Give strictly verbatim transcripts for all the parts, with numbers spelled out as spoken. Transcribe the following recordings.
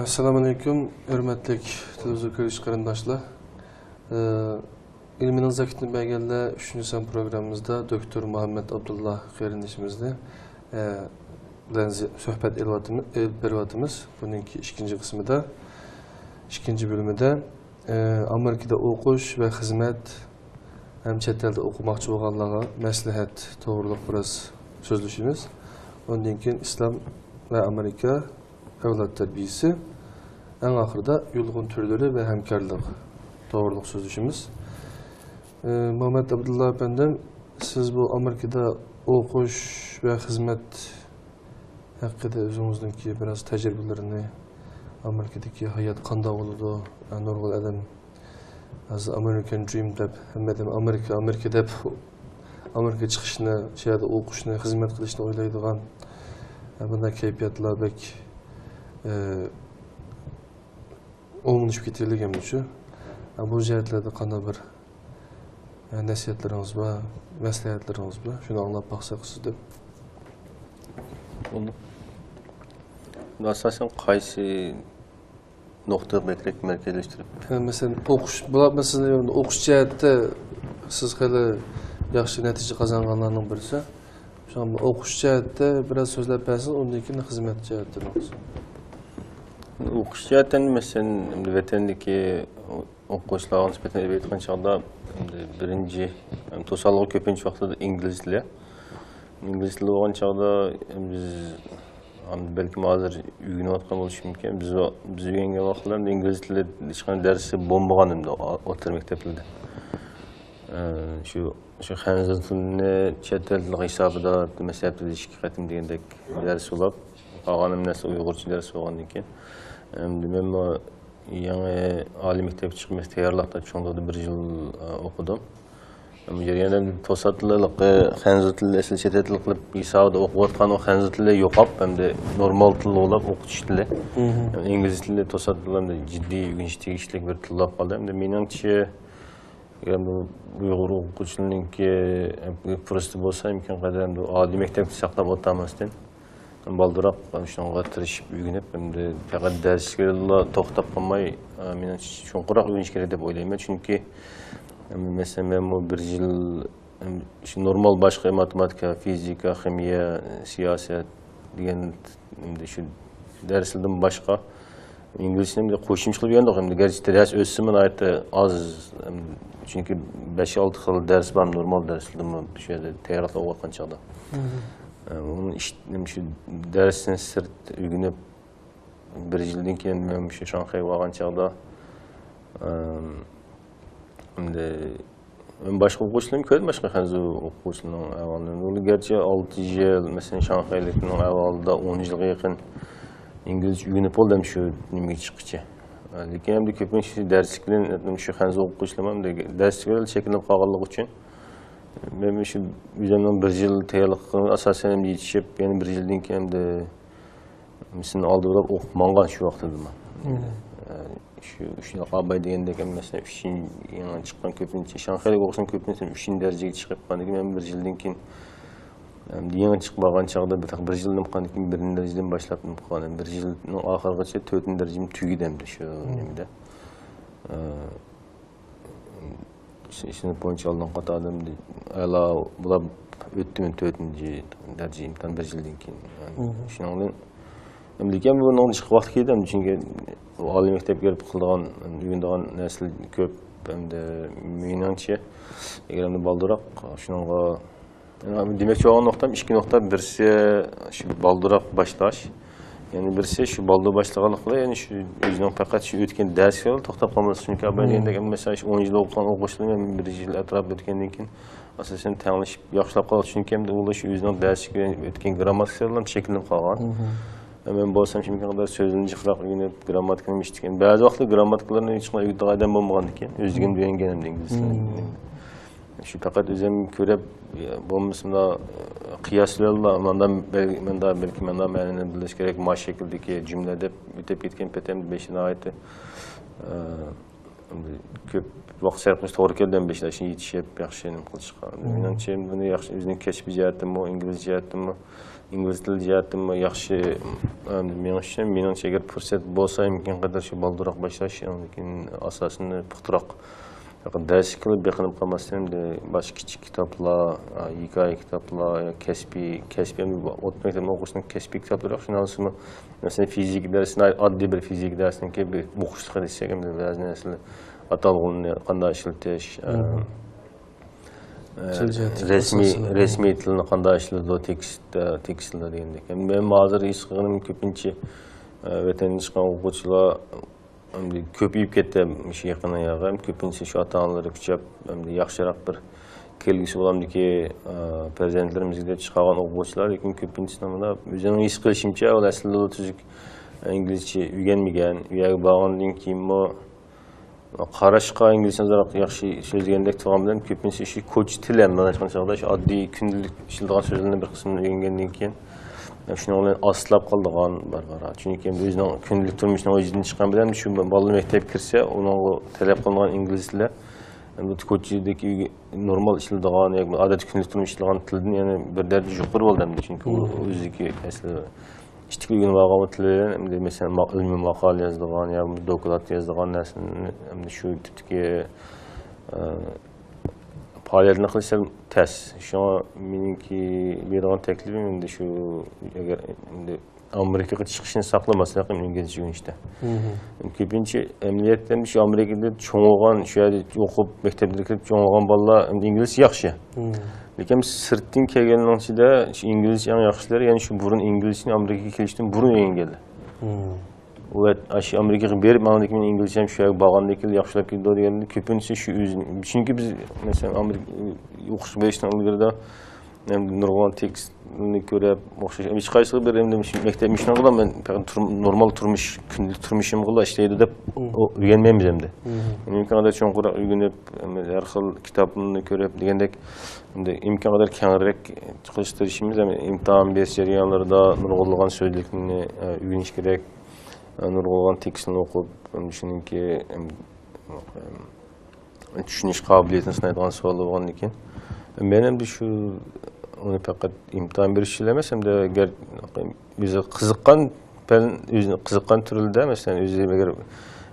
ئەسسالامۇئەلەيكۇم، ھۆرمەتلىك تېلېۋىزور كۆرگۈچى قېرىنداشلار. ئە، ئىلمىنىڭ زاكىتىنى بەرگەنلەر ئۈچىنچى سان پروگراممىمىزدا دوكتور مۇھەممەد ئابدۇللا قېرىندىشىمىزنى، ئە، بىلەن زى-، سۆھبەت ئېلىۋاتىمىز، ئېلىپ بېرىۋاتىمىز. بۇنىڭكى ئىككىنچى قىسمىدا، ئىككىنچى بۆلۈمىدە، ئە، ئامېرىكىدا ئوقۇش ۋە خىزمەت ھەم چەت ئەلدە ئوقۇماقچى بولغانلارغا مەسلىھەت توغرۇلۇق بىراز سۆزلىشىمىز. ئۇندىن كېيىن ئىسلام ۋە ئامېرىكا ئەۋلاد تەربىيىسى، ئەڭ ئاخىرىدا يۇلغۇن تۈرلىرى ۋە ھەمكارلىق توغرۇلۇق سۆزلىشىمىز. ئى، مۇھەممەد ئابدۇللا ئەپەندىم، سىز بۇ ئامېرىكىدا ئوقۇش ۋە خىزمەت ھەققىدە ئۆزىڭىزنىڭكى بىراز تەجرىبىلىرىنى، ئامېرىكىدىكى ھايات قانداق بولىدۇ، نۇرغۇن ئادەم ھازىر ئامېرىكان درىم دەپ، ھەممە ئادەم ئامېرىكا، ئامېرىكا دەپ، ئامېرىكىغا چىقىشنى، شۇ يەردە ئوقۇشنى، خىزمەت قىلىشنى ئويلايدىغان، بۇنداق كەيپىياتلار بەك، ئە، ئومۇملىشىپ كېتىۋېرىلگەنمۇ شۇ. بۇ جەھەتلەردە قانداق بىر، ئە، نەسىھەتلىرىڭىز بار، مەسلىھەتلىرىڭىز بار؟ شۇنى ئاڭلاپ باقساق سىزدىن. بولدى. ئاساسەن قايسى نۇقتىغا بەكرەك مەركەزلەشتۈرۈپ. ھە، مەسىلەن، ئوقۇش، بۇلار، مەسىلەن، ئوقۇش جەھەتتە سىز خېلى ياخشى نەتىجە قازانغانلارنىڭ بىرسى. شۇڭا ئوقۇش جەھەتتە بىراز سۆزلەپ بەرسىڭىز، ئۇندىن كېيىن خىزمەت جەھەتتە بولسۇن. ئوقۇش جەھەتتىن، مەسىلەن، ئەمدى ۋەتەندىكى ئوقۇغۇچىلارغا نىسبەتەن ئېلىپ ئېيتقان چاغدا، ئەمدى بىرىنچى، ئەمدى توسالغۇ كۆپىنچە ۋاقتىدا ئىنگلىز تىلى. ئىنگلىز تىلى بولغان چاغدا بىز، بەلكىم ھازىر ئۆگىنىۋاتقان بولۇشى مۇمكىن. بىز، بىز ئۆگەنگەن ۋاقىتلاردا ئىنگلىز تىلى ھېچقانداق دەرسى بولمىغان ئەمدى ئوتتۇرا مەكتەپلەردە. ئە، شۇ، شۇ خەنزۇ تىلىنى چەت ئەل تىلى ھېسابىدا، مەسىلەن، ھەپتىدە ئىككى قېتىم دېگەندەك دەرس بولۇپ، قالغان ھەممىسى ئۇيغۇرچە دەرس بولغاندىن كېيىن، ئەمدى مەنمۇ يېڭى ئالىي مەكتەپكە چىقىپ تەييارلىقتا چوڭلۇقتا بىر يىل، ئە، ئوقۇدۇم. بۇ جەرياندا توساتتىلا خەنزۇ تىلى ئەسلى چەت ئەل تىلى قىلىپ ھېسابىدا ئوقۇۋاتقان ئۇ خەنزۇ تىلى يوقاپ، ئەمدى نورمال تىل بولۇپ ئوقۇتۇش تىلى. مم. ئىنگلىز تىلى توساتتىلا ئەمدى جىددىي ئۆگىنىش تېگىشلىك بىر تىل بولۇپ قالدى. ئەمدى مېنىڭچە، ئەمدى ئۇيغۇر ئوقۇغۇچىلىرىنىڭكى پۇرسىتى بولسا، ئىمكان قەدەر ئەمدى ئالىي مەكتەپتە ساقلاپ ئولتۇرماستىن، بالدۇرراق شۇنىڭغا تىرىشىپ ئۆگىنىپ، ئەمدى پەقەت دەرسكىلا توختاپ قالماي، مېنىڭچە چوڭقۇرراق ئۆگىنىش كېرەك دەپ ئويلايمەن. چۈنكى، مەسىلەن، مەنمۇ بىر يىل، شۇ نورمال باشقا ماتېماتىكا، فىزىكا، خىمىيە، سىياسەت دېگەن، ئەمدى شۇ دەرسلەردىن باشقا ئىنگلىزچىنى ئەمدى قوشۇمچە قىلىپ ئۆگەندۇق. ئەمدى گەرچە دەرس ئۆتسىمۇ ناھايىتى ئاز، چۈنكى بەش-ئالتە خىل دەرس بار، نورمال دەرسلەردىمۇ شۇ يەردە تەييارلىق ئوقۇۋاتقان چاغدا. مم. ئە، ئۇنىڭ ئىش-، شۇ دەرستىن سىرت ئۆگىنىپ، بىر يىلدىن كېيىن مەن مۇشۇ شاڭخەيگە بارغان چاغدا، ئەم، ئەمدى مەن باشقا ئوقۇغۇچىلارنى كۆردۈم، باشقا خەنزۇ ئوقۇغۇچىلارنىڭ ئەھۋالىنى. ئۇلار گەرچە ئالتە يىل، مەسىلەن، شاڭخەيلىكنىڭ ئەھۋالىدا ئون يىلغا يېقىن ئىنگلىزچە ئۆگىنىپ بولدى، شۇ نېمىگە چىققىچە. لېكىن ئەمدى كۆپىنچىسى دەرسلىك بىلەن، شۇ خەنزۇ ئوقۇغۇچىلار ئەمدى دەرسلىك بىلەن چەكلىنىپ قالغانلىقى ئۈچۈن، مەن شۇ ئۆزۈمنىڭ بىر يىل تەييارلىق قىلغىنىغا ئاساسەن ئەمدى يېتىشىپ، يەنە بىر يىلدىن كېيىن ئەمدى مېنى ئالدى بىلەن ئوقۇپ ماڭغان شۇ ۋاقتىدا مەن. مم. ئە، شۇ، شۇنداق ئاباي دېگەندەك ھەممىسىنى ئۈچىنچى، يېڭى چىققان كۆپىنچە، شاڭخەيلىك ئوقۇسىنىڭ كۆپىنچىسى ئۈچىنچى دەرىجىگە چىقىپ، ئاندىن كېيىن مەن بىر يىلدىن كېيىن، ئەمدى يېڭى چىقىپ بارغان چاغدا بىر، بىر يىلدىن قالغاندىن كېيىن بىرىنچى دەرىجىدىن باشلاپ قالغان. بىر يىلنىڭ ئاخىرىغىچە تۆتىنچى دەرىجىم تۈگىدى ئەمدى شۇ مم. نېمىدە. ئە، سىنىپ بويىچە ئالدىنقى قاتاردا ئەلا بولۇپ ئۆتتۈم تۆتىنچى دەرىجە ئىمتىھان بىر يىلدىن كېيىن. مم. شۇنىڭ بىلەن، لېكىن بۇنىڭ چىقىپ ۋاقتى كەلدى، چۈنكى ئالىي مەكتەپكە كىرىپ قىلىدىغان، ئۆگىنىدىغان نەرسىلەر كۆپ. ئەمدى مېنىڭچە، ئەگەر ئەمدى بالدۇرراق شۇنىڭغا، دېمەكچى بولغان نۇقتام ئىككى نۇقتا، بىرسى شۇ بالدۇرراق باشلاش، يەنى بىرسى شۇ بالدۇر باشلىغانلىقى بىلەن، يەنى شۇ ئۆزىنىڭ پەقەت شۇ ئۆتكەن دەرسكە توختاپ قالماسلىق. چۈنكى مم. دېگەندەك، مەسىلەن، شۇ ئون يىل ئوقۇغان ئوقۇغۇچىلار بىر يىل ئەتراپ ئۆتكەندىن كېيىن، ئاساسەن، تەڭلىشىپ ياخشىلاپ قالىدۇ. چۈنكى ئەمدى ئۇلار شۇ ئۆزىنىڭ دەرسلىك بىلەن ئۆتكەن گىرامماتىكىسى بىلەن شەكىللىنىپ قالغان. مم. مەن بولسام شۇ ئىمكان قەدەر سۆزلىرىنى جىقراق ئۆگىنىپ، گىرامماتىكىنى ئىشلىگەن. بەزى ۋاقىتتا گىرامماتىكىلارنى ھېچقانداق ئۆگىتىدىغان ئادەم بولمىغاندىكىن، ئۆزىگە مم. ئۆگەنگەن ئەمدى ئىنگلىز تىلىنى. مم. شۇ پەقەت ئۆزۈم كۆرۈپ، بولمىسىمۇ قىياس بىلەنلا، ماندا بەل-، ماندا بەلكى ماندا مەنىنى بىلىش كېرەك، ما شەكىلدىكى جۈملە دەپ ئۆتۈپ كەتكەن پېتىم بېشى ناھايىتى، ئە، كۆپ ۋاقىت سەرپ قىلىش توغرا كەلدى، بېشىدا شۇنى يېتىشىپ، ياخشى نېمە قىلىشقا. مم. مېنىڭچە، بۇنى ياخشى ئۆزىنىڭ كەسپىي جەھەتتىنمۇ، ئىنگلىز جەھەتتىنمۇ ئىنگلىز تىلى جەھەتتىنمۇ ياخشى، ئەمدى مېڭىش ئۈچۈن، مېنىڭچە، ئەگەر پۇرسەت بولسا، ئىمكان قەدەر شۇ بالدۇرراق باشلاش، ئاندىن كېيىن ئاساسىنى پۇختىراق، دەرسكىلا بېقىنىپ قالماستىن، ئەمدى باشقا كىچىك كىتابلار، ھېكايە كىتابلار، يا كەسپىي، كەسپىي، ئەمدى ئوتتۇرا مەكتەپ ئوقۇغۇچىنىڭ كەسپىي كىتابلىرى يوق. شۇنىڭ ئۈستىگە، مەسىلەن، فىزىكا دەرسىنى، ئاددىي بىر فىزىكا دەرسىنىڭكى بىر ئوقۇشلۇقى دېسەك، ئەمدى بەزى نەرسىلەر، ئاتالغۇننى قانداق ئىشلىتىش، ئە، ئە، تىل جەھەتتىكى رەسمىي، ئاساسلىق رەسمىي تىلنى قانداق ئىشلىتىدۇ، تېكىست، ئە، تېكىستلەر دېگەندەك. مەن ھازىر ھېس قىلغىنىم كۆپىنچە، ئە، ۋەتەندىن چىققان ئوقۇغۇچىلار ئەمدى كۆپىيىپ كەتتى، مۇشۇ يېقىن يىللاردا. كۆپىنچىسى شۇ ئاتا-ئانىلىرى كۈچەپ، ئەمدى ياخشىراق بىر كەلگۈسى بولامدىكى، ئە، پەرزەنتلىرىمىزگە دەپ چىقارغان ئوقۇغۇچىلار، لېكىن كۆپىنچىسى مانا ئۆزۈمنىڭ ھېس قىلىشىمچە، ئۇلار ئەسلىدىلا تۈزۈك ئىنگلىزچە ئۆگەنمىگەن، ئۇ يەرگە بارغاندىن كېيىنمۇ قاراشقا ئىنگلىزچە ئازراق ياخشى سۆزلىگەندەك تۇرغان بىلەن، كۆپىنچىسى شۇ كوچا تىلى ھەم دانىشقان چاغدا شۇ ئاددىي كۈندىلىك ئىشلىتىدىغان سۆزلەرنى بىر قىسمىنى ئۆگەنگەندىن كېيىن، شۇنىڭ بىلەن ئاستىلاپ قالىدىغان بار، بار. چۈنكى ئەمدى ئۆزىنىڭ كۈندىلىك تۇرمۇشىنىڭ ئۆزىدىن چىققان بىلەن شۇ بالا مەكتەپكە كىرسە، ئۇنىڭغا تەلەپ قىلىنغان ئىنگلىز تىلى، ئەمدى كوچىدىكى ئۆگە-، نورمال ئىشلىتىدىغان ياكى ئادەتتە كۈندىلىك تۇرمۇش ئىشلىتىدىغان تىلدىن يەنە بىر دەرىجە يۇقىرى بولدى ئەمدى. چۈنكى ئۇ ئۆزىدىكى ئەسلى ئىتتىك ئۆگىنىپ ئالغان تىلى بىلەن، ئەمدى مەسىلەن، ما-، ئىلمىي ماقالە يازىدىغان يا بولمىسا دوكلات يازىدىغان نەرسىنى ئەمدى شۇ تىپتىكى، ئە، پائالىيەتنى قىلىش سەل تەس. شۇڭا مېنىڭكى بېرىدىغان تەكلىپىم ئەمدى شۇ، ئەگەر ئەمدى ئامېرىكىغا چىقىشنى ساقلىماسلىق ئىنگلىزچە ئۆگىنىشتە. كۆپىنچە ئەمەلىيەتتە ئەمدى شۇ ئامېرىكىدا چوڭ بولغان، شۇ يەردە ئوقۇپ، مەكتەپلەرگە كىرىپ چوڭ بولغان بالىلار ئەمدى ئىنگلىزچە ياخشى. لېكىن سىرتتىن كەلگەننىڭ ئىچىدە شۇ ئىنگلىزچە ئەڭ ياخشىلىرى، يەنى شۇ بۇرۇن ئىنگلىزچىنى ئامېرىكىغا كېلىشتىن بۇرۇن ئۆگەنگەنلەر. ئۇ ئاشۇ ئامېرىكىغا بېرىپ، ماڭدىن كېيىن ئىنگلىزچەم شۇ يەرگە بارغاندىن كېيىن ياخشىلاپ كېتىدۇ دېگەندىن، كۆپىنچىسى شۇ ئۆزى، چۈنكى بىز، مەسىلەن، ئامېرىكا ئوقۇشقا بېرىشنىڭ ئىلگىرىدە، ئەمدى نۇرغۇنلىغان تېكىستنى كۆرۈپ، ئوخشاش، ھېچقايسىغا بىر ئەمدى مۇشۇ مەكتەپ مۇشۇنىڭغىلا مەن پەقەت تۇر-، نورمال تۇرمۇش، كۈندىلىك تۇرمۇشۇمغىلا ئىشلەيدۇ دەپ ئۆگەنمەيمىز ئەمدى. ئىمكان قەدەر چوڭقۇرراق ئۆگىنىپ، ھەر خىل كىتابلارنى كۆرۈپ دېگەندەك، ئەمدى ئىمكان قەدەر كەڭرەك قىلىشقا تىرىشىمىز. ئەمدى ئىمتىھان بېرىش جەريانلىرىدا نۇرغۇنلىغان سۆزلۈكنى، ئە، ئۆگىنىش كېرەك. ئە، نۇرغۇنلىغان تېكىستنى ئوقۇپ، ئەمدى شۇنىڭكى، ئەم، ئەم، چۈشىنىش قابىلىيىتىنى سىنايدىغان سوئاللار بولغاندىن كېيىن، مەن ئەمدى شۇ، ئۇنى پەقەت ئىمتىھان بېرىش ئۈچۈن ئەمەس، ھەمدە ئەگەر ئۆزى قىزىققان پەن، ئۆزى قىزىققان تۈرىدە، مەسىلەن، ئۆزى ئەگەر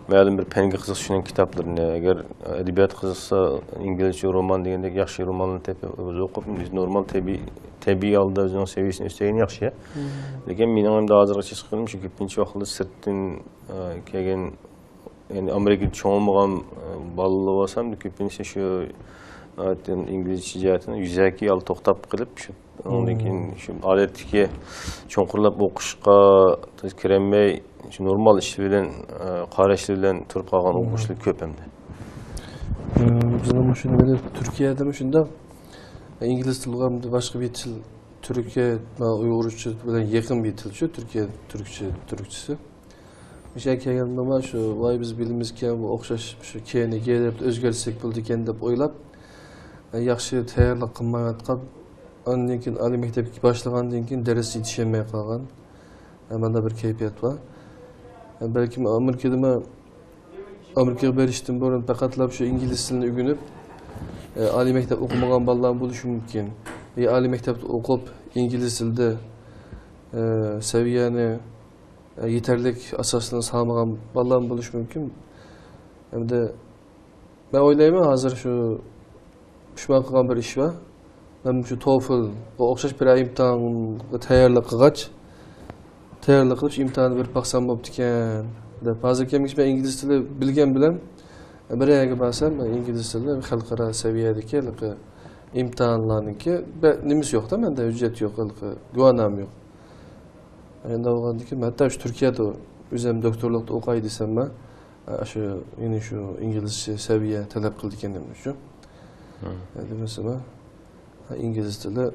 مەلۇم بىر پەنگە قىزىقسا، شۇنىڭ كىتابلىرىنى، ئەگەر ئەدەبىيات قىزىقسا، ئىنگلىزچە رومان دېگەندەك ياخشى رومانلارنى تېپىپ، ئۆزى ئوقۇپ، ئۆزى نورمال تەبىئىي، تەبىئىي ھالدا ئۆزىنىڭ سەۋىيەسىنى ئۆستۈرگىنى ياخشى. لېكىن مېنىڭ ئەمدى ھازىرغىچە ھېس قىلغىنىمچە، كۆپىنچە ۋاقىتتا سىرتتىن، ئە، كەلگەن، يەنى ئامېرىكىدا چوڭ بولمىغان، ئە، بالىلار بولسا، كۆپىنچىسى شۇ، ئە، ئىنگلىزچە جەھەتتىن يۈزەكى ھالدا توختاپ قېلىپ، شۇ ئاندىن كېيىن شۇ ئادەتتىكى چوڭقۇرلاپ ئوقۇشقا تېز كىرەلمەي، شۇ نورمال ئىش بىلەن، ئە، قاراشلىرى بىلەن تۇرۇپ قالغان ئوقۇغۇچىلار كۆپ ئەمدى. ئە، بىزنىڭ مۇشۇ نېمىدە، تۈركىيەدىمۇ شۇنداق. ئىنگلىز تىلىغا باشقا بىر تىل، تۈركىيە، ئۇيغۇرچە بىلەن يېقىن بىر تىلچۇ، تۈركىيە تۈركچە، تۈركچىسى. مۇشۇ يەرگە كەلگەندىمۇ شۇ، ۋاي، بىز بىلىمىزكەن، بۇ ئوخشاش شۇ كېيىنىگە دەپ ئۆزگەرتسەك بولىدىكەن دەپ ئويلاپ، ياخشى تەييارلىق قىلمايۋاتقان، ئاندىن كېيىن ئالىي مەكتەپكە باشلىغاندىن كېيىن دەرس يېتىشەلمەي قالغان، مانداق بىر كەيپىيات بار. بەلكىم ئامېرىكىدىمۇ، ئامېرىكىغا بېرىشتىن بۇرۇن پەقەتلا شۇ ئىنگلىز تىلىنى ئۆگىنىپ، ئالىي مەكتەپ ئوقۇمىغان بالىلارمۇ بولۇشى مۇمكىن. يا ئالىي مەكتەپتە ئوقۇپ، ئىنگلىز تىلىدا سەۋىيەنى، يېتەرلىك ئاساسنى سالمىغان بالىلارمۇ بولۇشى مۇمكىن. ئەمدى مەن ئويلايمەن، ھازىر شۇ پۇشمان قىلغان بىر ئىش بار. مەن شۇ توفلغا ئوخشاش بىرەر ئىمتىھانغا تەييارلىق قىلغاچ، تەييارلىق قىلىپ، شۇ ئىمتىھاننى بېرىپ باقسام بوپتىكەن دەپ. ھازىر كەلگۈچە مەن ئىنگلىز تىلى بىلگەن بىلەن، بىر يەرگە بارسام، مەن ئىنگلىز تىلى خەلقئارا سەۋىيەدىكى ھېلىقى ئىمتىھانلارنىڭكى بە-، نېمىسى يوق-دە، مەندە ھۆججەت يوق، ھېلىقى گۇۋاھنامە يوق. ئەندى بولغاندىن كېيىن، ھەتتا شۇ تۈركىيەدە ئۆزۈم دوكتورلۇقتا ئوقاي دېسەممۇ، ئاشۇ، يەنە شۇ ئىنگلىزچە سەۋىيە تەلەپ قىلىدىكەن شۇ. دېمىسىمۇ، ئىنگلىز تىلى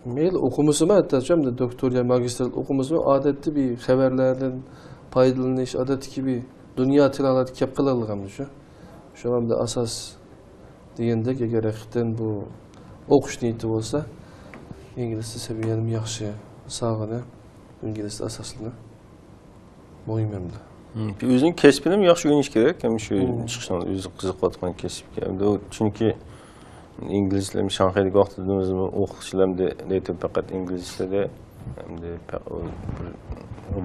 مەيلى ئوقۇمىسىمۇ، ھەتتا شۇ دوكتور يا ماگىستىرلىق ئوقۇمىسىمۇ، ئادەتتە بىر خەۋەرلەردىن پايدىلىنىش، ئادەتتىكى بىر دۇنيا تىلى ھالەتتە كەپ قېلىدىغان شۇ. شۇڭا ئەمدى ئاساس دېگەندەك، ئەگەر ھەقىقەتەن بۇ ئوقۇش نىيىتى بولسا، ئىنگلىز تىلى سەۋىيەنىمۇ ياخشى ساغىنى، ئىنگلىز تىلى ئاساسلىنى مۇھىم ئەمدى. مم، ئۆزىنىڭ كەسپىنىمۇ ياخشى ئۆگىنىش كېرەك، ھەم شۇ چىقىشنىڭ ئۆزى قىزىقىۋاتقان كەسىپكە. ئەمدى ئۇ، چۈنكى ئىنگلىز تىلى شاڭخەيدىكى ۋاقتىمىزمۇ ئوقۇغۇچىلار ئەمدى نېتىپ پەقەت ئىنگلىز تىلى، ئەمدى پە-، بىر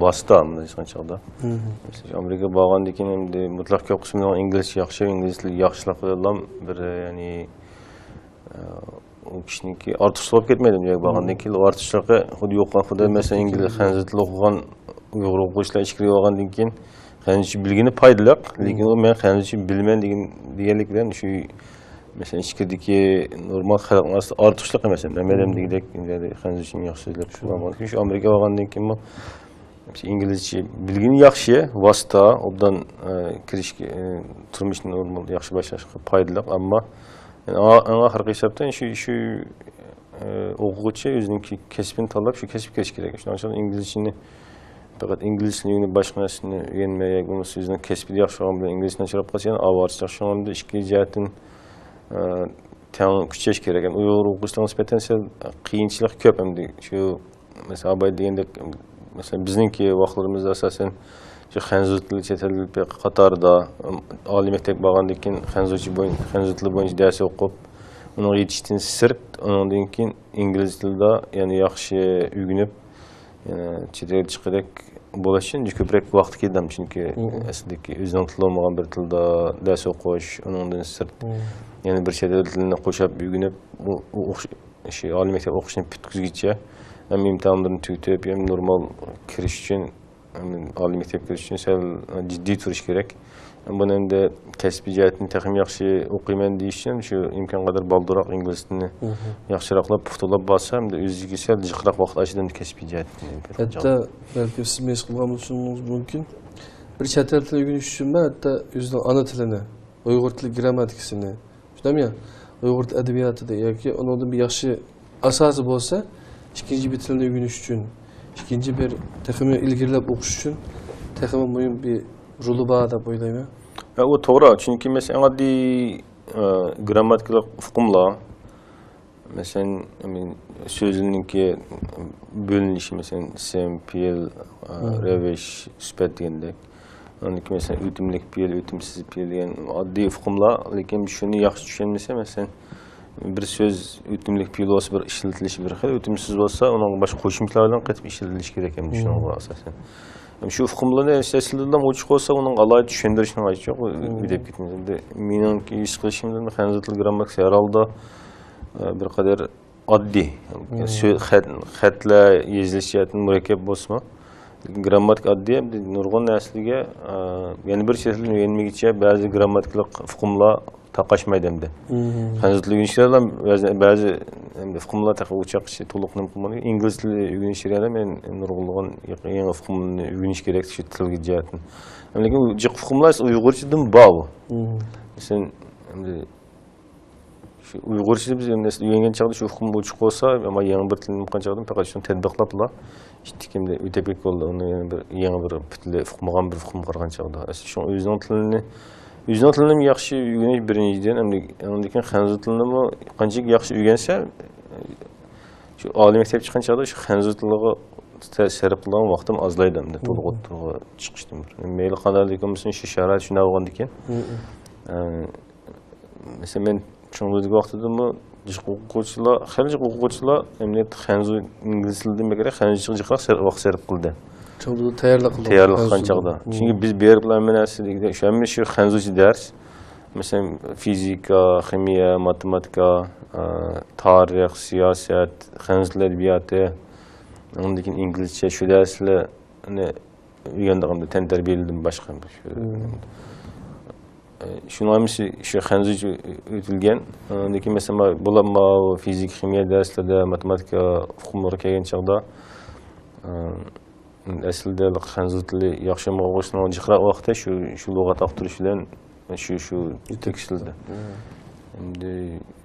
ۋاسىتە مۇنداق ئېيتقان چاغدا. مم. مەسىلەن، ئامېرىكىغا بارغاندىن كېيىن ئەمدى مۇتلەق كۆپ قىسمىنىڭ ئىنگلىزچە ياخشى، ئىنگلىز تىلى ياخشىلىق بىلەنلا بىر، يەنى، ئە، ئۇ كىشىنىڭكى ئارتۇقچىلىق بولۇپ كەتمەيدۇ. ئۇ يەرگە بارغاندىن مم. كېيىن ئارتۇقچىلىقى خۇددى يوق، خۇددى مەسىلەن، ئىنگلىز، خەنزۇ تىلى ئوقۇغان ئۇيغۇر ئوقۇغۇچىلار ئىچكىرى بارغاندىن كېيىن خەنزۇچە بىلگىنى پايدىلىق، لېكىن مم. ئۇ مەن خەنزۇچە بىلىمەن دېگەن، دېگەنلىك بىلەن شۇ، مەسىلەن، ئىچكىرىدىكى نورمال خەلقنىڭ ئارىسىدا ئارتۇقچىلىق ئەمەس. مەن مم. دېگۈدەك خەنزۇچىنى ياخشى سۆزلەپ شۇ شۇ. شۇ ئامېرىكىغا بارغاندىن كېيىنمۇ ئىنگلىزچە بىلگىنى ياخشى، ۋاسىتە، ئوبدان، ئە، كىرىشكە، ئە، تۇرمۇشنى نورمال ياخشى باشلاشقا پايدىلىق، ئەمما، يەنى، ئا-، ئەڭ ئاخىرقى ھېسابتا شۇ، شۇ، ئە، ئوقۇغۇچى ئۆزىنىڭكى كەسپىنى تاللاپ، شۇ كەسىپكە كىرىشى كېرەك. شۇنىڭ ئۈچۈن ئىنگلىزچىنى، پەقەت ئىنگلىزچىنى ئۆگىنىپ، باشقا نەرسىنى ئۆگەنمەي ياكى بولمىسا ئۆزىنىڭ كەسپىدە ياخشى بولغان بىلەن ئىنگلىزچىنى ئاچىراپ قالسا، يەنە ئاۋارىچىلىق. شۇڭا ئىككى جەھەتتىن، ئە، تەڭ كۈچەش كېرەك. ئەمدى ئۇيغۇر ئوقۇغۇچىلارغا نىسبەتەن سەل قىيىنچىلىق كۆپ. ئەمدى شۇ، مەسىلەن، ئاباي دېگەندەك، مەسىلەن، بىزنىڭكى ۋاقىتلىرىمىزدا ئاساسەن شۇ خەنزۇ تىلى، چەت ئەل تىلى قاتارىدا، ئالىي مەكتەپكە بارغاندىن كېيىن خەنزۇچە بويىن-، خەنزۇ تىلى بويىچە دەرس ئوقۇپ، ئۇنىڭغا يېتىشتىن سىرت، ئۇنىڭدىن كېيىن ئىنگلىز تىلىدا يەنە ياخشى ئۆگىنىپ، يەنە چېت ئەلگە چىققۇدەك بولۇش ئۈچۈن كۆپرەك ۋاقىت كېتىدۇ. چۈنكى مم. ئەسلىدىكى ئۆزىنىڭ تىلى بولمىغان بىر تىلدا دەرس ئوقۇش، ئۇنىڭدىن سىرت مم. يەنە بىر چەت ئەل تىلىنى قوشاپ ئۆگىنىپ، ئۇ، ئۇ ئوقۇش-، شۇ ئالىي مەكتەپ ئوقۇشىنى پۈتكۈزگۈچە ھەم ئىمتىھانلىرىنى تۈگىتىپ، ھەم نورمال كىرىش ئۈچۈن، ھەم ئالىي مەكتەپكە كىرىش ئۈچۈن سەل جىددىي تۇرۇش كېرەك. بۇنى ئەمدى كەسپىي جەھەتتىن تېخىمۇ ياخشى ئوقۇيمەن دېيىش ئۈچۈن شۇ ئىمكانقەدەر بالدۇرراق ئىنگلىز تىلىنى مم. ياخشىراقلاپ، پۇختىلاپ بارسا، ئەمدى ئۆزىگە سەل جىقراق ۋاقىت ئاچىدۇ ئەمدى كەسپىي جەھەتتىن. ھەتتا بەلكى سىز ھېس قىلغان بولۇشىڭىز مۇمكىن، بىر چەت ئەل تىلى ئۆگىنىش ئۈچۈنمۇ ھەتتا ئۆزىنىڭ ئانا تىلىنى، ئۇيغۇر تىلى گرامماتىكىسىنى، شۇنداقمۇ يا؟ ئۇيغۇر تىل ئەدەبىياتىدا ياكى ئۇنىڭدىن بىر ياخشى ئاساسى بولسا، ئىككىنچى بىر تىلنى ئۆگىنىش ئۈچۈن، ئىككىنچى بىر تېخىمۇ ئىلگىرىلەپ ئوقۇش ئۈچۈن تېخىمۇ مۇھىم بىر رولى بار دەپ ئويلايمەن. ھە، ئۇ توغرا. چۈنكى، مەسىلەن، ئەڭ ئاددىي، ئە، گرامماتىكىلىق ئۇقۇملار، مەسىلەن، سۆزلەرنىڭكى بۆلۈنۈشى، مەسىلەن، ئىسىم، پېئىل، ئە، مم. رەۋىش، سۈپەت دېگەندەك. ئاندىن كېيىن، مەسىلەن، ئۆتۈملۈك پېئىل، ئۆتۈمسىز پېئىل دېگەن ئاددىي ئۇقۇملار، لېكىن شۇنى ياخشى چۈشەنمىسە، مەسىلەن، بىر سۆز ئۆتۈملۈك پېئىل بولسا، بىر ئىشلىتىلىشى بىر خىل، ئۆتۈمسىز بولسا، ئۇنىڭغا باشقا قوشۇمچىلار بىلەن قېتىپ ئىشلىتىلىشى كېرەك. ھەم مم. شۇنىڭغا ئاساسەن، ھەم شۇ ئۇقۇملارنى ئەسلىدىن ئوچۇق بولسا، ئۇنىڭ ئالاھىدە چۈشەندۈرۈشنىڭ ھاجىتى يوق. مم. ئۆگىنىپ كېتىمىز. ئەمدى مېنىڭكى ھېس قىلىشىمدا خەنزۇ تىل گرامماتىكىسى ھەر ھالدا، ئە، بىر قەدەر ئاددىي. مم. سۆ-، خەت-، خەتلەر يېزىلىش جەھەتتىن مۇرەككەپ بولسىمۇ، گرامماتىكا ئاددىي، ئەمدى نۇرغۇن نەرسىلەرگە، ئە، يەنە بىر چەت تىلنى ئۆگەنمىگىچە بەزى گرامماتىكىلىق ئۇقۇملار تاقاشمايدۇ ئەمدى. مم. خەنزۇ تىلى ئۆگىنىشلەردە بەزى، بەزى ئەمدى ئۇقۇملار تېخى ئۇ چاغقىچە تولۇق نېمە قىلمىدى. ئىنگلىز تىلى ئۆگىنىش جەريانىدا مەن نۇرغۇنلىغان يېڭى ئۇقۇمنى ئۆگىنىش كېرەك شۇ تىلغا جەھەتتىن. لېكىن ئۇ جىق ئۇقۇملار ئۇيغۇرچىدىمۇ بار ئۇ. مم. مەسىلەن، ئەمدى شۇ ئۇيغۇرچىدا بىز ئەمدى ئۆگەنگەن چاغدا شۇ ئۇقۇم ئوچۇق بولسا، ئەمما يېڭى بىر تىلنى ئوقۇغان چاغدا پەقەت شۇنى تەتبىقلاپلا، ئىتتىكىمدە ئۆتەپ كېتىپ بولدى. ئۇنى يەنە بىر يېڭى بىر پۈتۈنلەي ئۇقمىغان بىر ئۇقۇمغا قارىغان چاغدا. ئەسلى شۇڭا ئۆزىنىڭ تىلىنى، ئۆزىنىڭ تىلىنىمۇ ياخشى ئۆگىنىش بىرىنچىدىن، ئەمدى ئاندىن كېيىن خەنزۇ تىلىنىمۇ قانچىلىك ياخشى ئۆگەنسە، شۇ ئالىي مەكتەپ چىققان چاغدا شۇ خەنزۇ تىلىغا سەرپ قىلغان ۋاقتىم ئازلايدۇ ئەمدى، تولۇق مم. ئوتتۇرىغا چىقىشتىن بۇرۇن. مەيلى قانداق مۇسۇن شۇ شارائىت شۇنداق بولغاندىكىن. مم. ئە، مەسىلەن، مەن چوڭلۇقتىكى ۋاقتىدىمۇ جىق ئوقۇغۇچىلار، خېلى جىق ئوقۇغۇچىلار ئەمەلىيەتتە خەنزۇ، ئىنگلىز تىلىدىن بەكرەك خەنزۇچىغا جىقراق سەر-، ۋاقىت سەرپ قىلدى. چوڭلۇقتا تەييارلىق قىلدى. تەييارلىق قىلغان خەنزۇ چاغدا. مم. چۈنكى بىز بېرىپلا ھەممە نەرسە دېگۈدەك شۇ ھەممە شۇ خەنزۇچە دەرس. مەسىلەن، فىزىكا، خىمىيە، ماتېماتىكا، ئە، تارىخ، سىياسەت، خەنزۇ تىل ئەدەبىياتى، ئۇنىڭدىن كېيىن ئىنگلىزچە شۇ دەرسلەرنى ئۆگەندۇق ئەمدى تەنتەربىيەلىدىن باشقا. شۇ، مم. ئە، شۇنىڭ ھەممىسى شۇ خەنزۇچە ئۆتۈلگەن. ئاندىن كېيىن مەسىلەن، بۇلار ماۋۇ فىزىكا، خىمىيە دەرسلىرىدە، ماتېماتىكا ئۇقۇملىرىغا كەلگەن چاغدا، ئە، ئەسلىدە خەنزۇ تىلى ياخشى ئوقۇغۇچىنىڭ جىقراق ۋاقتى شۇ، شۇ لۇغەت ئاختۇرۇش بىلەن شۇ، شۇ تېكىستلىدە. مم. ئەمدى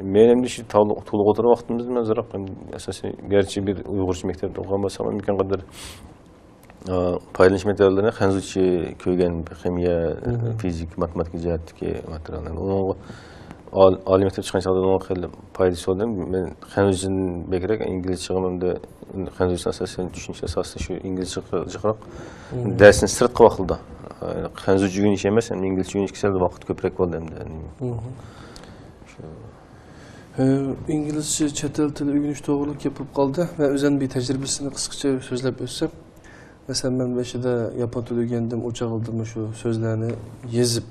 مەن ئەمدى شۇ تولۇق، تولۇق ئوتتۇرا ۋاقتىمىزدا مەن ئازراق ئەمدى ئاساسەن گەرچە بىر ئۇيغۇرچە مەكتەپتە ئوقۇغان بولسام، ئىمكان قەدەر ئا، پايدىلىنىش ماتېرىياللىرىنى خەنزۇچە كۆرگەن، خىمىيە، مم. فىزىكا، ماتېماتىكا جەھەتتىكى ماتېرىياللارنى. ئۇنىڭغا ئال-، ئالىي مەكتەپ چىققان چاغدا ئۇنىڭغا خېلى پايدىسى بولدى. مەن خەنزۇچىدىن بەكرەك ئىنگلىزچىغا ئەمدى خەنزۇچىنى ئاساسەن چۈشىنىش ئاساسىدا شۇ ئىنگلىزچىغا جىقراق. مم. دەرسنى سىرتقى ۋاقىتتا، ئا، خەنزۇچە ئۆگىنىش ئەمەس، ئەمدى ئىنگلىزچە ئۆگىنىشكە سەل ۋاقىت كۆپرەك بولدى ئەمدى. مم. شۇ. ئىنگلىزچە چەت ئەل تىلى ئۆگىنىش توغرۇلۇق گەپ بولۇپ قالدى. مەن ئۆزۈمنىڭ بىر تەجرىبىسىنى قىسقىچە سۆزلەپ ئۆتسەم، مەسىلەن، مەن بېشىدا ياپون تىلى ئۆگەندىم، ئۇ چاغلىدىمۇ شۇ سۆزلەرنى يېزىپ،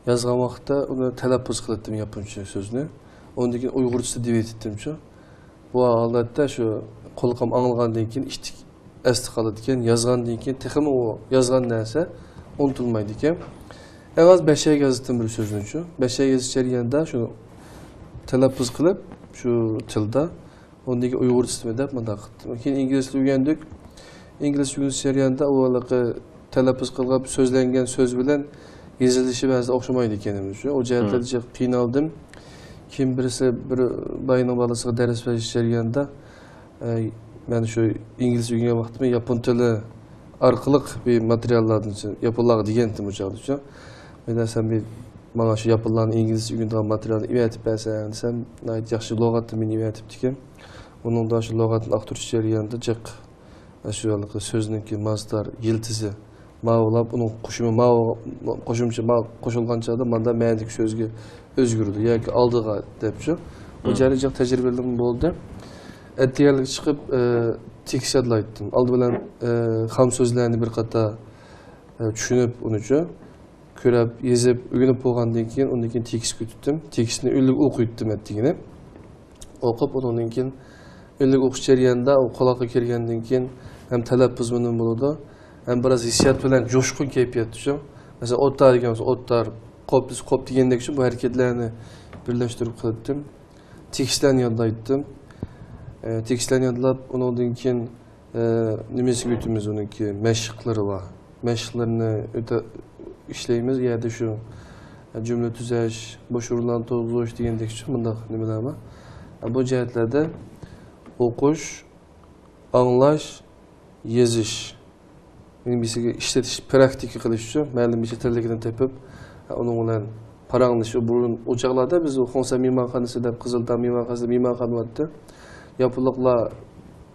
يازغان ۋاقىتتا ئۇنى تەلەپپۇز قىلاتتىم ياپونچە سۆزنى. ئۇندىن كېيىن ئۇيغۇرچىسى دېيىۋېتەتتىمچۇ. بۇ ھالەتتە شۇ قۇلىقىم ئاڭلىغاندىن كېيىن ئىتتىك ئەستە قالىدىكەن، يازغاندىن كېيىن تېخىمۇ ئۇ يازغان نەرسە ئۇنتۇلمايدىكەن. ئەڭ ئاز بەشەر يازدىم بىر سۆزنىچۇ. بەشەر يېزىش جەريانىدا شۇ تەلەپپۇز قىلىپ، شۇ تىلدا، ئۇندىن كېيىن ئۇيغۇرچىسىمۇ دەپ مۇنداق قىلدىم. كېيىن ئىنگلىزچە ئۆگەندۇق. ئىنگلىزچە ئۆگىنىش جەريانىدا ئۇ ھېلىقى تەلەپپۇز قىلغان، سۆزلەنگەن سۆز بىلەن يېزىلىشى بەزىدە ئوخشىمايدىكەن. شۇ، ئۇ جەھەتلەردە جىق قىينالدىم. كېيىن بىرسى بىر باينىڭ بالىسىغا دەرس بېرىش جەريانىدا، ئە، مەن شۇ ئىنگلىزچە ئۆگەنگەن ۋاقتىمدا ياپون تىلى ئارقىلىق بىر ماتېرىياللاردىن ياپونلارغا دېگەنتىم ئۇ چاغدىچۇ. مەيدە سەن بىر ماڭا شۇ ياپونلارنىڭ ئىنگلىزچە ئۆگىنىدىغان ماتېرىيالىنى ئېۋەتىپ بەرسەڭ دېسەم، ناھايىتى ياخشى لۇغەتنى مېنى ئېۋەتىپتىكەن. ئۇنىڭدا شۇ لۇغەتنى ئاختۇرۇش جەريانىدا جىق، شۇ ھېلىقى سۆزنىڭكى مازدار يىلتىزى ماۋۇلاپ، ئۇنىڭ قوشۇمى ماۋۇ، قوشۇمچە ماۋۇ قوشۇلغان چاغدا ماندا مەنىدىكى سۆزگە ئۆزگىرىدۇ ياكى ئالدىغا دەپچۇ. بۇ جەھەتتە جىق تەجرىبىلىرىم بولدى. ئەتىگەنلىك چىقىپ، ئە، تېكىست يادلايتتىم. ئالدى بىلەن، ئە، خام سۆزلەرنى بىر قاتار، ئە، چۈشىنىپ ئۇنىچۇ. كۆرۈپ، يېزىپ، ئۆگىنىپ بولغاندىن كېيىن، ئۇندىن كېيىن تېكىست كۈتۈتتۈم. تېكىستنى ئۈنلۈك ئوقۇيتتۇم ئەتىگىنى. ئوقۇپ، ئۇنىڭدىن كېيىن ئۈنلۈك ئوقۇش جەريانىدا ئۇ قۇلاققا كىرگەندىن كېيىن ھەم تەلەپپۇزمۇ نېمە بولىدۇ، ھەم بىراز ھېسسىيات بىلەن جۇشقۇن كەيپىياتتا شۇ. مەسىلەن، ئوتتار دېگەن بولسا ئوتتار، قوپ دېسە قوپ دېگەندەك شۇ، بۇ ھەرىكەتلەرنى بىرلەشتۈرۈپ قىلاتتىم. تېكىستلەرنى يادلايتتىم. ئە، تېكىستلەرنى يادلاپ، ئۇنىڭدىن كېيىن، ئە، نېمىسىگە ئۆتىمىز ئۇنىڭكى مەشىقلىرى بار. مەشىقلىرىنى ئۆتە-، ئىشلەيمىز. ئۇ يەردە شۇ، ئە، جۈملە تۈزەش، بوش ئورۇنلارنى توغرىلىش دېگەندەكچە مۇنداق نېمىلەر بار. ئە، بۇ جەھەتلەردە ئوقۇش، ئاڭلاش، يېزىش. مېنىڭ بىرسىگە ئىشلىتىش، پراكتىكا قىلىش ئۈچۈن مەلۇم بىر چەت ئەللىكنى تېپىپ، ئۇنىڭ بىلەن پاراڭلىشىپ، بۇرۇن ئۇ چاغلاردا بىز خۇڭسەن مېھمانخانىسى دەپ قىزىلتاغ مېھمانخانىسىدا مېھمانخانا بارتتى. ياپونلۇقلار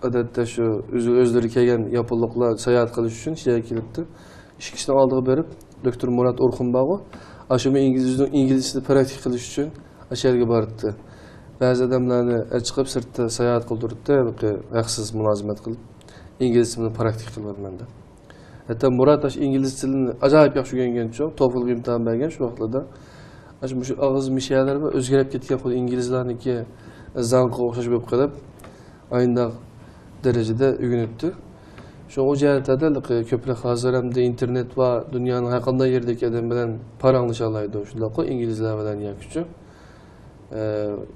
ئادەتتە شۇ ئۆز-، ئۆزلىرى كەلگەن ياپونلۇقلار ساياھەت قىلىش ئۈچۈن شۇ يەرگە كېلىپتۇ. ئىشىكچىنىڭ ئالدىغا بېرىپ، دوكتور مۇرات ئورخۇن بارغۇ، ئاشۇمۇ ئىنگلىز-، ئىنگلىزچىنى پراكتىكا قىلىش ئۈچۈن ئاشۇ يەرگە بارتتى. بەزى ئادەملەرنى ئەچىقىپ سىرتتا ساياھەت قىلدۇرتتى، ھېلىقى ھەقسىز مۇلازىمەت قىلىپ، ئىنگلىز تىلىنى پراكتىكا قىلىۋاتىمەن دەپ. ھەتتا مۇرات ئاشۇ ئىنگلىز تىلىنى ئاجايىپ ياخشى ئۆگەنگەنچۇ، توفىلغا ئىمتىھان بەرگەن شۇ ۋاقىتلاردا. ئاشۇ مۇشۇ ئاغزى مىشەلەر بار، ئۆزگىرىپ كەتكەن خۇددى ئىنگلىزلارنىڭكى زاڭقىغا ئوخشاش بولۇپ قېلىپ، ئاينداق دەرىجىدە ئۆگىنىپتۇ. شۇ ئۇ جەھەتتە ھېلىقى كۆپرەك ھازىر ئەمدى ئىنتېرنېت بار، دۇنيانىڭ ھەر قانداق يېرىدىكى ئادەم بىلەن پاراڭلىشالايدۇ، شۇنداققۇ ئىنگلىزلار بىلەن ياكىچۇ. ئە،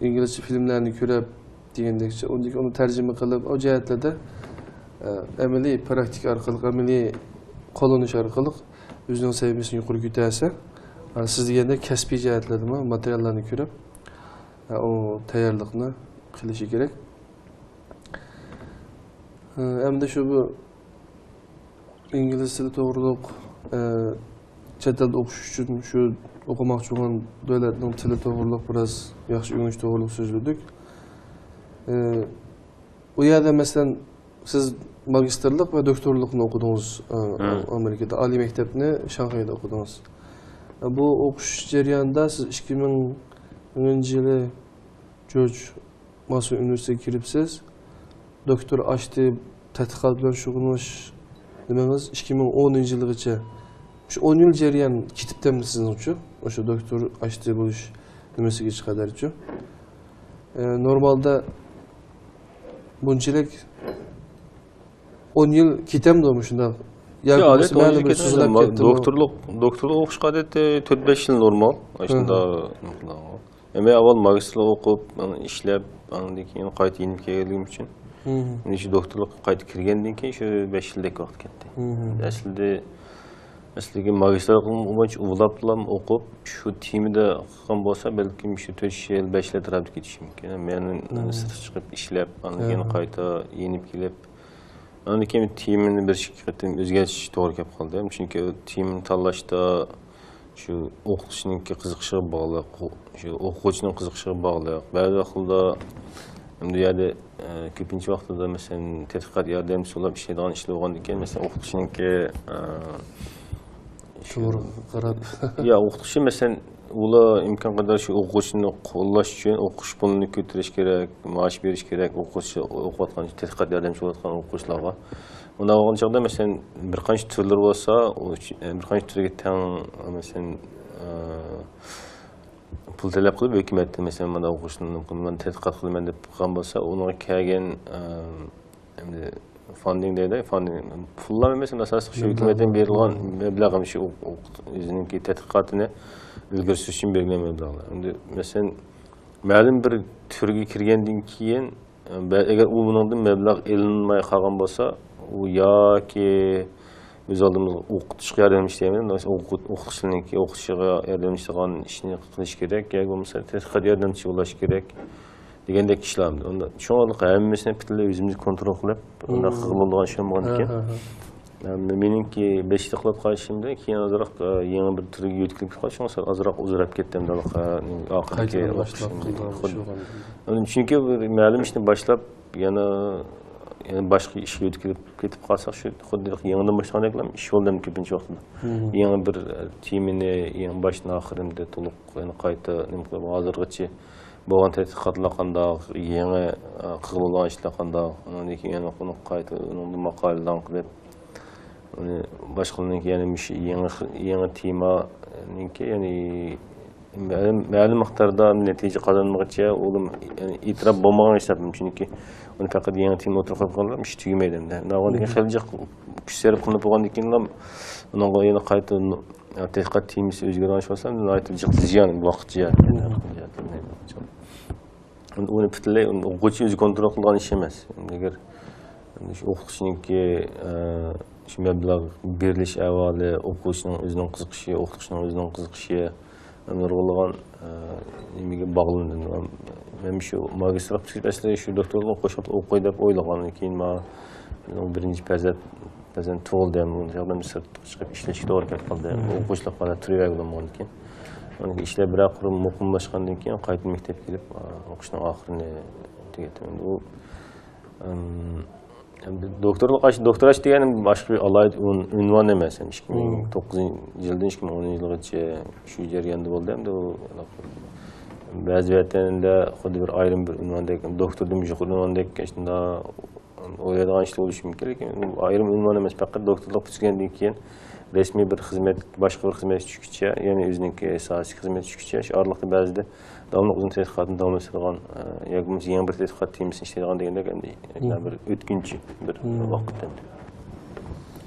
ئىنگلىزچە فىلىملەرنى كۆرۈپ دېگەندەكچە، ئۇندىكى ئۇنى تەرجىمە قىلىپ، ئۇ جەھەتلەردە، ئە، ئەمەلىي پراكتىكا ئارقىلىق، ئەمەلىي قوللىنىش ئارقىلىق ئۆزىنىڭ سەۋىيەسىنى يۇقىرى كۆتەرسە، ئە، سىز دېگەندەك كەسپىي جەھەتلەردىمۇ ماتېرىياللارنى كۆرۈپ، ئە، ئۇ تەييارلىقنى قىلىشى كېرەك. ئە، ئەمدى شۇ بۇ ئىنگلىز تىلى توغرۇلۇق، ئە، چەت ئەلدە ئوقۇش ئۈچۈن شۇ ئوقۇماقچى بولغان دۆلەتنىڭ تىلى توغرۇلۇق بىراز ياخشى ئۆگىنىش توغرۇلۇق سۆزلىدۇك. ئە، ئۇ يەردە، مەسىلەن، سىز ماگىستىرلىق ۋە دوكتورلۇقنى ئوقۇدىڭىز، ئە، ئامېرىكىدا، ئالىي مەكتەپنى شاڭخەيدە ئوقۇدىڭىز. ئە، بۇ ئوقۇش جەريانىدا سىز ئىككى مىڭىنچى يىلى جورج ماسون ئۇنىۋېرسىتېتىگە كىرىپسىز، دوكتور ئاشتى، تەتقىقات بىلەن شۇغۇللىنىش نېمىڭىز ئىككى مىڭ ئونىنچى يىلغىچە، شۇ ئون يىل جەريان كېتىپتىمدۇ سىزنىڭچۇ؟ ئاشۇ دوكتور ئاشتى بولۇش نېمىسىگىچە قەدەرچۇ؟ ئە، نورمالدا بۇنچىلىك ئون يىل كېتەمدۇ مۇشۇنداق؟ ياكى ياق، بولمىسا ئادەتتە ئون مەلۇم يىل بىر كېتىدۇ. سۈزۈلۈپ ما-، كەتتىمۇ؟ دوكتورلۇق، دوكتورلۇق ئوقۇشقا ئادەتتە تۆت بەش يىل نورمال. ئاشۇنداق. ئەمما ئاۋۋال ماگىستىرلىق ئوقۇپ، ئاندىن ئىشلەپ، ئاندىن كېيىن قايتا يېنىپ كەلگىنىم ئۈچۈن، مم، مېنى شۇ دوكتورلۇققا قايتا كىرگەندىن كېيىن شۇ بەش يىلدەك ۋاقىت كەتتى. مم. ئەسلىدە، ئەسلىدىكى ماگىستىرلىقىم بويىچە ئۇلاپلام ئوقۇپ، شۇ تېمىدا قىلغان بولسا، بەلكىم شۇ تۆت يىل، بەش يىل ئەتراپىدا كېتىشى مۇمكىن. مەن، مم، سىرتقا چىقىپ ئىشلەپ، ئاندىن كېيىن، مم، قايتا يېنىپ كېلىپ، ئاندىن كېيىن تېمىنى بىر ئىككى قېتىم ئۆزگەرتىش توغرا كەپ قالدى. چۈنكى تېمىنى تاللاشتا شۇ ئوقۇتقۇچىنىڭكى قىزىقىشىغا باغلىق، شۇ ئوقۇغۇچىنىڭ قىزىقىشىغا باغلىق. بەزى ۋاقىتلاردا، ئەمدى ئۇ يەردە، ئە، كۆپىنچە ۋاقتىدا، مەسىلەن، تەتقىقات ياردەمچىسى بولۇپ ئىشلەيدىغان ئىشلار بولغاندىكىن، مەسىلەن، ئوقۇتقۇچىنىڭكى، ئە، توغرىغا قاراپ. يا، ئوقۇتقۇچى، مەسىلەن، ئۇلار ئىمكان قەدەر شۇ ئوقۇغۇچىنى قوللاش ئۈچۈن ئوقۇش پۇلىنى كۆتۈرۈش كېرەك، مائاش بېرىش كېرەك، ئوقۇغۇچى ئوقۇۋاتقان، تەتقىقات ياردەمچى بولۇۋاتقان ئوقۇغۇچىلارغا. ئۇنداق بولغان چاغدا، مەسىلەن، بىر قانچە تۈرلىرى بولسا، ئۇ چ-، بىر قانچە تۈرگە تەڭ، مەسىلەن، ئە، پۇل تەلەپ قىلىپ، ھۆكۈمەتتىن، مەسىلەن، مانا ئوقۇغۇچىنى مەن تەتقىقات قىلىمەن دەپ قىلغان بولسا، ئۇنىڭغا كەلگەن، ئە، ئەمدى فاندىنگ دەيدۇ، فاندىنگ، پۇللار ئەمەس، ئاساسلىق شۇ ھۆكۈمەتتىن بېرىلغان مەبلەغ ھەم شۇ ئوق-، ئوق-، ئۆزىنىڭكى تەتقىقاتىنى ئىلگىرى سۈرۈش ئۈچۈن بېرىلگەن مەبلەغلەر. ئەمدى، مەسىلەن، مەلۇم بىر تۈرگە كىرگەندىن كېيىن، بە-، ئەگەر ئۇ بۇنىڭدىن مەبلەغ ئېلىنماي قالغان بولسا، ئۇ ياكى ئۆز ئالدىمىزغا ئوقۇتۇشقا ياردەملىشىش دەيمەن، ئوقۇت-، ئوقۇتقۇچىنىڭكى ئوقۇتۇشىغا ياردەملىشىدىغان ئىشنى قىلىش كېرەك، ياكى بولمىسا تەتقىقات ياردەمچىسى بولۇش كېرەك. دېگەندەك ئىشلار. ئۇندا شۇڭا ھەممىسىنى پۈتۈنلەي ئۆزىمىز كونترول قىلىپ، ئۇنداق قىلغىلى بولىدىغان ئىش بولمىغان ئىكەن. ھە، ھە، ھە. مېنىڭكى بەش يىللىق قىلىۋاتقان ئىشىمدا كېيىن ئازراق، ئە، يېڭى بىر تۈرگە يۆتكىلىپ قالدى. شۇڭا سەل ئازراق ئۇزىراپ كەتتىم، ھېلىقى ئارقىدىكى قايتىدىن باشلاپ قىلىدىغان ئىش بولغان. چۈنكى بىر مەلۇم ئىشنى باشلاپ، يەنە، يەنە باشقا ئىشقا يۆتكىلىپ كېتىپ قالساق، شۇ خۇددى يېڭىدىن باشلىغاندەكلا ئىش بولدى كۆپىنچە ۋاقتىدا. يېڭى بىر، ئە، تېمىنى يېڭى باشتىن ئاخىرىمدە تولۇق يەنە قايتا نېمە قىلىپ، ھازىرغىچە بولغان تەتقىقاتلار قانداق، يېڭى، ئە، قىلغىلى بولغان ئىشلار قانداق، ئۇنىڭدىن كېيىن يەنە ئۇنى قايتا ئۇنىڭدىن ماقالىلەرنى قىلىپ، ئۇنى باشقىلارنىڭكى يەنە مۇشۇ يېڭى خىل، يېڭى تېمانىڭكى، يەنى مەلۇم، مەلۇم مىقداردا نەتىجە قازانمىغۇچە ئۇلۇم، يەنى ئېتىراپ بولمىغان ھېسابلىنىدۇ. چۈنكى ئۇنى پەقەت يېڭى تېما ئوتتۇرىغا قويۇپ قالغان ئىش تۈگىمەيدۇ ئەمدى. ئۇنىڭغا دېگەن خېلى جىق كۈچ سەرپ قىلىنىپ بولغاندىن كېيىنلا ئۇنىڭغا يەنە قايتا تەتقىقات تېمىسى ئۆزگەرگەن ئىش بولسا، ناھايىتى جىق زىيان، ۋاقىت زىيان. ئۇنى پۈتۈنلەي ئوقۇغۇچى ئۆزى كونترول قىلىدىغان ئىش ئەمەس. ئەگەر شۇ ئوقۇتقۇچىنىڭكى، ئە، شۇ مەبلەغ بېرىلىش ئەھۋالى، ئوقۇغۇچىنىڭ ئۆزىنىڭ قىزىقىشى، ئوقۇتقۇچىنىڭ ئۆزىنىڭ قىزىقىشى، نۇرغۇنلىغان، ئە، نېمىگە باغلىنىدۇ. مەن شۇ ماگىستىرلىق پۈتكۈزۈپ ئەسلى شۇ دوكتورلۇققا قوشۇپ ئوقۇي دەپ ئويلىغان. كېيىن ماڭا بىرىنچى پەرزەنت، پەرزەنت تۇغۇلدى. ھەم ئۇ چاغدا سىرتقا چىقىپ ئىشلەشكە توغرا كېلىپ قالدى. ئوقۇغۇچىلىق پائالىيەت تۇرۇۋەرگىلى بولمىغاندىكىن. ئۇنىڭ ئىشلار بىرەر قۇر مۇقىملاشقاندىن كېيىن قايتا مەكتەپكە كېلىپ، ئوقۇشنىڭ ئاخىرىنى تۈگەتتىم. ئەمدى ئۇ، ئەم، ئەمدى دوكتورلۇق ئاش-، دوكتوراش دېگەن باشقا بىر ئالاھىدە ئۇن-، ئۇنۋان ئەمەس. ئەمدى ئىككى مىڭ توققۇزىنچى يىلدىن ئىككى مىڭ ئونىنچى يىلغىچە شۇ جەرياندا بولدى. ئەمدى ئۇ بەزى ۋەتەندە خۇددى بىر ئايرىم بىر ئۇنۋاندەك، دوكتوردىن يۇقىرى ئۇنۋاندەك شۇنداق ئويلايدىغان ئىشلار بولۇشى مۇمكىن، لېكىن ئۇ ئايرىم ئۇنۋان ئەمەس، پەقەت دوكتورلۇق پۈتكەندىن كېيىن رەسمىي بىر خىزمەت، باشقا بىر خىزمەتكە چۈشكۈچە، يەنى ئۆزىنىڭكى ساھەسىگە خىزمەتكە چۈشكۈچە، شۇ ئارىلىقتا بەزىدە داۋاملىق ئۆزىنىڭ تەتقىقاتىنى داۋاملاشتۇرىدىغان، ئە، ياكى بولمىسا يېڭى بىر تەتقىقات تېمىسىنى ئىشلەيدىغان دېگەندەك، ئەمدى بىر ئۆتكۈنچى بىر ۋاقىت ئەمدى.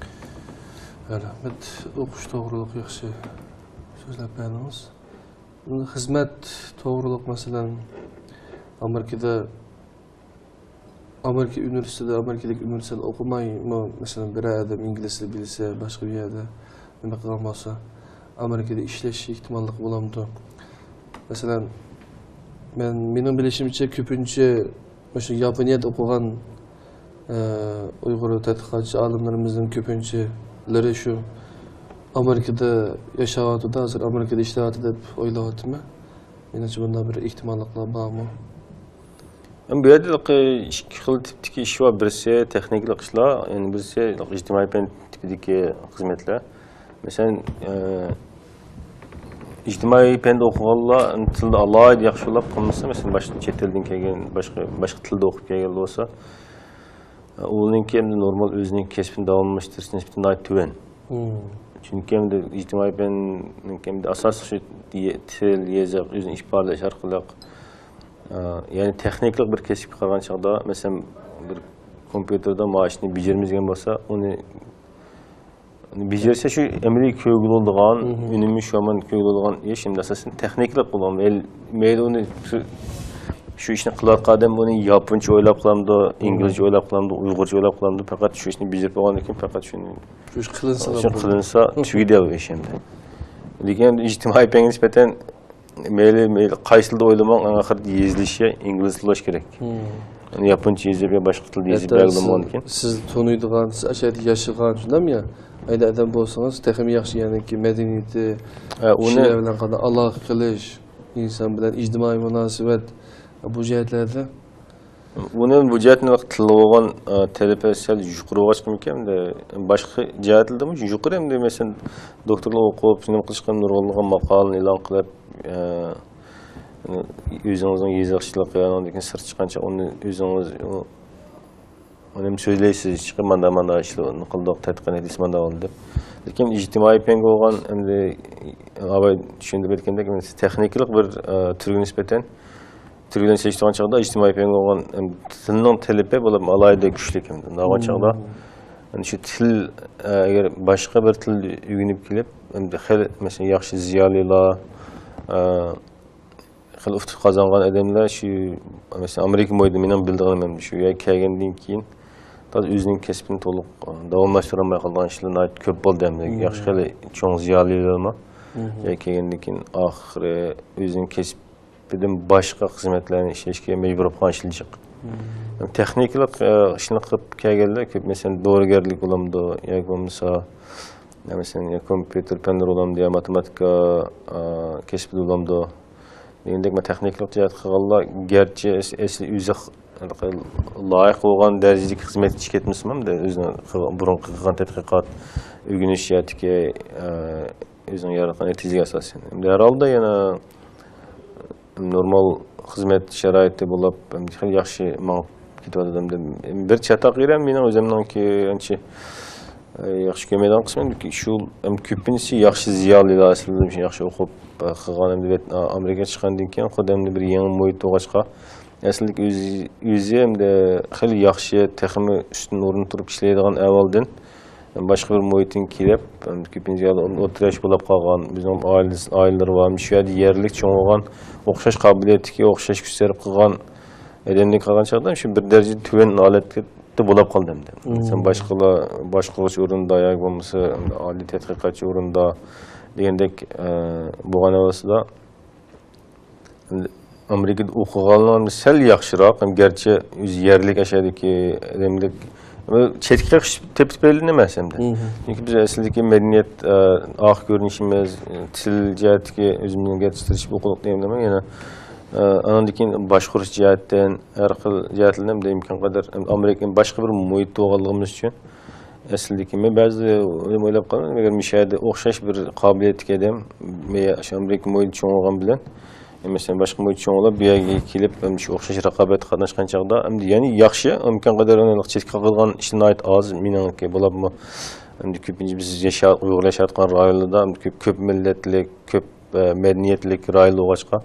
رەھمەت. ئوقۇش توغرۇلۇق ياخشى سۆزلەپ بەردىڭىز. خىزمەت توغرۇلۇق، مەسىلەن، ئامېرىكىدا ئامېرىكا ئۇنىۋېرسىتېتىدا، ئامېرىكىدىكى ئۇنىۋېرسىتېتتا ئوقۇمايمۇ، مەسىلەن، بىرەر ئادەم ئىنگلىز تىلى بىلسە، باشقا بىر يەردە نېمە قىلغان بولسا، ئامېرىكىدا ئىشلەش ئېھتىماللىقى بولامدۇ؟ مەسىلەن، مەن، مېنىڭ بىلىشىمچە، كۆپىنچە مۇشۇ ياپونىيەدە ئوقۇغان، ئە، ئۇيغۇر تەتقىقاتچى ئالىملىرىمىزنىڭ كۆپىنچىلىرى شۇ ئامېرىكىدا ياشاۋاتىدۇ، ھازىر ئامېرىكىدا ئىشلەۋاتىدۇ دەپ ئويلاۋاتىمەن. مېنىڭچە، بۇنداق بىر ئېھتىماللىقلار بارمۇ؟ بۇ يەردە ئىككى خىل تىپتىكى ئىش بار. بىرسى تېخنىكىلىق ئىشلار، يەنە بىرسى ئىجتىمائىي پەن تىپىدىكى خىزمەتلەر. مەسىلەن، ئە، ئىجتىمائىي پەندە ئوقۇغانلار تىلدا ئالاھىدە ياخشى بولۇپ قالمىسا، مەسىلەن، باشقا چەت ئەلدىن كەلگەن، باشقا، باشقا تىلدا ئوقۇپ كەلگەن بولسا، ئۇنىڭكى ئەمدى نورمال ئۆزىنىڭ كەسپىنى داۋاملاشتۇرۇش نىسبىتى ناھايىتى تۆۋەن. چۈنكى ئەمدى ئىجتىمائىي پەننىڭكى ئەمدى ئاساسلىق شۇ يە-، تىل، يېزىق، ئۆزىنى ئىپادىلەش ئارقىلىق، ئە، يەنى تېخنىكىلىق بىر كەسىپكە قارىغان چاغدا، مەسىلەن، بىر كومپيۇتېردا مانا شۇنى بېجىرىمىز دېگەن بولسا، ئۇنى بېجىرسە، شۇ ئەمەلىي كۆرگىلى بولىدىغان، ئۈنۈمى شۇ ھامان كۆرگىلى بولىدىغان ئىش، ئەمدى ئاساسەن تېخنىكىلىق بولغان. مەيلى، مەيلى ئۇنى شۇ، شۇ ئىشنى قىلىۋاتقان ئادەم ئۇنى ياپونچە ئويلاپ قىلامدۇ، ئىنگلىزچە ئويلاپ قىلامدۇ، ئۇيغۇرچە ئويلاپ قىلامدۇ، پەقەت شۇ ئىشنى بېجىرىپ بولغاندىن كېيىن پەقەت شۇنى، شۇ ئىش قىلىنسىلا شۇ بولدى. قىلىنسا تۈگىدى ئۇ ئىش ئەمدى. لېكىن ئەمدى ئىجتىمائىي پەنگە نىسبەتەن مەيلى، مەيلى قايسى تىلدا ئويلىماڭ، ئەڭ ئاخىرىدا يېزىلىشى ئىنگلىز تىلى بولۇشى كېرەك. يەنى ياپونچە يېزىپ يا باشقا تىلدا يېزىپ ھەتتا بەرگىلى بولمىغاندىكەن. سىز، سىز تونۇيدىغان، سىز ئاشۇ يەردە ياشىغان، شۇنداقمۇ يا؟ ئايدا ئادەم بولسىڭىز، تېخىمۇ ياخشى، يەنىكى مەدەنىيىتى، ھە، ئۇنى كىشىلەر بىلەن قانداق ئالاقە قىلىش، ئىنسان بىلەن ئىجتىمائىي مۇناسىۋەت، بۇ جەھەتلەردە. ئۇنىڭ بۇ جەھەتتىن تىلغا بولغان، ئە، تەلىپى سەل يۇقىرى بولغاچقىمىكەن، ئەمدى باشقا جەھەتلەردىمۇ يۇقىرى، ئەمدى مەسىلەن، دوكتورلار ئوقۇپ، نېمە قىلىشقا نۇرغۇنلىغان ماقالىنى ئېلان قىلىپ، ئە، ئۆزىڭىزنىڭ يېزىقچىلىقى، ئاندىن كېيىن سىرتقا چىققانچە ئۇنى ئۆزىڭىز، ئۇ، ئۇنى سۆزلەيسىز، چىقىپ ماندا، ماندا ئىشلارنى قىلدۇق، تەتقىق نەتىجىسى ماندا بولدى دەپ. لېكىن ئىجتىمائىي پەنگە بولغان، ئەمدى ئاۋاي چۈشەندۈرۈپ ئۆتكەندەك، تېخنىكىلىق بىر، ئە، تۈرگە نىسبەتەن، تۈر بىلەن سېلىشتۇرغان چاغدا ئىجتىمائىي پەنگە بولغان، ئەمدى تىلنىڭ تەلىپى بولۇپ ئالاھىدە كۈچلۈك. ئەمدى ئۇنداق بولغان چاغدا، ئەمدى شۇ تىل، ئە، ئەگەر باشقا بىر تىل ئۆگىنىپ كېلىپ، ئەمدى خېلى، مەسىلەن، ياخشى زىيالىيلار، ئە، خېلى ئۇتۇق قازانغان ئادەملەر شۇ، مەسىلەن، ئامېرىكا مۇھىتىدا مېنىڭ بىلىدىغىنىم شۇ يەرگە كەلگەندىن كېيىن تازا ئۆزىنىڭ كەسپىنى تولۇق، ئە، داۋاملاشتۇرالماي قالغان كىشىلەر ناھايىتى كۆپ بولدى. ئەمدى ياخشى، خېلى چوڭ زىيالىيلارمۇ يەرگە كەلگەندىن كېيىن ئاخىرى ئۆزىنىڭ كەسپىدىن باشقا خىزمەتلەرنى ئىشلەشكە مەجبۇر بولۇپ قالغان كىشىلەر جىق. تېخنىكىلىق، ئە، ئىشنى قىلىپ كەلگەنلەر كۆپ، مەسىلەن، دورىگەرلىك بولامدۇ ياكى بولمىسا، يا، مەسىلەن، يا كومپيۇتېر پەنلىرى بولامدۇ يا ماتېماتىكا، ئە، كەسپىدە بولامدۇ دېگەندەك، مەن تېخنىكىلىق جەھەتتە قىلغانلار گەرچە ئەس-، ئەسلى ئۆزى خ-، لايىق بولغان دەرىجىدىكى خىزمەتكە چىقىپ كەتمىسىمۇ، ئەمدى ئۆزىنىڭ قىلغان، بۇرۇن قىلغان تەتقىقات، ئۆگىنىش جەھەتتىكى، ئە، ئۆزىنىڭ ياراتقان نەتىجىگە ئاساسەن. ئەمدى ھەر ھالدا يەنە نورمال خىزمەت شارائىتى بولۇپ، خېلى ياخشى مېڭىپ كېتىۋاتىدۇ. بىر چاتاق يېرى مېنىڭ ئۆزۈمنىڭكى ئانچە، ئە، ياخشى كۆرمەيدىغان قىسمى شۇ، كۆپىنچىسى ياخشى زىيالىيلار، ئەسلىدە ياخشى ئوقۇپ، ئە، قىلغان، ئەمدى ئامېرىكىغا چىققاندىن كېيىن خۇددى ئەمدى بىر يېڭى مۇھىت بولغاچقا، ئەسلىدىكى ئۆزى، ئۆزى ئەمدى خېلى ياخشى، تېخىمۇ ئۈستۈن ئورۇندا تۇرۇپ ئىشلەيدىغان ئەھۋالدىن، باشقا بىر مۇھىتتىن كېلىپ، كۆپىنچە ھالدا ئوتتۇرا ياش بولاپ قالغان، بىزنىڭ ئائىلىسى، ئائىلىلىرى بار، شۇ يەردە يەرلىك چوڭ بولغان، ئوخشاش قابىلىيەتتىكى، ئوخشاش كۈچ سەرپ قىلغان ئادەمدىن قالغان چاغدا شۇ بىر دەرىجىدە تۆۋەن ھالەتتە بولاپ قالدى ئەمدى. مەسىلەن، باشقىلار باشقۇرغۇچى ئورنىدا ياكى بولمىسا ئالىي تەتقىقاتچى ئورنىدا دېگەندەك، ئە، بولغان ھالدا ئامېرىكىدا ئوقۇغانلار سەل ياخشىراق، ھەم گەرچە ئۆزى يەرلىك ئاشۇ يەردىكى ئادەمدەك، چەتكە قېقىش تېپىپ بېرىلگەن ئەمەس ئەمدى. چۈنكى بىز ئەسلىدىكى مەدەنىيەت، ئە، ئارقا كۆرۈنۈشىمىز، تىل جەھەتتىكى ئۆزۈمنىڭ گەرچە تىرىشىپ ئوقۇدۇق دېگەندىمۇ يەنە، ئە، ئاندىن كېيىن باشقۇرۇش جەھەتتىن، ھەر خىل جەھەتلەردىن ئىمكان قەدەر ئامېرىكا باشقا بىر مۇھىتتا بولغانلىقىمىز ئۈچۈن، ئەسلىدىكى، مەن بەزىدە ئويلاپ قالىمەن، ئەگەر مۇشۇ يەردە ئوخشاش بىر قابىلىيەتلىك ئادەم، مەن شۇ ئامېرىكا مۇھىتىدا چوڭ بولغان بىلەن، مەسىلەن، باشقا مۇھىتتا چوڭ بولۇپ، بۇ يەرگە كېلىپ، مەن شۇ ئوخشاش رەقابەتكە قاتناشقان چاغدا، ئەمدى يەنى ياخشى، ئىمكان قەدەر چەتكە قالغان ئىشلار ناھايىتى ئاز، مېنىڭكى بولۇپمۇ، ئەمدى كۆپىنچە بىز ياشا-، ئۇيغۇر ياشاۋاتقان رايونلاردا ئەمدى كۆپ، كۆپ مىللەتلىك، كۆپ، ئە، مەدەنىيەتلىك رايون بولغاچقا،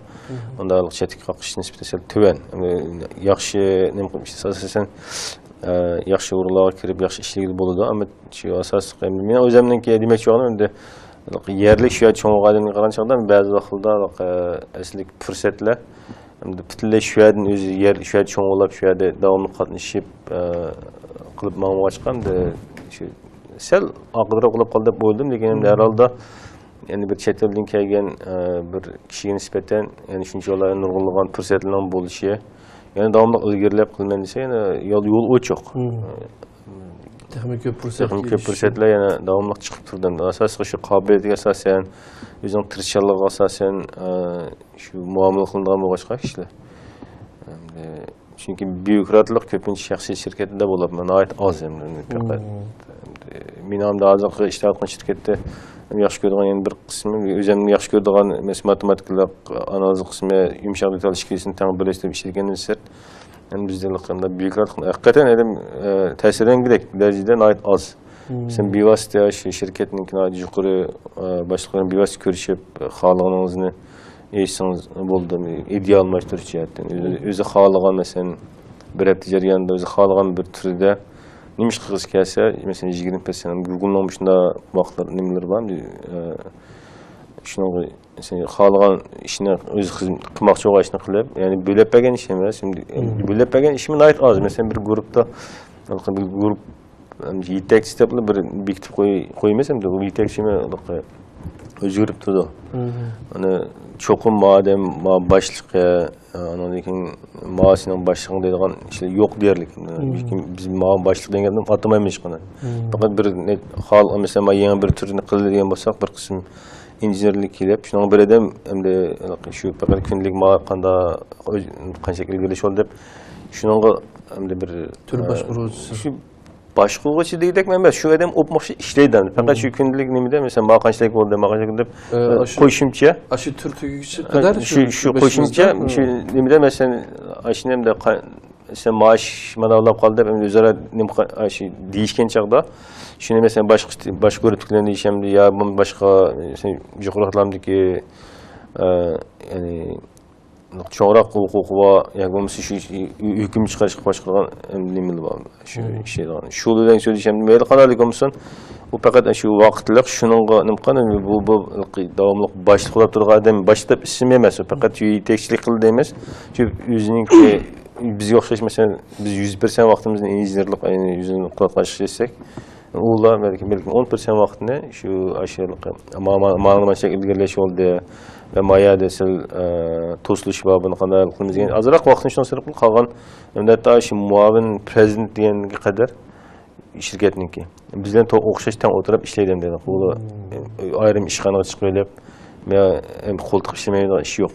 ئۇنداق چەتكە قېقىش نىسبىتى سەل تۆۋەن. ئەمدى ياخشى، نېمە قىلىپ ئىشلىسە، ئاساسەن، ئە، ياخشى ئورۇنلارغا كىرىپ، ياخشى ئىشلىگىلى بولىدۇ. ئەمما شۇ ئاساسلىق، ئەمدى مېنىڭ ئۆزۈمنىڭكى دېمەكچى بولغىنىم، ئەمدى يەرلىك شۇ يەردە چوڭ بولغان ئادەمگە قارىغان چاغدا، بەزى ۋاقىتلاردا، ئە، ئەسلىدىكى پۇرسەتلەر، ئەمدى پۈتۈنلەي شۇ يەردىن ئۆزى يەر، شۇ يەردە چوڭ بولاپ، شۇ يەردە داۋاملىق قاتنىشىپ، ئە، قىلىپ ماڭمىغاچقا، ئەمدى شۇ سەل ئارقىدىراق بولۇپ قالدى دەپ ئويلىدىم. لېكىن ئەمدى ھەر ھالدا يەنى بىر چەت ئەلدىن كەلگەن، ئە، بىر كىشىگە نىسبەتەن، يەنى شۇنچىۋالا نۇرغۇنلىغان پۇرسەتلەرنىڭ بولۇشى، يەنى داۋاملىق ئىلگىرىلەپ قىلىمەن دېسە، يەنە يول، يول ئوچۇق. تېخىمۇ كۆپ پۇرسەت تېخىمۇ كۆپ كېلىشى. پۇرسەتلەر يەنە داۋاملىق چىقىپ تۇرىدۇ. ئاساسلىقى شۇ قابىلىيىتىگە ئاساسەن، ئۆزىنىڭ تىرىشچانلىقىغا ئاساسەن، ئە، شۇ مۇئامىلە قىلىنىدىغان بولغاچقا كىشىلەر. ئەمدى چۈنكى بيۇروكراتلىق كۆپىنچە شەخسىي شىركەتلەردە بولۇپ، ناھايىتى ئاز ئەمدى پەقەت. مېنىڭ ئەمدى ھازىرقى ئىشلەۋاتقان شىركەتتە ياخشى كۆرىدىغان يەنە بىر قىسمى، ئۆزۈمنىڭ ياخشى كۆرىدىغان مەسىلەن ماتېماتىكىلىق ئانالىز قىسمى، يۇمشاق دېتال ئىككىلىسىنى تەڭ بىرلەشتۈرۈپ ئىشلىگەندىن سىرت، ئەمدى بىزدە بيۇروكراتلىق ھەقىقەتەن ئادەم، ئە، تەسىرلەنگۈدەك دەرىجىدە ناھايىتى ئاز. مەسىلەن، بىۋاسىتە شۇ شىركەتنىڭكى ناھايىتى يۇقىرى، ئە، باشلىقلىرى بىۋاسىتە كۆرۈشۈپ، خالىغىنىڭىزنى ئېيتسىڭىز بولىدۇ. ئىدىيە ئالماشتۇرۇش جەھەتتىن. ئۆزى، ئۆزى خالىغان، مەسىلەن، بىر ھەپتە جەريانىدا ئۆزى خالىغان بىر تۈردە نېمە ئىش قىلغۇسى كەلسە، مەسىلەن، يىگىرمە پىرسەنت، گۇگلنىڭ مۇشۇنداق ۋاقىتلار، نېمىلىرى بار، ئە، شۇنىڭغا، مەسىلەن، خالىغان ئىشنى ئۆزى خىز-، قىلماقچى بولغان ئىشنى قىلىپ، يەنى بۆلەپ بەرگەن ئىش ئەمەس، ئەمدى بۆلەپ بەرگەن ئىشمۇ ناھايىتى ئاز. مەسىلەن، بىر گۇرۇپتا، بىر گۇرۇپ يېتەكچى دەپلا بىر بېكىتىپ قوي-، قويمىسا، ئەمدى ئۇ يېتەكچىمۇ ئۆزگىرىپ تۇرىدۇ. ئەنە چوقۇم ما ئادەم، ما باشلىقى، ئانىڭدىن كېيىن ما سېنىڭ باشلىقىڭ دەيدىغان كىشىلەر يوق دېيەرلىك. چۈنكى بىز ما باشلىق دېگەن گەپنى ئاتىمايمىز ھېچقانداق. پەقەت بىر نە-، خال-، مەسىلەن، ما يېڭى بىر تۈرنى قىلدى دېگەن بولساق، بىر قىسىم ئىنژېنېرلار كېلىپ، شۇنىڭ بىر ئادەم ئەمدى شۇ پەقەت كۈندىلىك ما قاندا-، قانچە ئىلگىرىلىشى بولدى دەپ شۇنىڭغا ئەمدى بىر، تۈر ئە، باشقۇرغۇچىسى. شۇ باشقۇرغۇچى دېگۈدەك ئەمەس، شۇ ئادەم ئوپمۇقشى ئىشلەيدۇ. پەقەت شۇ كۈندىلىك نېمىدە، مەسىلەن، ماڭا قانچىلىك بولدى، ماڭا قانچىلىك دەپ، ئە، ئە، ئاشۇ، قوشۇمچە. ئاشۇ تۈر تۈگىگۈچە ئە، قەدەر شۇ، شۇ شۇ بەش يۈز قوشۇمچە، مىڭ شۇ نېمىدە، مەسىلەن، ئاشۇ نېمىدە قا-، مەسىلەن، مائاش مانا ئالاپ قالدى دەپ، ئەمدى ئۆزئارا نېمە قا-، ئاشۇ دېيىشكەن چاغدا، شۇنى، مەسىلەن، باشقا، باشقا گۇرۇپپىدىكىلەرنى دېيىشەمدۇ يا بولمىسا باشقا، مەسىلەن، يۇقىرىقلامدىكى، ئە، يەنى، چوڭراق ھوقۇقى بار ياكى بولمىسا شۇ ھۆكۈم چىقىرىشقا باشقۇرغان نېمىلەر بار، شۇ ئىشلەيدىغان. شۇ بىلەن سۆزلىشەمدۇ، مەيلى قانداق بولمىسۇن، ئۇ پەقەت شۇ ۋاقىتلىق شۇنىڭغا نېمە قىلغان، بۇ، بۇ داۋاملىق باشلىق بولۇپ تۇرغان ئادەم، باشلىق دەپ ئىسىم ئەمەس، ئۇ پەقەت شۇ يېتەكچىلىك قىلدى ئەمەس. شۇ ئۆزىنىڭكى، بىزگە ئوخشاش، مەسىلەن، بىز يۈز پىرسەنت ۋاقتىمىزنى ئىنژېنېرلىق، يەنى ئۆزىنى قىلىۋاتقان ئىشقا ئىشلەتسەك، ئۇلار بەلكىم، بەلكىم ئون پىرسەنت ۋاقتىنى شۇ، ئاشۇ، ما-، ما-، مانا مانا شەكىل ئىلگىرىلەش بولدى ۋە ما يەردە سەل، ئە، توسۇلۇش بار، بۇنى قانداق ھەل قىلىمىز دېگەن ئازراق ۋاقتىنى شۇنىڭغا سەرپ قىلىپ، قالغان ئەمدى ھەتتا شۇ مۇئاۋىن پىرېزىدېنت دېگەنگە قەدەر شىركەتنىڭكى. بىز بىلەن تو-، ئوخشاش تەڭ ئولتۇرۇپ ئىشلەيدۇ ئەمدى. ئۇلار ئايرىم ئىشخانىغا چىقىۋېلىپ، مەن قولتۇق ئىشلىمەيدىغان ئىش يوق.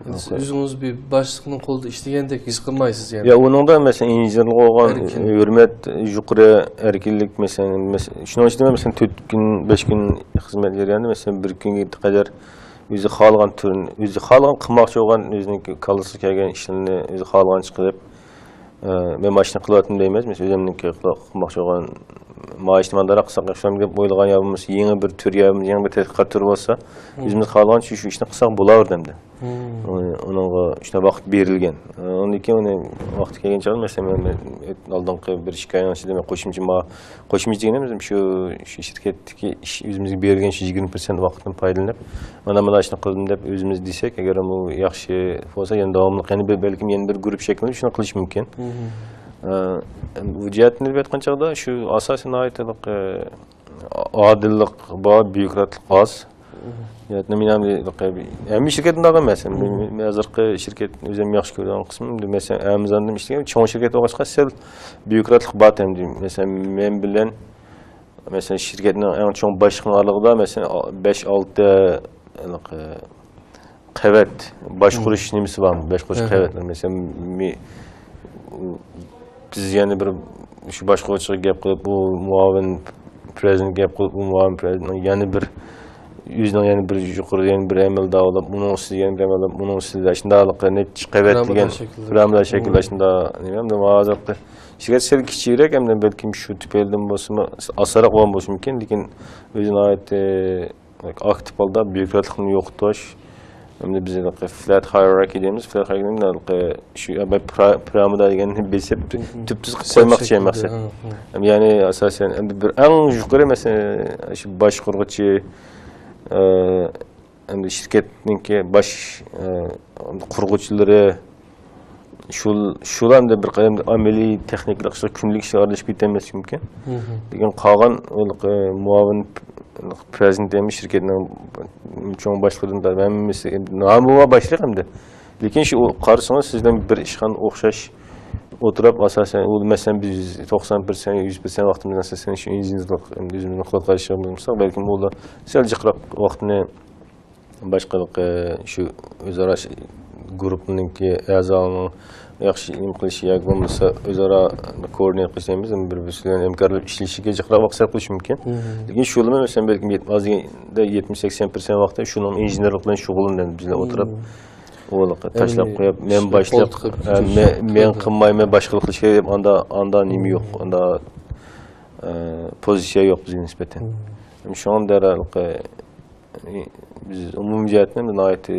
سىز ئۆزىڭىز بىر باشلىقنىڭ قولىدا ئىشلىگەندەك ھېس قىلمايسىز، يەنى. يا، ئۇنىڭدا، مەسىلەن، ئىنژېنېرغا بولغان ھۆرمەت، يۇقىرى ئەركىنلىك، مەسىلەن، مەس-، شۇنىڭ ئىچىدە، مەسىلەن، تۆت كۈن، بەش كۈن خىزمەت جەريانىدا، مەسىلەن، بىر كۈنگە قەدەر ئۆزى خالىغان تۈرنى، ئۆزى خالىغان قىلماقچى بولغان، ئۆزىنىڭ كاللىسىغا كەلگەن ئىشلىرىنى ئۆزى خالىغانچە قىلىپ، ئە، مەن ماشىنا قىلىۋاتىمەن دەيمىز، مەسىلەن، ئۆزۈمنىڭكى قىلماقچى بولغان مائاشنى مانداقراق قىلساق ياخشىلامدۇ دەپ ئويلىغان يا بولمىسا يېڭى بىر تۈر يا يېڭى بىر تەتقىقات تۈرى بولسا، ئۆزىمىز خالىغانچە شۇ ئىشنى قىلساق بولۇۋېرىدۇ ئەمدى. ئۇنى-، ئۇنىڭغا شۇنداق ۋاقىت بېرىلگەن. ئۇندىن كېيىن ئۇنى ۋاقتى كەلگەن چاغدا، مەسىلەن، مەن، مەن ئالدىنقى بىر ئىككى ئاينىڭ ئىچىدە مەن قوشۇمچە ما-، قوشۇمچە دېگىنىم شۇ، شۇ شىركەتتىكى ئىش ئۆزىمىزگە بېرىلگەن شۇ يىگىرمە پىرسەنت ۋاقىتتىن پايدىلىنىپ، مانا، مانا ئىشنى قىلدىم دەپ ئۆزىمىز دېسەك، ئەگەر ئۇ ياخشى بولسا، يەنە داۋاملىق يەنە بىر، بەلكىم يەنە بىر گۇرۇپپا شەكىللىنىپ شۇنى قىلىش مۇمكىن. ئە، بۇ جەھەتتىن ئېلىپ ئېيتقان چاغدا شۇ ئاساسىي ناھايىتى، ئە، ئادىللىق بار، بيۇروكراتلىق ئاز. يەتنە مىنام، ھەممە شىركەت ئۇنداق ئەمەس. مەن، مەن ھازىرقى شىركەت ئۆزۈم ياخشى كۆرىدىغان قىسمىم، مەسىلەن، ئامازوندا ئىشلىگەن چوڭ شىركەت بولغاچقا سەل بيۇروكراتلىق بار ئەمدى. مەسىلەن، مەن بىلەن، مەسىلەن، شىركەتنىڭ ئەڭ چوڭ باشلىقىنىڭ ئارىلىقىدا، مەسىلەن، بەش، ئالتە، قەۋەت باشقۇرۇش نېمىسى بارمۇ؟ باشقۇرۇش قەۋەتلىرى. مەسىلەن، مى-، بىز يەنە بىر شۇ باشقۇرغۇچىغا گەپ قىلىپ، ئۇ مۇئاۋىن پىرېزىدېنتقا گەپ قىلىپ، ئۇ مۇئاۋىن پىرېزىدېنتنىڭ يەنە بىر، ئۆزىنىڭ يەنە بىر يۇقىرىدا يەنە بىر ئەمەلدار بولۇپ، ئۇنىڭ ئۈستىدە يەنە بىر ئەمەلدار بولۇپ، ئۇنىڭ ئۈستىدە شۇنداق نەچچە قەۋەتلىگەن پىرامىدا شەكىللەشتى. شۇنداق، نېمە، ھازىرقى شىركەت سەل كىچىكرەك، ئەمدى بەلكىم شۇ تۈپەيلىدىن بولسىمۇ، ئاسانراق بولغان بولۇشى مۇمكىن، لېكىن ئۆزى ناھايىتى ئاكتىپ ھالدا بيۇروكراتلىقنى يوقىتىش. ئەمدى بىز فلات ھايراركى دەيمىز. فلات ھايراركى شۇ پىرا-، پىرامىدا دېگەننى بېسىپ، تۈ-، تۈپتۈز قىلىپ قويماقچى مەقسەت. يەنى ئاساسەن، ئەمدى بىر ئەڭ يۇقىرى، مەسىلەن، شۇ باشقۇرغۇچى، ئە، ئەمدى شىركەتنىڭكى باش، ئە، قۇرغۇچىلىرى، شۇ، شۇلار ئەمدى بىر قەدەم ئەمەلىي تېخنىكىلىق ئىشلار، كۈندىلىك ئىشلار ئارىلىشىپ كېتەلمەسلىكى مۇمكىن. لېكىن قالغان، ئە، مۇئاۋىن پىرېزىدېنت شىركەتنىڭ چوڭ باشلىقىدىن ھەممىسى، نامى بار باشلىق ئەمدى. لېكىن شۇ قارىسىڭىز، سىز بىلەن بىر ئىشخانىدا ئوخشاش ئولتۇرۇپ، ئاساسەن، ئۇ، مەسىلەن، بىز توقسان پىرسەنت، يۈز پىرسەنت ۋاقتىمىزنى ئاساسەن شۇ ئىنژېنېرلىق، ئۆزىمىزنىڭ قىلىۋاتقان ئىشلىرىمىزغا بولسا، بەلكىم ئۇلار سەل جىقراق ۋاقتىنى باشقىلىقى شۇ ئۆزئارا ش-، گۇرۇپپىنىڭكى ئەزالىرىنىڭ ياخشى نېمە قىلىشى ياكى بولمىسا ئۆزئارا كوئوردىنات قىلىش دەيمىز، بىر-بىرسى بىلەن ھەمكارلىشىپ ئىشلىشىگە جىقراق ۋاقىت سەرپ قىلىشى مۇمكىن. لېكىن شۇلىمۇ مەسىلەن بەلكىم يەت-، ئاز دېگەندە يەتمىش، سەكسەن پىرسەنت ۋاقتى شۇنىڭ ئىنژېنېرلىق بىلەن شۇغۇللىنىدۇ بىزلەر ئولتۇرۇپ. ئۇ تاشلاپ قويۇپ، مەن باشلىق، مەن، مەن قىلمايمەن، باشقىلار قىلىشى كېرەك دەپ ئاندا، ئاندا نېمە يوق، ئاندا، ئە، پوزىتسىيە يوق بىزگە نىسبەتەن. شۇڭا دەرھال، ئە، بىز ئومۇمىي جەھەتتىن ناھايىتى،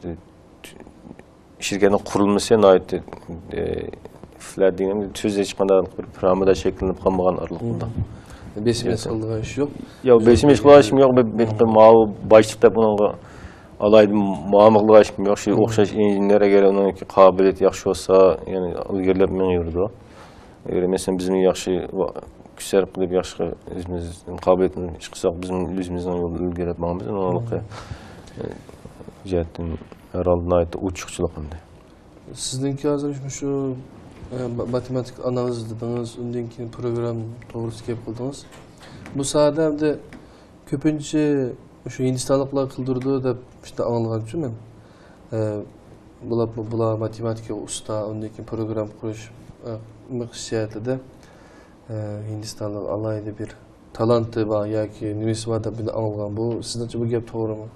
ئە، شىركەتنىڭ قۇرۇلمىسى ناھايىتى، ئە، فلات دېگەن تۈز ھېچقانداق بىر پىرامىدا شەكىللىنىپ قالمىغان ئارىلىق بۇنداق. بېسىم ھېس قىلىدىغان ئىش يوق. ياق، بېسىم ھېس قىلىدىغان ئىشىم يوق. بىر، بىر ماۋۇ باشلىق دەپ ئۇنىڭغا ئالاھىدە مۇئامىلە قىلىدىغان ئىشىم يوق. شۇ ئوخشاش ئىنژېنېر، ئەگەر ئۇنىڭ قابىلىيىتى ياخشى بولسا، يەنى ئىلگىرىلەپ مېڭىۋېرىدۇ. ئەگەر، مەسىلەن، بىزمۇ ياخشى ۋا-، كۈچ سەرپ قىلىپ، ياخشى ئۆزىمىز قابىلىيەتنى ئىش قىلساق، بىزمۇ ئۆزىمىزنىڭ يولىدا ئىلگىرىلەپ ماڭىمىز. ئۇنىڭلىقى، ئە، جەھەتتىن ھەر ھالدا ناھايىتى ئوچۇقچىلىق ئەمدى. سىزنىڭكى ھازىر مۇشۇ، ئە، ما-، ماتېماتىكا ئانالىز دېدىڭىز، ئۇندىن كېيىن پروگرامما توغرىسىدا گەپ قىلدىڭىز. بۇ ساھەدە ئەمدى كۆپىنچە مۇشۇ ھىندىستانلىقلار قىلدۇرىدۇ دەپ شۇنداق ئاڭلىغانچۇ مەن. ئە، بولۇپمۇ بۇلار ماتېماتىكىغا ئۇستا، ئۇندىن كېيىن پروگرامما قۇرۇش، ئە، مىخ جەھەتىدە، ئە، ھىندىستانلىق ئالاھىدە بىر تالانتى بار ياكى نېمىسى بار دەپ مېنى ئاڭلىغان. بۇ سىزنىڭچە بۇ گەپ توغرىمۇ؟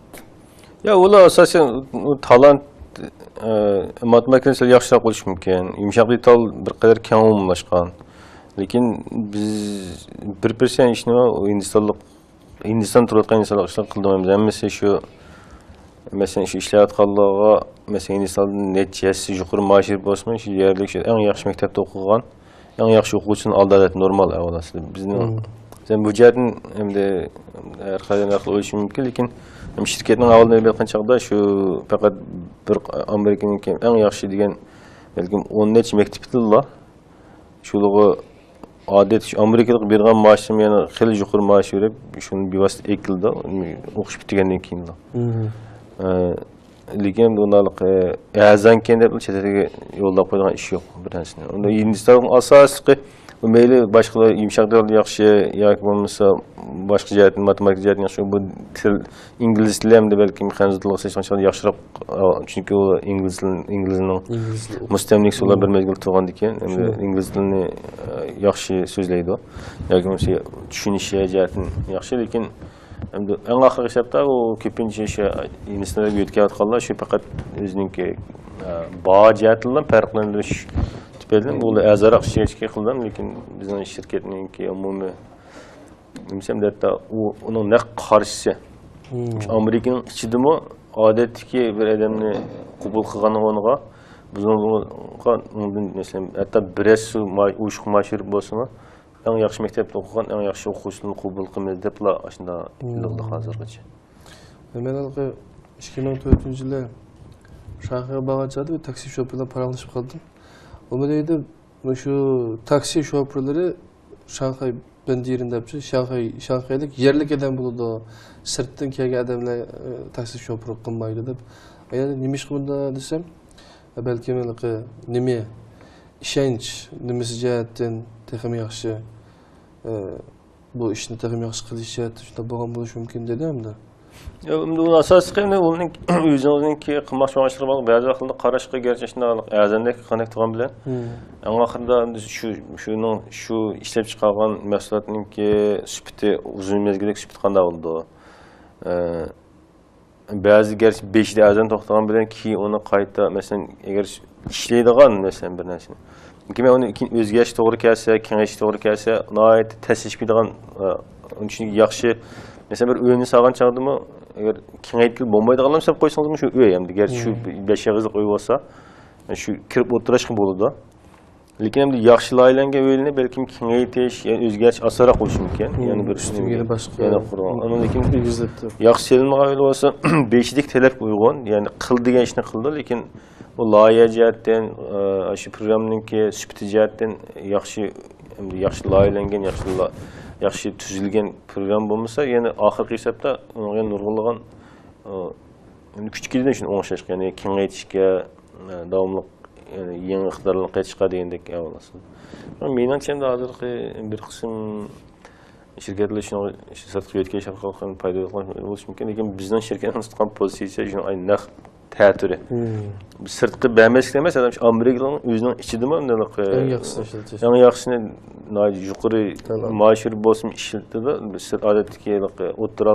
يا، ئۇلار ئاساسەن ئۇ تالانت، ئە، ماتېماتىكىنى سەل ياخشىراق بىلىشى مۇمكىن. يۇمشاق دېتال بىر قەدەر كەڭ ئومۇملاشقان. لېكىن بىز بىر پىرسەنت ئىشنى ئۇ ھىندىستانلىق، ھىندىستاندا تۇرۇۋاتقان ھىندىستانلىق ئىشلار قىلدۇرمايمىز. ھەممىسى شۇ، مەسىلەن، شۇ ئىشلەۋاتقانلارغا، مەسىلەن، ھىندىستاندا نەچچە ھەسسە يۇقىرى مائاش بېرىپ بولسىمۇ، شۇ يەرلىك شۇ ئەڭ ياخشى مەكتەپتە ئوقۇغان، ئەڭ ياخشى ئوقۇغۇچىنى ئالىدۇ، ئادەتتە نورمال ئەھۋال ئاستىدا. بىزنىڭ، مم. سەن بۇ جەھەتتىن ئەمدى ھەر قايسى ھەر خىل ئويلىشى مۇمكىن، لېكىن شىركەتنىڭ ئەھۋالىنى ئېلىپ ئېيتقان چاغدا شۇ پەقەت بىر ئامېرىكىنىڭكى ئەڭ ياخشى دېگەن بەلكىم ئون نەچچە مەكتىپىدىلا شۇلىغا ئادەتتە شۇ ئامېرىكىلىق بېرىدىغان مائاشتىن يەنە خېلى يۇقىرى مائاش بېرىپ، شۇنى بىۋاسىتە ئېكىلىدۇ، ئوقۇش پۈتتۈرگەندىن كېيىنلا. مم. ئە، لېكىن ئۇنداق، ئە، ئەرزانكەن دەپ چەت ئەلگە يوللاپ قويىدىغان ئىش يوق بىر نەرسىنى. ئۇندا ھىندىستاننىڭ ئاساسلىقى، ئۇ مەيلى باشقىلار يۇمشاق دېتال ياخشى ياكى بولمىسا باشقا جەھەتتىن، ماتېماتىكا جەھەتتىن ياخشى، بۇ تىل، ئىنگلىز تىلى ھەمدە بەلكىم خەنزۇ تىلىغا سېلىشقان چاغدا ياخشىراق، ئا، چۈنكى ئۇ ئىنگلىز تىلى، ئىنگلىزنىڭ ئىنگلىز تىلى. مۇستەملىكىسى ئۇلار مم. بىر مەزگىل تۇرغاندىكىن، ئەمدى شۇ. ئىنگلىز تىلىنى، ئە، ياخشى سۆزلەيدۇ. ياكى بولمىسا چۈشىنىشى جەھەتتىن ياخشى، لېكىن ئەمدى ئەڭ ئاخىرقى ھېسابتا ئۇ كۆپىنچە شۇ ھىندىستاندا يۆتكەۋاتقانلار شۇ پەقەت ئۆزىنىڭكى، ئە، باھا جەھەتتىنلا پەرقلەندۈرۈش تۈپەيلىدىن بۇ ئەرزانراق ئىشلەشكە قىلدىم، لېكىن بىزنىڭ شىركەتنىڭكى ئومۇمىي نېمىسى ھەمدە ھەتتا ئۇ، ئۇنىڭ نەق قارشىسى. مم. ئامېرىكىنىڭ ئىچىدىمۇ ئادەتتىكى بىر ئادەمنى قوبۇل قىلغان ئورنىغا، بىز ئۇنىڭغا ئۇنىڭدىن، مەسىلەن، ھەتتا بىرەر سۇ ماي-، ئوشۇق مائاش بېرىپ بولسىمۇ، ئەڭ ياخشى مەكتەپتە ئوقۇغان، ئەڭ ياخشى ئوقۇغۇچىلارنى قوبۇل قىلىمىز دەپلا ئاشۇنداق مم. ئېلىندۇق ھازىرغىچە. مەن ھېلىقى ئىككى مىڭ تۆتىنچى يىلى شاڭخەيگە بارغان چاغدا بىر تاكسى شوپۇرى بىلەن پاراڭلىشىپ قالدىم. ئۇ مېنى دېدى، مۇشۇ تاكسى شوپۇرلىرى شاڭخەي بېندېرىن دەپچۇ، شاڭخەي، شاڭخەيلىك يەرلىك ئادەم بولىدۇ. سىرتتىن كەلگەن ئادەملەر، ئە، تاكسى شوپۇرلۇق قىلمايدۇ دەپ. يەنى نېمىشقا بۇنداق دېسەم، بەلكىم ھېلىقى نېمە، ئىشەنچ نېمىسى جەھەتتىن تېخىمۇ ياخشى، ئە، بۇ ئىشنى تېخىمۇ ياخشى قىلىش جەھەتتە شۇنداق بولغان بولۇشى مۇمكىن دېدى ئەمدى. يا، ئەمدى ئۇنىڭ ئاساسلىقى ئەمدى ئۇنىڭ ئۆزىڭىزنىڭكى قىلماقچى بولغان ئىشلىرى بار، بەزى ۋاقىتلاردا قاراشقا گەرچە شۇنداق ئەرزاندەك قانداق تۇرغان بىلەن، مم. ئەڭ ئاخىرىدا ئەمدى شۇ، شۇنىڭ، شۇ ئىشلەپچىقارغان مەھسۇلاتنىڭكى سۈپىتى، ئۇزۇن مەزگىللىك سۈپىتى قانداق بولىدۇ؟ ئە، بەزى گەرچە بېشىدا ئەرزان توختىغان بىلەن كېيىن ئۇنى قايتا، مەسىلەن، ئەگەر ئىشلەيدىغان، مەسىلەن، بىر نەرسىنى. چۈنكى مەن ئۇنى كېيىن ئۆزگەرتىش توغرا كەلسە، كېڭەيتىش توغرا كەلسە، ناھايىتى تەسلىشىپ كېتىدىغان، ئە، ئۇنىڭ ئۈچۈن ياخشى. مەسىلەن، بىر ئۆينى سالغان چاغدىمۇ، ئەگەر كېڭەيتكىلى بولمايدىغانلارنى سېلىپ قويسىڭىزمۇ، شۇ ئۆي ئەمدى، گەرچە شۇ مم. بەش ئېغىزلىق ئۆي بولسا، شۇ كىرىپ ئولتۇرۇشقا بولىدۇ. لېكىن ئەمدى ياخشى لايىھەلەنگەن ئۆيلەرنى بەلكىم كېڭەيتىش، يەنى ئۆزگەرتىش ئاسانراق بولۇشى مۇمكىن. مم. يەنە بىر ئۈستىگە يەنە باشقا يەنە قۇرۇلغان. ئاندىن كېيىن ئېگىزلىتىپ. ياخشى سېلىنمىغان ئۆيلەر بولسا، بېشىدىكى تەلەپكە ئۇيغۇن، يەنى قىل دېگەن ئىشنى قىلىدۇ، لېكىن بۇ لايىھە جەھەتتىن، ئە، شۇ پروگراممىنىڭكى سۈپىتى جەھەتتىن ياخشى، ئەمدى ياخشى لايىھەلەنگەن، ياخشى لا-، ياخشى تۈزۈلگەن پروگرامما بولمىسا، يەنە ئاخىرقى ھېسابتا ئۇنىڭغا نۇرغۇنلىغان، ئە، ئەمدى كۈچ كېتىدۇ شۇنى ئوڭشاشقا، يەنى كېڭەيتىشكە، ئە، داۋاملىق، يەنى يېڭى ئىقتىدارلارنى قېتىشقا دېگەندەك ئەھۋال ئاستىدا. مېنىڭچە، ئەمدى ھازىرقى بىر قىسىم شىركەتلەر شۇنىڭغا سىرتقا يۆتكەش ئارقىلىق پايدا ئېلىۋاتقان بولۇشى مۇمكىن، لېكىن بىزنىڭ شىركەتنىڭ تۇتقان پوزىتسىيىسى شۇنىڭ ئاينى نەق تەتۈرى. مم. بىز سىرتقا بەرمەسلىك ئەمەس، ئادەم شۇ ئامېرىكىنىڭ ئۆزىنىڭ ئىچىدىمۇ ئەڭ ياخشىسىنى ئىشلىتىش. ئەڭ ياخشىسىنى ناھايىتى يۇقىرى مائاش بېرىپ بولسىمۇ ئىشلىتىدۇ. بىز سىرت ئادەتتىكى ھېلىقى ئوتتۇرا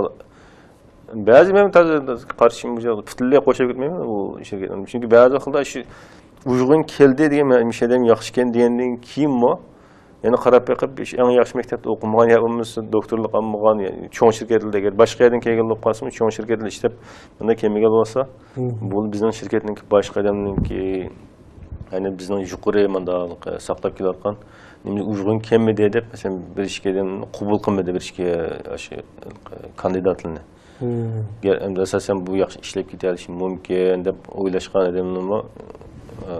بەزى مەن تازا قارشى پۈتۈنلەي قوشۇلۇپ كەتمەيمەن ئۇ شىركەتنىڭ. چۈنكى بەزى ۋاقىتلاردا شۇ ئۇيغۇن كەلدى دېگەن، مەن مۇشۇ ئادەم ياخشىكەن دېگەندىن كېيىنمۇ يەنە قاراپ بېقىپ، ئەڭ ياخشى مەكتەپتە ئوقۇمىغان يا بولمىسا دوكتورلۇق ئالمىغان، يا چوڭ شىركەتلەردە، باشقا يەردىن كەلگەن بولۇپ قالسىمۇ، چوڭ شىركەتلەردە ئىشلەپ، مۇنداق كەلمىگەن بولسا، بۇ بىزنىڭ شىركەتنىڭكى باشقا ئادەمنىڭكى، يەنى بىزنىڭ يۇقىرى مانداق ساقلاپ كېلىۋاتقان نېمە، ئۇيغۇن كەلمىدى دەپ، مەسىلەن، بىر ئىككى ئادەمنى قوبۇل قىلمىدى، بىر ئىككى ئاشۇ كاندىداتلارنى. گەر ئەمدى ئاساسەن بۇ ياخشى ئىشلەپ كېتەلىشى مۇمكىن دەپ ئويلاشقان ئادەملەرمۇ، ئە،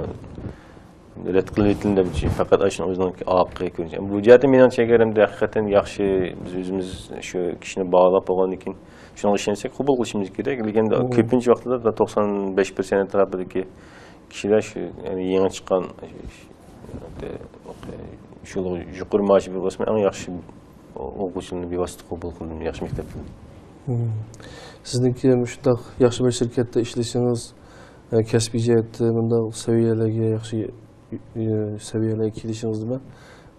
رەت قىلىۋېتىلدى دەپ، پەقەت ئاشۇنى ئۆزىنىڭ ئارقىغا كۆرۈنۈش. بۇ جەھەتتىن مېنىڭچە، ئەگەر ئەمدى ھەقىقەتەن ياخشى، بىز ئۆزىمىز شۇ كىشىنى باھالاپ بولغاندىن كېيىن، شۇنىڭغا ئىشەنسەك، قوبۇل قىلىشىمىز كېرەك. لېكىن كۆپىنچە ۋاقىتتا توقسان بەش پىرسەنت ئەتراپىدىكى كىشىلەر شۇ، يەنى يېڭى چىققان، شۇ يۇقىرى مائاش بىر بولسىمۇ، ئەڭ ياخشى ئوقۇغۇچىلارنى بىۋاسىتە قوبۇل قىلدىم، ياخشى مەكتەپتىن. سىزنىڭكى مۇشۇنداق ياخشى بىر شىركەتتە ئىشلىشىڭىز، كەسپىي جەھەتتە مۇنداق سەۋىيەلەرگە ياخشى، ئى، سەۋىيەلەرگە كېلىشىڭىزدە مەن،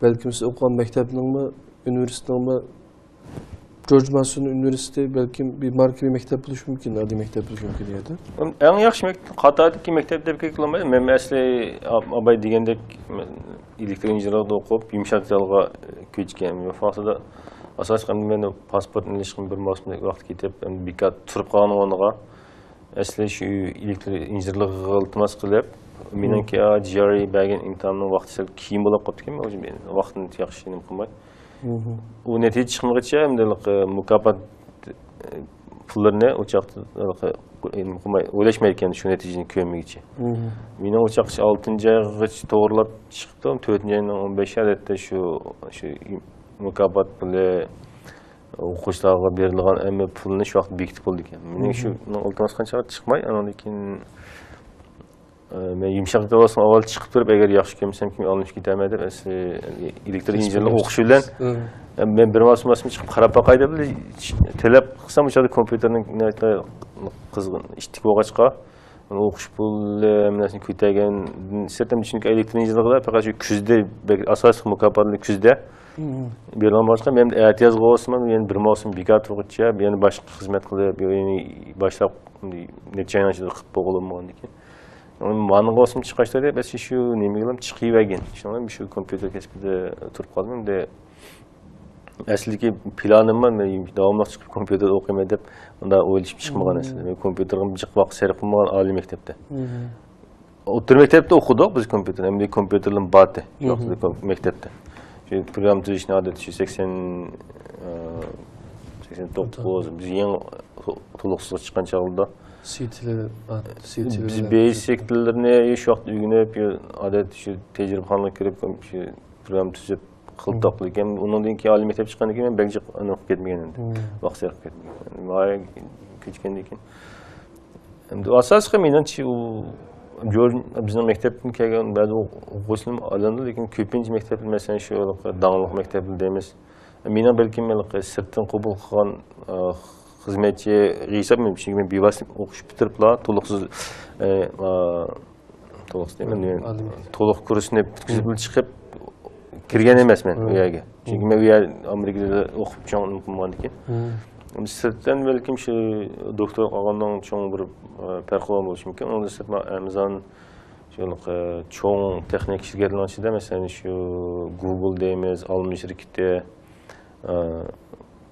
بەلكىم سىز ئوقۇغان مەكتەپنىڭمۇ، ئۇنىۋېرسىتېتنىڭمۇ، جورج ماسون ئۇنىۋېرسىتېتى بەلكىم بىر ماركىۋى مەكتەپ بولۇشى مۇمكىن، ئاددىي مەكتەپ بولۇشى مۇمكىن ئۇ يەردە. ئەڭ ياخشى مەكتەپ، قاتاردىكى مەكتەپ دەپ كېلىپ بولمايدۇ. مەن ئەسلى ئاباي دېگەندەك ئېلېكتر ئىنژېنېرلىقتا ئوقۇپ، يۇمشاق دېتالغا كۆچكەن. ۋاقتىدا ئاساسلىق مېنىڭ پاسپورتنى ئېلىشقا بىر ماۋسۇم ۋاقىت كېتىپ، بىكار تۇرۇپ قالغان ئورنىغا ئەسلى شۇ ئېلېكتر ئىنژېنېرلىقىغا ئىلتىماس قىلىپ، مېنىڭكى جارى بەرگەن ئىمتىھاننىڭ ۋاقتى سەل كېيىن بولۇپ قاپتىكەن، ۋاقىتنى ياخشى نېمە قىلماي. ئۇ نەتىجە چىقمىغىچە، ئەمدى ھېلىقى مۇكاپات، ئە، پۇللىرىنى ئۇ چاغدا ھېلىقى نېمە قىلماي، ئويلاشمايدىكەن شۇ نەتىجىنى كۆرمىگۈچە. مېنىڭ ئۇ چاغقىچە ئالتىنچى ئايغىچە توغرىلاپ چىقىپتۇ، تۆتىنچى ئاينىڭ ئون بەشى ئادەتتە شۇ، شۇ مۇكاپات پۇلى، ئوقۇغۇچىلارغا بېرىلىدىغان ھەممە پۇلنى شۇ ۋاقىتتا بېكىتىپ بولىدىكەن. مېنىڭ شۇ ئىلتىماس قىلغان چاغدا چىقماي، ئاندىن كېيىن، ئە، مەن يۇمشاق دېتال بولسىمۇ ئاۋۋال چىقىپ تۇرۇپ، ئەگەر ياخشى كۆرمىسەم كېيىن ئالمىشىپ كېتەرمەن دەپ، ئەسلى ئېلېكتر ئىنژېنېرلىق ئوقۇش بىلەن، ئە، مەن بىر ماۋسۇم، ماۋسۇم چىقىپ قاراپ باقاي دەپ، تەلەپ قىلسام، ئۇ چاغدا كومپيۇتېرنىڭ ناھايىتى قىزغىن، ئىتتىك بولغاچقا، ئوقۇش پۇلى، ھەممە نەرسىنى كۆتەرگەندىن سىرت، چۈنكى ئېلېكتر ئىنژېنېرلىقتا پەقەت شۇ كۈزدە بەك ئاساسلىق مۇكاپاتلىرى كۈزدە بېرىلغان بولغاچقا، مەن ئەتىيازغا بولسىمۇ يەنە بىر ماۋسۇم بىكار تۇرغۇچە، يەنە باشقا خىزمەت قىلىپ، يەنە باشلاپ نەچچە ئاينىڭ ئىچىدە قىلىپ بولغىلىمىغاندىكىن. مانىڭغا بولسىمۇ چىقاشتا دەپ، ئەسلى شۇ نېمىگىلا چىقىۋەرگەن. شۇڭا شۇ كومپيۇتېر كەسپىدە تۇرۇپ قالدىم. ئەمدى ئەسلىدىكى پىلانىم بار، مەن داۋاملىق چىقىپ كومپيۇتېردا ئوقۇيمەن دەپ، ئۇنداق ئويلىشىپ چىقمىغان ئەسلىدە. مەن كومپيۇتېرغا جىق ۋاقىت سەرپ قىلمىغان ئالىي مەكتەپتە. ئوتتۇرا مەكتەپتە ئوقۇدۇق بىز كومپيۇتېر، ئەمدى كومپيۇتېرلىرىمۇ بارتى شۇ ۋاقىتتا كوم-، مەكتەپتە. شۇ پروگرامما تۈزۈشنى ئادەتتە شۇ سەكسەن، ئە، سەكسەن توققۇز، بىز يېڭى تو-، تولۇقسىزغا چىققان چاغلاردا. سىتىلەر، سىتىلەر بىز بەيسىك تىللىرىنى شۇ ۋاقىتتا ئۆگىنىپ، ئادەتتە شۇ تەجرىبىخانىغا كىرىپ، شۇ پروگرامما تۈزۈپ، قىلدۇق. لېكىن ئۇنىڭدىن كېيىن ئالىي مەكتەپ چىققاندىن كېيىن مەن بەك جىق ئۇنىڭغا كەتمىگەن ئەمدى. ۋاقىت سەرپ كەتمىگەن. كۆچكەندىن كېيىن. ئەمدى ئاساسلىقى مېنىڭچە ئۇ جور-، بىزنىڭ مەكتەپتىن كەلگەن بەزى ئوقۇغۇچىلىرىم ئايلاندى، لېكىن كۆپىنچە مەكتەپلەر، مەسىلەن، شۇ داڭلىق مەكتەپلەر دەيمىز. مېنىڭ بەلكىم ھېلىقى سىرتتىن قوبۇل قىلغان، ئە، خىزمەتچى ھېساب، چۈنكى مەن بىۋاسىتە ئوقۇش پۈتتۈرۈپلا تولۇقسىز، ئە، ئا، تولۇق دېمەن، تولۇق كۇرسنى پۈتكۈزۈپ چىقىپ كىرگەن ئەمەسمەن ئۇ يەرگە. چۈنكى مەن ئۇ يەر ئامېرىكىدا ئوقۇپ چوڭ قىلمىغاندىكىن. سىرتتىن بەلكىم شۇ دوكتور قالغاننىڭ چوڭ بىر، ئە، پەرقى بولغان بولۇشى مۇمكىن. ئۇنىڭدىن سىرت، مانا ئەمزان، شۇ، ئە، چوڭ تېخنىك شىركەتلەرنىڭ ئىچىدە، مەسىلەن، شۇ گۇگل دەيمىز، ئالما شىركىتى، ئە،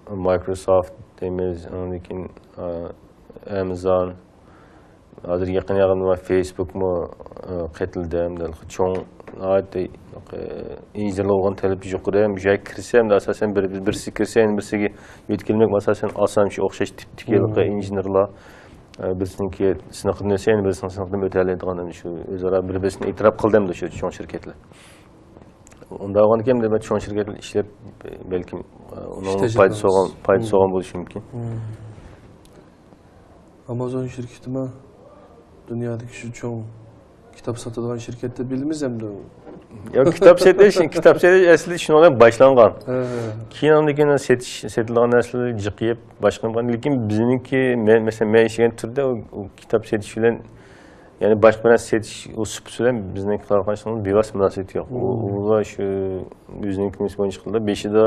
مايكروسوفت دەيمىز، ئاندىن كېيىن، ئە، ئەمزان، ھازىر يېقىن يېقىندا فېيسبۇكمۇ، ئە، قېتىلدى، ھەمدە چوڭ، ناھايىتى، ئە، ئىنژېنېرلارغا بولغان تەلىپى يۇقىرى، ھەم شۇ يەرگە كىرسە، ھەمدە ئاساسەن بىر، بىرسى كىرسە، يەنە بىرسىگە يۆتكەلمەك، ئاساسەن ئاسان شۇ ئوخشاش تىپتىكى ھېلىقى ئىنژېنېرلار، ئە، بىرسىنىڭكى سىنىقىدىن ئۆتسە، يەنە بىرسىنىڭ سىنىقىدىن ئۆتەلەيدىغان، ھەم شۇ ئۆزئارا بىر-، بىرسىنى ئېتىراپ قىلدى، ھەمدە شۇ چوڭ شىركەتلەر. ئۇنداق بولغاندىكىن، دېمەك، چوڭ شىركەتلەر ئىشلەپ، بەلكىم، ئۇنىڭ پايدىسى بولغان، پايدىسى بولغان بولۇشى مۇمكىن. ئامازون شىركىتىمۇ دۇنيادىكى شۇ چوڭ كىتاب ساتىدىغان شىركەت دەپ بىلىمىز ئەمدى. ياق، كىتاب سېتىش، كىتاب سېتىش ئەسلى شۇنىڭ بىلەن باشلانغان. كېيىن ئاندىن كېيىن سېتىش، سېتىلغان نەرسىلەر جىقىيىپ، باشقا، لېكىن بىزنىڭكى، مەن، مەسىلەن، مەن ئىشلىگەن تۈردە ئۇ، ئۇ كىتاب سېتىش بىلەن يەنى باشقا بىر نەرسە سېتىش، ئۇ سۈپىتى بىلەن بىزنىڭ قىلىۋاتقان ئىشىمىز بىۋاسىتە مۇناسىۋىتى يوق. ئۇ، ئۇلار شۇ ئۆزىنىڭ كۈنىسى بويىچە قىلىدۇ. بېشىدا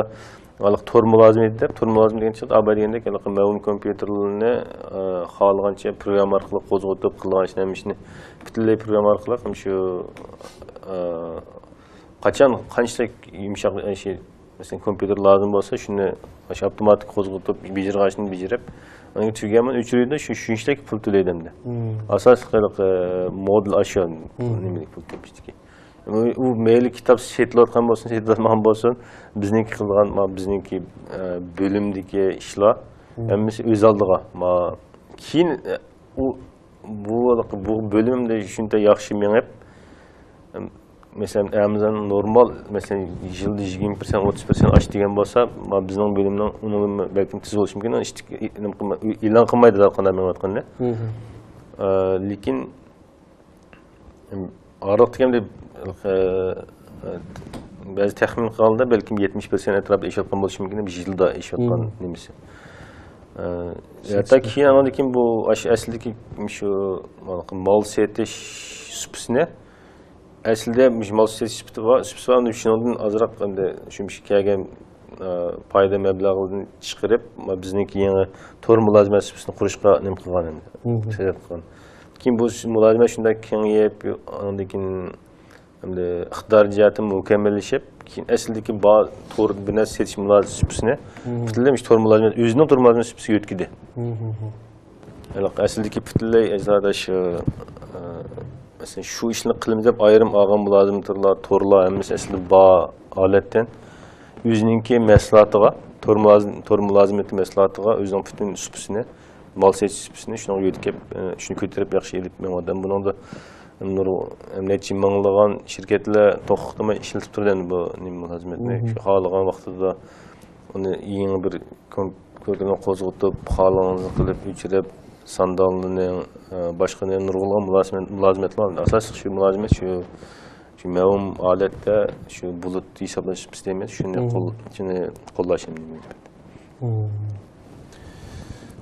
ھېلىقى تور مۇلازىمىتى دەپ، تور مۇلازىمىتى دېگەن چاغدا ئاباي دېگەندەك ھېلىقى مەۋھۇم كومپيۇتېرلىرىنى، ئە، خالىغانچە پروگرامما ئارقىلىق قوزغىتىپ قىلىدىغان ئىشنى، ھەممە ئىشنى پۈتۈنلەي پروگرامما ئارقىلىق، ھەم شۇ، ئە، قاچان قانچىلىك يۇمشاق، ئە، شۇ مەسىلەن، كومپيۇتېر لازىم بولسا، شۇنى ئاشۇ ئاپتوماتىك قوزغىتىپ، بېجىرغاچنى بېجىرىپ، ئاندىن كېيىن تۈگىگەن ئۆچۈرىدۇ، شۇ، شۇنچىلىك پۇل تۆلەيدۇ ئەمدى. ئاساسلىق ھېلىقى مودېل ئاشۇ نېمىلىك پۇل تۆلەيدىكەن. ئۇ، ئۇ مەيلى كىتاب سېتىلىۋاتقان بولسۇن، سېتىلمىغان بولسۇن، بىزنىڭكى قىلىدىغان، ما، بىزنىڭكى، ئە، بۆلۈمدىكى ئىشلار ھەممىسى ئۆز ئالدىغا. ما، كېيىن، ئە، ئۇ بۇ، بۇ بۆلۈمدە شۇنچە ياخشى مېڭىپ، مەسىلەن، ئەمزان نورمال، مەسىلەن، يىلدا يىگىرمە پىرسەنت، ئوتتۇز پىرسەنت ئاشتى دېگەن بولسا، ما، بىزنىڭ بۆلۈمنىڭ ئۇنىڭدىن بەلكىم تېز بولۇشى مۇمكىن، ئىشتىك-، ئېلان قىلمايدۇ ھەر قانداق مېڭىۋاتقىنىنى. ئە، لېكىن، ئارىلىقتا كەمدە، ئە، بەزى تەخمىن قىلغاندا، بەلكىم يەتمىش پىرسەنت ئەتراپىدا ئېشىۋاتقان بولۇشى مۇمكىن، بىر يىلدا ئېشىۋاتقان نېمىسى. ھەتتا كېيىن ئاندىن كېيىن بۇ ئاشۇ ئەسلىدىكى شۇ مال سېتىش سۇپىسىنى، ئەسلىدە مۇشۇ مال سېتىش سۈپىتى بار، سۈپىسى بار، شۇنىڭدىن ئازراق ئەمدى شۇ كەلگەن، ئە، پايدا مەبلەغىدىن چىقىرىپ، بىزنىڭكى يېڭى تور مۇلازىمەت سۇپىسىنى قۇرۇشقا نېمە قىلغان ئەمدى، سەۋەب قىلغان. كېيىن بۇ مۇلازىمەت شۇنداق كېڭىيىپ، ئاندىن كېيىن ئەمدى ئىقتىدار جەھەتتىن مۇكەممەللىشىپ، كېيىن ئەسلىدىكى بار تور بىر نەرسە سېتىش مۇلازىمەت سۇپىسىنى پۈتۈنلەي مۇشۇ تور مۇلازىمەت، ئۆزىنىڭ تور مۇلازىمەت سۇپىسىگە يۆتكىدى. ھېلىقى ئەسلىدىكى پۈتۈنلەي ئەزاداش، ئە، مەسىلەن، شۇ ئىشنى قىلىمىز دەپ ئايرىم ئالغان مۇلازىمەتلەر، تورلار ھەممىسى ئەسلىدە بار ھالەتتىن ئۆزىنىڭكى مەھسۇلاتىغا، تور مۇلازىم-، تور مۇلازىمىتى مەھسۇلاتىغا ئۆزىنىڭ پۈتۈن سۇپىسىنى، مال سېتىش سۇپىسىنى شۇنىڭغا يۆتكەپ، ئە، شۇنى كۆتۈرۈپ ياخشى ئېلىپ مېڭىۋاتىدۇ. بۇنىڭدا نۇر-، نەچچە مىڭلىغان شىركەتلەر توختىماي ئىشلىتىپ تۇرىدۇ ئەمدى بۇ نېمە مۇلازىمەتنى. شۇ خالىغان ۋاقتىدا ئۇنى يېڭى بىر كوم-، كومپيۇتېرنى قوزغىتىپ، خالىغىنىڭىزنى قىلىپ، ئۆچۈرۈپ، ساندانلىنىڭ، ئە، باشقا نېمە نۇرغۇنلىغان مۇلازىمەت، مۇلازىمەتلەر بار. ئاساسلىق شۇ مۇلازىمەت شۇ، شۇ مەۋھۇم ھالەتتە شۇ بۇلۇت ھېسابلاش سۇپىسى دەيمىز، شۇنى قول-، شۇنى قوللاش ئەمدى.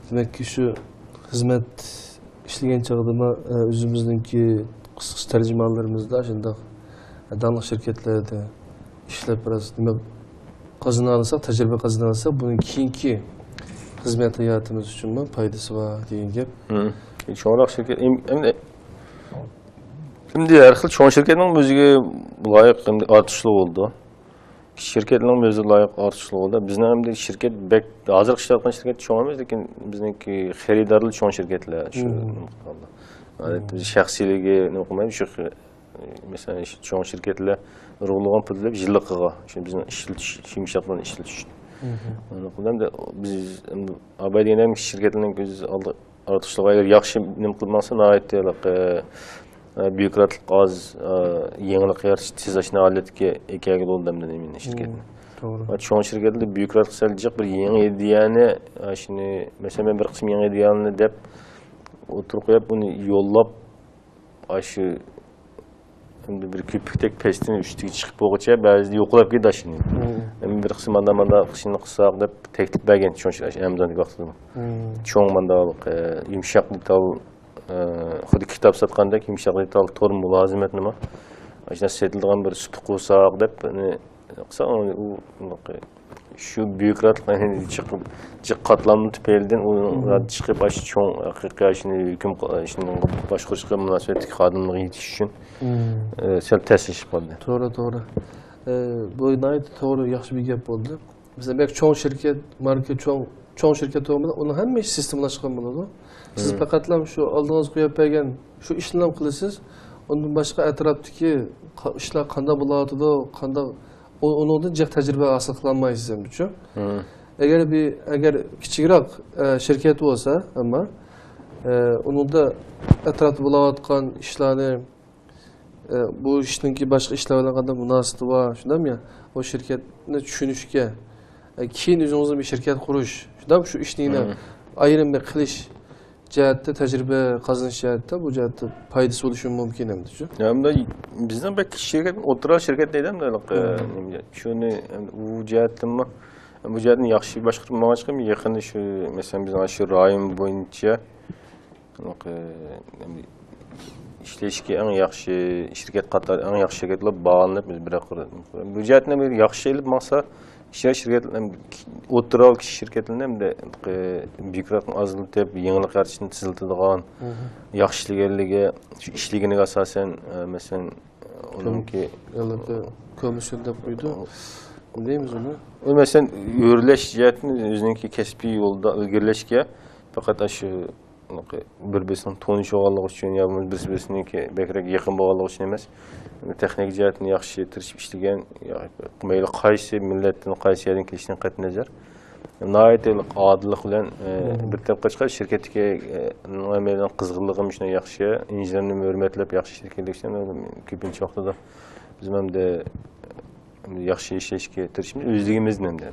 دېمەككى، شۇ خىزمەت ئىشلىگەن چاغدىمۇ، ئە، ئۆزىمىزنىڭكى قىسقىچە تەرجىمانلىرىمىزدا شۇنداق داڭلىق شىركەتلەردە ئىشلەپ، بىراز نېمە قازىنالىساق، تەجرىبە قازىنالىساق، بۇنىڭ كېيىنكى خىزمەت ھاياتىمىز ئۈچۈنمۇ پايدىسى بار دېگەن گەپ. چوڭراق شىركەت، ئەم-، ئەمدى، ئەمدى ھەر خىل چوڭ شىركەتنىڭ ئۆزىگە لايىق ئەمدى ئارتۇقچىلىقى بولىدۇ. شىركەتنىڭ ئۆزى لايىق ئارتۇقچىلىقىدا. بىزنىڭ ئەمدى شىركەت بەك، ھازىر ئىشلەۋاتقان شىركەت چوڭ ئەمەس، لېكىن بىزنىڭكى خېرىدارلار چوڭ شىركەتلەر شۇ. ئادەتتە بىز شەخسىيلىكى نېمە قىلمايمىز، شۇ خى-، مەسىلەن، شۇ چوڭ شىركەتلەر ئۇرغۇلىغان پۇل دەپ يىللىقىغا، شۇ بىزنىڭ ئىشلىتىش، يۇمشاق پۇلنى ئىشلىتىش. ئۇنداق قىلغاندا بىز ئەمدى ئاباي دېگەن شىركەتلەرنىڭ ئۆزى ئالدى ئارتۇقچىلىقى، ئەگەر ياخشى نېمە قىلىپ ماڭسا، ناھايىتى ھېلىقى، ئە، بيۇروكراتلىق ئاز، ئە، يېڭىلىق يارىتىش، تېز ئاشۇنداق ھالەتكە كەلگىلى بولىدۇ ئەمدى نېمىنى، شىركەتنى. توغرا. ئە، چوڭ شىركەتلەردە بيۇروكراتلىق سەل جىق، بىر يېڭى ئىدىيەنى، ئە، شۇنى، مەسىلەن، مەن بىر قىسىم يېڭى ئىدىيەلەرنى دەپ ئوتتۇرىغا قويۇپ، ئۇنى يوللاپ، ئاشۇ ئەمدى بىر كۆپۈكتەك پەستىن ئۈستىگە چىقىپ بولغۇچە بەزىدە يوقىلاپ كېتىدۇ ئاشۇنى. ئەمدى بىر قىسىم مانداق مانداق ئىشنى قىلساق دەپ تەكلىپ بەرگەن شۇ ئەمزاندىكى ۋاقتىدا. چوڭ مانداق، ئە، يۇمشاق دېتال، ئە، خۇددى كىتاب ساتقاندەك يۇمشاق دېتال تور مۇلازىمەتنىمۇ ئاشۇنداق سېتىلىدىغان بىر سۇپا قۇرساق دەپ، ئۇنى قىلساق، ئۇ، ئۇ شۇ بيۇروكراتلىق جىق، جىق قاتلامنىڭ تۈپەيلىدىن ئۇنىڭ چىقىپ، ئاشۇ چوڭ ھەقىقىي ئاشۇنى ھۆكۈم قىل-، ئاشۇنى باشقۇرۇشقا مۇناسىۋەتلىك خادىملارغا يېتىش ئۈچۈن، ئە، سەل تەسلىشىپ قالدى. توغرا، توغرا. ئە، بۇ ناھايىتى توغرا، ياخشى بىر گەپ بولدى. مەسىلەن، بەك چوڭ شىركەت، ماركا چوڭ، چوڭ شىركەت بولمىسا، ئۇنىڭ ھەممە ئىشى سىستېمىلاشقان بولىدۇ. سىز پەقەتلا شۇ ئالدىڭىزغا قويۇپ بەرگەن شۇ ئىشنىلا قىلىسىز. ئۇندىن باشقا ئەتراپتىكى قا-، ئىشلار قانداق بولۇۋاتىدۇ، قانداق ئۇ-، ئۇنىڭدىن جىق تەجرىبە ھاسىل قىلالمايسىز ئەمدىچۇ. ئەگەر بىر، ئەگەر كىچىكرەك، ئە، شىركەت بولسا، ئەمما، ئە، ئۇنىڭدا ئەتراپتا بولۇۋاتقان ئىشلارنى، ئە، بۇ ئىشنىڭكى باشقا ئىشلار بىلەن قانداق مۇناسىۋىتى بار، شۇنداقمۇ يا؟ ئۇ شىركەتنى چۈشىنىشكە، ئە، كېيىن ئۆزىڭىزنىڭ بىر شىركەت قۇرۇش، شۇنداقمۇ؟ شۇ ئىشنى يەنە ئايرىم بىر قىلىش جەھەتتە، تەجرىبە قازىنىش جەھەتتە، بۇ جەھەتتە پايدىسى بولۇشى مۇمكىن ئەمدىچۇ. يا، ئەمدى بىزنىڭ بەك كىچىك شىركەت، ئوتتۇرا شىركەت دەيدۇ ئەمدى، ھېلىقى، نېمە، شۇنى، ئەمدى ئۇ جەھەتتىنمۇ، بۇ جەھەتنى ياخشى باشقۇرۇپ ماڭغاچقا، يېقىندا شۇ، مەسىلەن، بىزنىڭ شۇ رايون بويىچە، ھېلىقى، ئەمدى ئىشلەشكە ئەڭ ياخشى شىركەت قاتارى، ئەڭ ياخشى شىركەتلەر باھالىنىپ، بىز بىر قۇر-، بۇ جەھەتنى بىر ياخشى ئېلىپ ماڭسا، كىچىك شىركەتلەر، ئوتتۇرا كىچىك شىركەتلەرنى ھەمدە بيۇروكراتنى ئازلىتىپ، يېڭىلىق يارىتىشنى تېزلىتىدىغان، ياخشى ئىشلىگەنلىكى، شۇ ئىشلىگىنىگە ئاساسەن، ئە، مەسىلەن، ئۇنىڭكى كومىسسىيون دەپ قويىدۇ. دەيمىز ئۇنى. ئۇ، مەسىلەن، ئۆرلەش جەھەتتىن ئۆزىنىڭكى كەسپىي يولدا ئىلگىرىلەشكە پەقەت ئاشۇ بىر-بىرسىنىڭ تونۇش بولغانلىقى ئۈچۈن يا بولمىسا بىر-بىرسىنىڭكى بەكرەك يېقىن بولغانلىقى ئۈچۈن ئەمەس، تېخنىكا جەھەتتىن ياخشى تىرىشىپ ئىشلىگەن، يا مەيلى قايسى مىللەتتىن، قايسى يەردىن كېلىشىدىن قەتئىينەزەر، ناھايىتى ئادىللىق بىلەن، ئە، بىر تەرەپ قىلىشقا شىركەتتىكى، ئە، ئەمەلىيەتنىڭ قىزغىنلىقىمۇ شۇنداق ياخشى، ئىنژېنېرنى ھۆرمەتلەپ ياخشى ئىشلەپ كېلىشتىن كۆپىنچە ۋاقتىدا بىز ئەمدى ياخشى ئىشلەشكە تىرىشىمىز، ئۆزلۈكىمىزنى ئەمدى.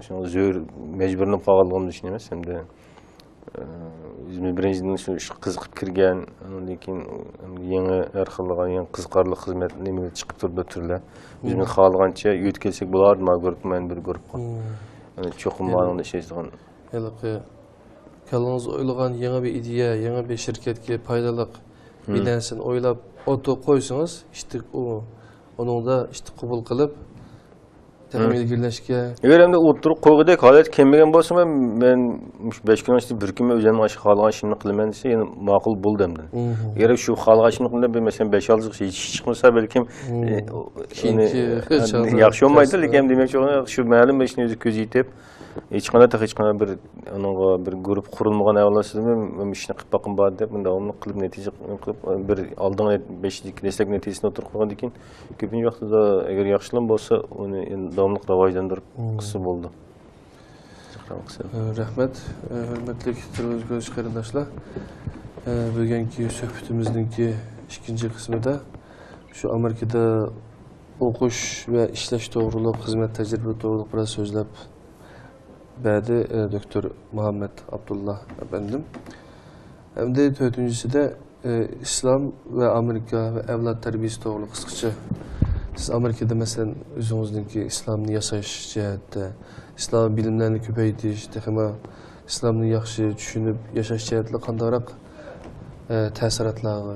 شۇڭا زۆرۈر مەجبۇرلىنىپ قالغانلىقىمىز ئۈچۈن ئەمەس، ئەمدى ئۆزىمىز بىرىنچىدىن شۇ ئىشقا قىزىقىپ كىرگەن، ئاندىن كېيىن يېڭى ھەر خىل يېڭى قىزىقارلىق خىزمەت نېمىلەر چىقىپ تۇرىدۇ تۈرلەر. ئۆزىمىز خالىغانچە يۆتكەلسەك بولار، ما گۇرۇپپا، مانا بىر گۇرۇپپا. يەنى چوقۇم مانىڭدا ئىشلەيدىغان. ھېلىقى كاللىڭىزدا ئويلىغان يېڭى بىر ئىدىيە، يېڭى بىر شىركەتكە پايدىلىق بىر نەرسىنى ئويلاپ ئوتتۇرىغا قويسىڭىز، ئىشتىك ئۇ، ئۇنىڭدا ئىشتىك قوبۇل قىلىپ، تېخىمۇ ئىلگىرىلەشكە. ئەگەر ئەمدى ئوتتۇرىغا قويغۇدەك ھالەت كەلمىگەن بولسا، مەن، مەن مۇشۇ بەش كۈننىڭ ئىچىدە بىر كۈن ئۆزۈمنىڭ ئاشۇ خالىغان ئىشىمنى قىلىمەن دېسە، يەنە ماقۇل بولدى ئەمدى. ئەگەر شۇ خالىغان ئىشىمنى قىلىمەن دەپ، مەسىلەن، بەش-ئالتە ئىش چىقمىسا، بەلكىم، ئە، كېيىنكى ئۇنى، ئە، ياخشى بولمايدۇ، لېكىن ئەمدى دېمەكچى بولغىنىم، شۇ مەلۇم بىر ئىشنى ئۆزى كۆزى يېتىپ، ھېچقانداق، تېخى ھېچقانداق بىر، ئۇنىڭغا بىر گۇرۇپپا قۇرۇلمىغان ئەھۋالدا سىزمۇ مۇشۇ ئىشنى قىلىپ باققىن بار دەپ، داۋاملىق قىلىپ، نەتىجە قىلىپ، بىر ئالدىنقى بەش، دەسلەپكى نەتىجىسىنى ئوتتۇرىغا قويغاندىن كېيىن، كۆپىنچە ۋاقتىدا ئەگەر ياخشىلام بولسا، ئۇنى ئەمدى داۋاملىق راۋاجلاندۇرۇپ قىلسا بولىدۇ. رەھمەت. ئە، ھۆرمەتلىك تېلېۋىزور كۆرگۈچى قېرىنداشلار. ئە، بۈگۈنكى سۆھبىتىمىزنىڭكى ئىككىنچى قىسمىدا شۇ ئامېرىكىدا ئوقۇش ۋە ئىشلەش توغرۇلۇق، خىزمەت تەجرىبە توغرۇلۇق بىراز سۆزلەپ بەردى، ئە، دوكتور مۇھەممەد ئابدۇللا ئەپەندىم. ئەمدى تۆتىنچىسىدە، ئە، ئىسلام ۋە ئامېرىكا ۋە ئەۋلاد تەربىيىسى توغرۇلۇق قىسقىچە. سىز ئامېرىكىدا، مەسىلەن، ئۆزىڭىزنىڭكى ئىسلامنى ياساش جەھەتتە، ئىسلام بىلىملەرنى كۆپەيتىش، تېخىمۇ ئىسلامنى ياخشى چۈشىنىپ ياشاش جەھەتتە قانداقراق، ئە، تەسىراتلارغا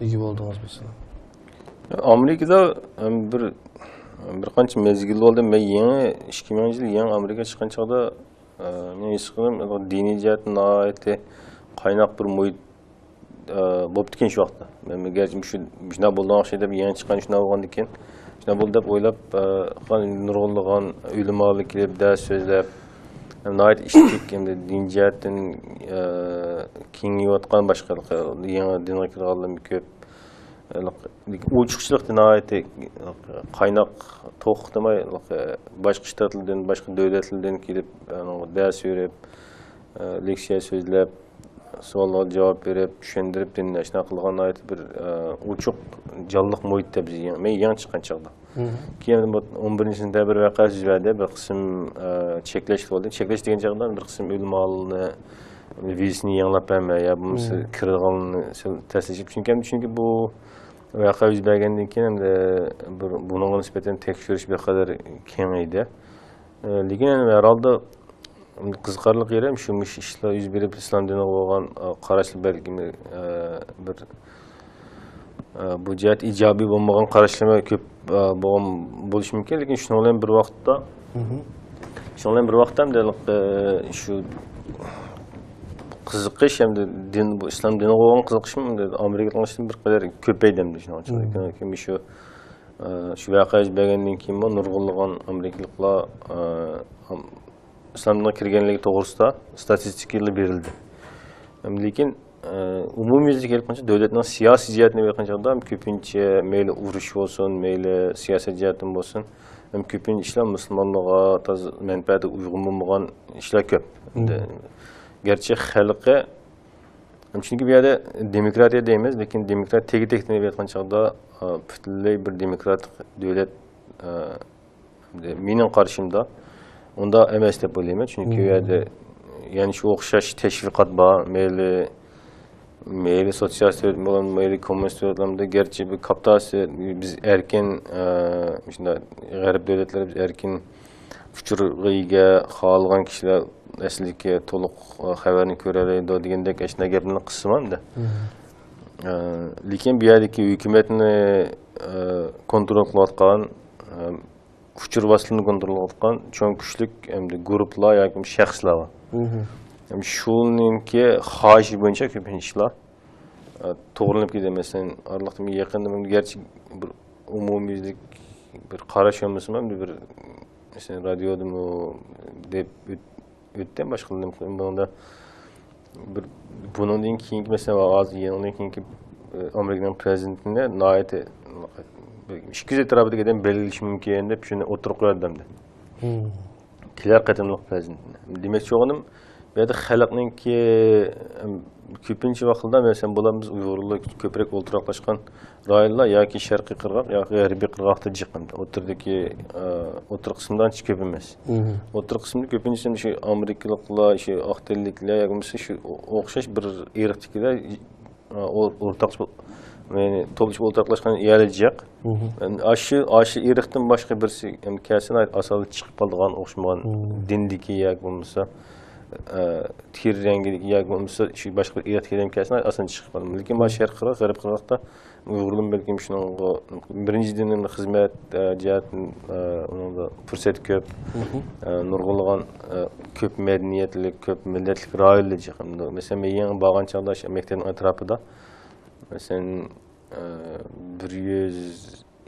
ئىگە بولدىڭىز، مەسىلەن؟ ئامېرىكىدا، ئەم، بىر، بىر قانچە مەزگىل بولدى. مەن يېڭى، ئىككى مىڭىنچى يىل يېڭى ئامېرىكىغا چىققان چاغدا، ئە، مېنىڭ ھېس قىلغىنىم، دىنىي جەھەتتىن ناھايىتى قايناق بىر مۇھىت، ئە، بوپتىكەن شۇ ۋاقىتتا. مەن گەرچە مۇشۇ، مۇشۇنداق بولىدىغان ئوخشايدۇ دەپ، يېڭى چىققان شۇنداق بولغاندىكىن، شۇنداق بولدى دەپ ئويلاپ، ئە، نۇرغۇنلىغان ئۆلىمالار كېلىپ، دەرس سۆزلەپ، ناھايىتى ئىشتىك، ئەمدى دىنىي جەھەتتىن، ئە، كېڭىيىۋاتقان، باشقا يېڭى دىنغا كىرىدىغانلارمۇ كۆپ. ئوچۇقچىلىقتا ناھايىتى قايناق، توختىماي باشقا شتاتلاردىن، باشقا دۆلەتلەردىن كېلىپ، ئانىڭغا دەرس بېرىپ، لېكسىيە سۆزلەپ، سوئاللارغا جاۋاب بېرىپ، چۈشەندۈرۈپ، دىننى ئاشنا قىلغان ناھايىتى بىر ئوچۇق، جانلىق مۇھىتتا بىز يېڭى، مەن يېڭى چىققان چاغدا. كېيىن بۇ ئون بىرىنچى سېنتەبىر ۋەقەسى يۈز بەردى، بىر قىسىم، ئە، چەكلەش بولدى. چەكلەش دېگەن چاغدا بىر قىسىم ئۆلىمالارنى ۋىزىسىنى يېڭىلاپ بەرمە يا بولمىسا كىرىدىغانلىرىنى سەل تەسلىشىپ. چۈنكى، چۈنكى بۇ ۋەقە يۈز بەرگەندىن كېيىن ئەمدى بىر بۇنىڭغا نىسبەتەن تەكشۈرۈش بىر قەدەر كېڭەيدى. ئە، لېكىن ئەمدى ھەر ھالدا قىزىقارلىق يېرى شۇ، مۇشۇ ئىشلار يۈز بېرىپ ئىسلام دىنىغا بولغان، ئە، قاراشلار بەلكىم، ئە، بىر ئە، بۇ جەھەتتە ئىجابىي بولمىغان قاراشلىرىمۇ كۆپ، ئە، بولغان بولۇشى مۇمكىن، لېكىن شۇنىڭ بىلەن بىر ۋاقىتتا، شۇنىڭ بىلەن بىر ۋاقىتتا ھەمدە، ئە، شۇ قىزىقىش ھەمدە دىن، بۇ ئىسلام دىنىغا بولغان قىزىقىشمۇ ئەمدى ئامېرىكىلىقلارنىڭ بىر قەدەر كۆپەيدى ئەمدى شۇنىڭ ئۈچۈن. لېكىن شۇ، ئە، شۇ ۋەقە يۈز بەرگەندىن كېيىنمۇ نۇرغۇنلىغان ئامېرىكىلىقلار، ئە، ئام-، ئىسلام دىنىغا كىرگەنلىكى توغرىسىدا ستاتىستىكىلار بېرىلدى. ھەم لېكىن، ئە، ئومۇميۈزلۈك ئېلىپ قارىغاندا، دۆلەتنىڭ سىياسىي جەھەتتىن ئېلىپ قارىغاندا، كۆپىنچە مەيلى ئۇرۇش بولسۇن، مەيلى سىياسەت جەھەتتىن بولسۇن، ھەم كۆپىنچە ئىشلار مۇسۇلمانلارغا تازا مەنپەئەتكە ئۇيغۇن بولمىغان ئىشلار كۆپ. گەرچە خەلقى، چۈنكى بۇ يەردە دېموكراتىيە دەيمىز، لېكىن دېموكرات تېگى-تېكىدىن ئېلىپ ئېيتقان چاغدا، ئە، پۈتۈنلەي بىر دېموكراتىك دۆلەت، ئە، مېنىڭ قارىشىمدا ئۇنداق ئەمەس دەپ ئويلايمەن، چۈنكى ئۇ يەردە يەنە شۇ ئوخشاش تەشۋىقات بار، مەيلى، مەيلى سوتسىيالىست دۆلەت بولغان، مەيلى كوممۇنىست دۆلەتلەردە گەرچە بىر كاپىتالىست، بىز ئەركىن، ئە، شۇنداق غەرب دۆلەتلىرى بىز ئەركىن ئۇچۇرغا ئىگە، خالىغان كىشىلەر ئەسلىدىكى تولۇق، ئە، خەۋەرنى كۆرەلەيدۇ دېگەندەك ئاشۇنداق گەپلەرنى قىلسىمۇ ئەمدى. ئە، لېكىن بۇ يەردىكى ھۆكۈمەتنى، ئە، كونترول قىلىۋاتقان، ئە، ئۇچۇر ۋاسىتىلىرىنى كونترول قىلىۋاتقان چوڭ كۈچلۈك ئەمدى گۇرۇپپىلار ياكى شەخسلەر بار. ھەم شۇنىڭكى خاھىشى بويىچە كۆپىنچە ئىشلار، ئە، توغرىلىنىپ كېتىدۇ. مەسىلەن، ئارىلىقتا يېقىندا مەن گەرچە بىر ئومۇميۈزلۈك بىر قاراش بولمىسىمۇ، ئەمدى بىر، مەسىلەن، رادىيودىمۇ دەپ ئۆت-، ئۆتتى، باشقىلار نېمە قىلدى، بۇنىڭدا بىر، بۇنىڭدىن كېيىنكى، مەسىلەن، ھازىر يېڭىدىن كېيىنكى، ئە، ئامېرىكىنىڭ پىرېزىدېنتىنى ناھايىتى ئىككى يۈز ئەتراپىدىكى ئادەم بەلگىلىشى مۇمكىن دەپ شۇنى ئوتتۇرىغا قويۇۋەتتىم. كېلەر قېتىملىق پىرېزىدېنتنى. دېمەكچى بولغىنىم، بۇ يەردە خەلقنىڭكى، ئەم، كۆپىنچە ۋاقىتلاردا، مەسىلەن، بۇلار بىز ئۇيغۇرلار كۆپرەك ئولتۇراقلاشقان رايونلار ياكى شەرقىي قىرغاق، ياكى غەربىي قىرغاقتا جىق. ئوتتۇرىدىكى، ئە، ئوتتۇرا قىسىمدا ئانچە كۆپ ئەمەس. ئوتتۇرا قىسىمدا كۆپىنچىسى شۇ ئامېرىكىلىقلار، شۇ ئاق تەنلىكلەر ياكى بولمىسا شۇ ئوخشاش بىر ئىرقتىكىلەر، ئە، ئو-، ئورتاق، يەنى توپلىشىپ ئولتۇراقلاشقان يەرلىرى جىق. ئاشۇ، ئاشۇ ئىرقتىن باشقا بىرسى، يەنى كەلسە ئاسانلا چىقىپ قالىدىغان ئوخشىمىغان دىندىكى ياكى بولمىسا ئە، تېرە رەڭگىدىكى ياكى بولمىسا شۇ باشقا بىر ئېرىق تېرە كەلسە ئاسان چىقىپ قالىدۇ. لېكىن مانا شەرقىي قىرغاق، غەربىي قىرغاقتا ئۇيغۇرلارمۇ بەلكىم شۇنىڭغا بىرىنچىدىن خىزمەت، ئە، جەھەتتىن، ئە، ئۇنىڭدا پۇرسەت كۆپ. ئە، نۇرغۇنلىغان، ئە، كۆپ مەدەنىيەتلىك، كۆپ مىللەتلىك رايونلار جىق. مەسىلەن، مەن يېڭى بارغان چاغدا شۇ مەكتەپنىڭ ئەتراپىدا، مەسىلەن، ئە، بىر يۈز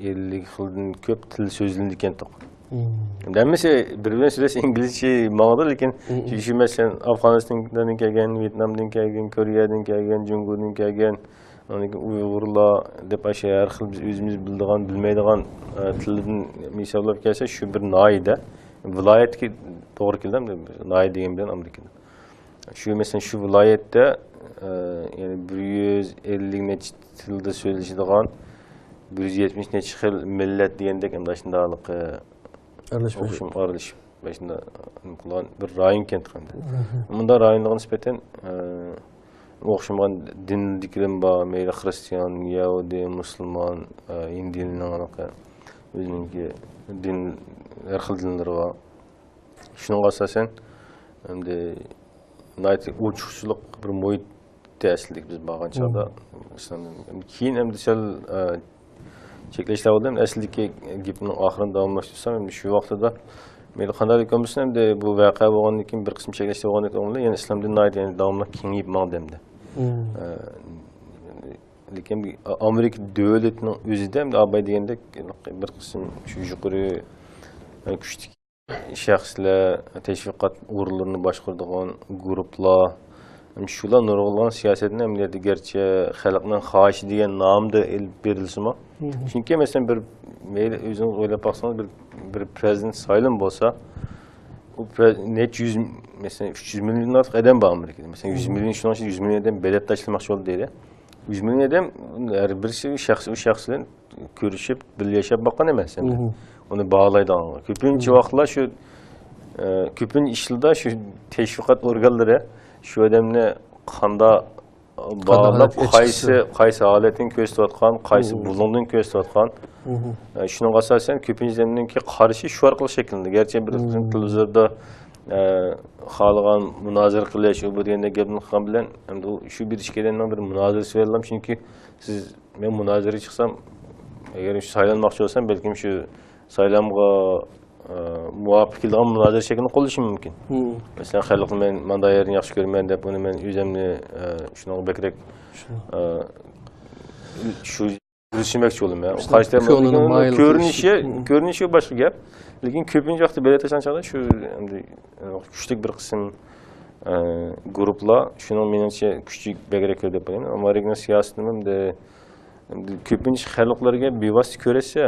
ئەللىك خىلدىن كۆپ تىل سۆزلىنىدىكەنتۇق. ھەممىسى بىر بىلەن سۆزلەش ئىنگلىزچە ماڭىدۇ، لېكىن شۇ، شۇ مەسىلەن، ئافغانىستاندىن كەلگەن، ۋيېتنامدىن كەلگەن، كورېيەدىن كەلگەن، جۇڭگودىن كەلگەن، ئاندىن كېيىن ئۇيغۇرلار دەپ ئاشۇ ھەر خىل بىز ئۆزىمىز بىلىدىغان، بىلمەيدىغان، ئە، تىلدىن ھېسابلاپ كەلسە، شۇ بىر ناھىيەدە، ۋىلايەتكە توغرا كېلىدۇ، ناھىيە دېگەن بىلەن ئامېرىكىدا. شۇ، مەسىلەن، شۇ ۋىلايەتتە، ئە، يەنى بىر يۈز ئەللىك نەچچە تىلدا سۆزلىشىدىغان، بىر يۈز يەتمىش نەچچە خىل مىللەت دېگەندەك، ئەمدى شۇنداق، ئە، ئارىلىشىپ، ئوخشىشىپ، ئارىلىشىپ، شۇنداق نېمە قىلغان بىر رايون كەنتىق ئەمدى. مۇنداق رايونلارغا نىسبەتەن، ئە، ئوخشىمىغان دىندىكىلەرمۇ بار، مەيلى خىرىستىيان، يەھۇدىي، مۇسۇلمان، ئە، ھىندىيلارنىڭ ھېلىقى ئۆزىنىڭكى دىن، ھەر خىل دىنلىرى بار. شۇنىڭغا ئاساسەن، ئەمدى ناھايىتى ئوچۇقچىلىق بىر مۇھىتتا ئەسلىدىكى بىز بارغان چاغدا ئىسلام دىنى. كېيىن ئەمدى سەل، ئە، چەكلەشلەر بولدى. ئەمدى ئەسلىدىكى گېپىمنىڭ ئاخىرىنى داۋاملاشتۇرسام، ئەمدى شۇ ۋاقتىدا مەيلى قانداق بولمىسۇن، ئەمدى بۇ ۋەقە بولغاندىن كېيىن بىر قىسىم چەكلەشلەر بولغاندىن كېيىن، يەنە ئىسلام دىنى ناھايىتى يەنە داۋاملىق كېڭىيىپ ماڭدى ئەمدى. ئە، لېكىن ئامېرىكا دۆلىتىنىڭ ئۆزىدە ئەمدى ئاباي دېگەندەك بىر قىسىم شۇ يۇقىرى، ئە، كۈچتىكى شەخسلەر، تەشۋىقات ئورۇنلىرىنى باشقۇرىدىغان گۇرۇپپىلار، شۇلار نۇرغۇنلىغان سىياسەتنى ئەمەلىيەتتە گەرچە خەلقنىڭ خاھىشى دېگەن نامدا ئېلىپ بېرىلسىمۇ، چۈنكى، مەسىلەن، بىر، مەيلى ئۆزىڭىز ئويلاپ باقسىڭىز، بىر، بىر پرېزىدېنت سايلىمى بولسا، ئۇ پرې-، نەچچە يۈز، مەسىلەن، ئۈچ يۈز مىليوندىن ئارتۇق ئادەم بار ئامېرىكىدا. مەسىلەن، يۈز مىليون، شۇنىڭ ئىچىدە يۈز مىليون ئادەم بېلەت تاشلىماقچى بولدى دەيلى. يۈز مىليون ئادەم ھەر بىرسى شەخس، ئۇ شەخس بىلەن كۆرۈشۈپ، بىللە ياشاپ باققان ئەمەس ئەمدى. ئۇنى باھالايدىغانغا. كۆپىنچە ۋاقىتلار شۇ، ئە، كۆپىنچە ئىشلاردا شۇ تەشۋىقات ئورگانلىرى شۇ ئادەمنى قانداق باھالاپ، قايسى، قايسى ھالەتنى كۆرسىتىۋاتقان، قايسى بۇلۇڭدىن كۆرسىتىۋاتقان. ئە، شۇنىڭغا ئاساسەن كۆپىنچە ئادەمنىڭكى قارىشى شۇ ئارقىلىق شەكىللىنىدۇ. گەرچە بىر قىسىم تېلېۋىزوردا، ئە، خالىغان مۇنازىرە قىلىش، ئۇ بۇ دېگەندەك گەپنى قىلغان بىلەن، ئەمدى ئۇ شۇ بىر ئىككى ئادەمنىڭ بىر مۇنازىرىسى بىلەنلا، چۈنكى سىز مەن مۇنازىرىگە چىقسام، ئەگەر شۇ سايلانماقچى بولسام، بەلكىم شۇ سايلامغا، ئە، مۇۋاپىق كېلىدىغان مۇنازىرە شەكلىنى قوللىشىم مۇمكىن. مەسىلەن، خەلقنى مەن مانداق يەرنى ياخشى كۆرىمەن دەپ، ئۇنى مەن ئۆزۈمنى، ئە، شۇنىڭغا بەكرەك، ئە، شۇ يۈرۈشمەكچى بولىمەن. ئۇ قارشى تەرەپ كۆرۈنۈشى، كۆرۈنۈشى باشقا گەپ. لېكىن كۆپىنچە ۋاقىتتا بېلەت تاشلىغان چاغدا شۇ ئەمدى، ئە، كۈچلۈك بىر قىسىم، ئە، گۇرۇپپىلار شۇنىڭ مېنىڭچە كۈچى بەكرەك كىرىدۇ دەپ ئويلايمەن. ئامېرىكىنىڭ سىياسىتىنى ئەمدى، ئەمدى كۆپىنچە خەلقلەرگە بىۋاسىتە كۆرسەتسە،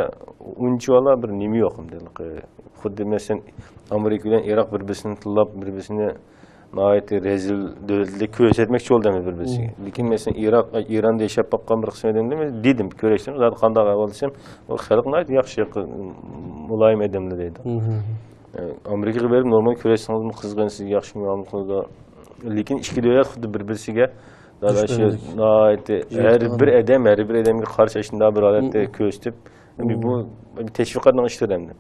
ئۇنچىۋالا بىر نېمە يوق ئەمدى. خۇددى مەسىلەن، ئامېرىكا بىلەن ئىراق بىر-بىرسىنى تىللاپ، بىر-بىرسىنى ناھايىتى رەزىل دۆلەتلىك كۆرسەتمەكچى بولدى ئەمدى بىر-بىرسىگە. لېكىن مەسىلەن، ئىراق، ئىراندا ياشاپ باققان بىر قىسىم ئادەملەر دېدىم، كۆرۈشتۈم، زادى قانداق ئەھۋال دېسەم، ئۇ خەلق ناھايىتى ياخشى، مۇلايىم ئادەملەر دەيدۇ. ئامېرىكىغا بېرىپ نورمال كۆرۈشسىڭىزمۇ قىزغىن، سىزگە ياخشى مۇئامىلە قىلىدۇ. لېكىن ئىككى دۆلەت خۇددى بىر-بىرسىگە، زادى شۇ ناھايىتى ھەر بىر ئادەم، ھەر بىر ئادەمگە قارشى ئاشۇنداق بىر ھالەتتە كۆرسىتىپ، بۇ تەشۋىقاتنىڭ ئىشلىرى ئەمدى.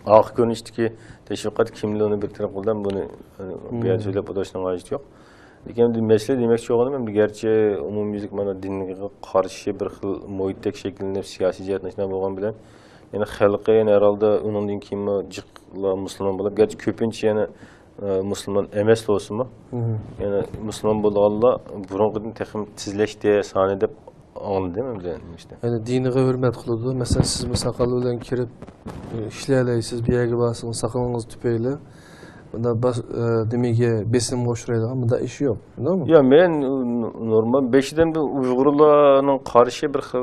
ئارقا كۆرۈنۈشتىكى تەشۋىقات كىملىكىنى بىر تەرەپ قىلدى، بۇنى، ئە، بۇ يەردە سۆزلەپ ئولتۇرۇشنىڭ ھاجىتى يوق. لېكىن ئەمدى مەسىلە دېمەكچى بولغىنىم، ئەمدى گەرچە ئومۇميۈزلۈك مانا دىنغا قارشى بىر خىل مۇھىتتەك شەكىللىنىپ، سىياسىي جەھەتتىن شۇنداق بولغان بىلەن، يەنە خەلقى يەنە ھەر ھالدا ئۇنىڭدىن كېيىنمۇ جىقلا مۇسۇلمان بولۇپ، گەرچە كۆپىنچە يەنە، ئە، مۇسۇلمان ئەمەس بولسىمۇ، يەنە مۇسۇلمان بولىدىغانلار بۇرۇنقىدىن تېخىمۇ تېزلەشتى سانى دەپ ئاڭلىدىم ئەمدى ئىشتە. يەنى دىنىغا ھۆرمەت قىلىدۇ. مەسىلەن، سىزمۇ ساقال بىلەن كىرىپ، ئىشلەيلەيسىز، بۇ يەرگە بارسىڭىز ساقىلىڭىز تۈپەيلى بۇنداق باس-، ئە، نېمىگە، بېسىمغا ئۇچرايدىغان بۇنداق ئىش يوق، توغرىمۇ؟ يا، مەن نورمال بېشىدىن بىر ئۇيغۇرلارنىڭ قارىشى بىر خىل،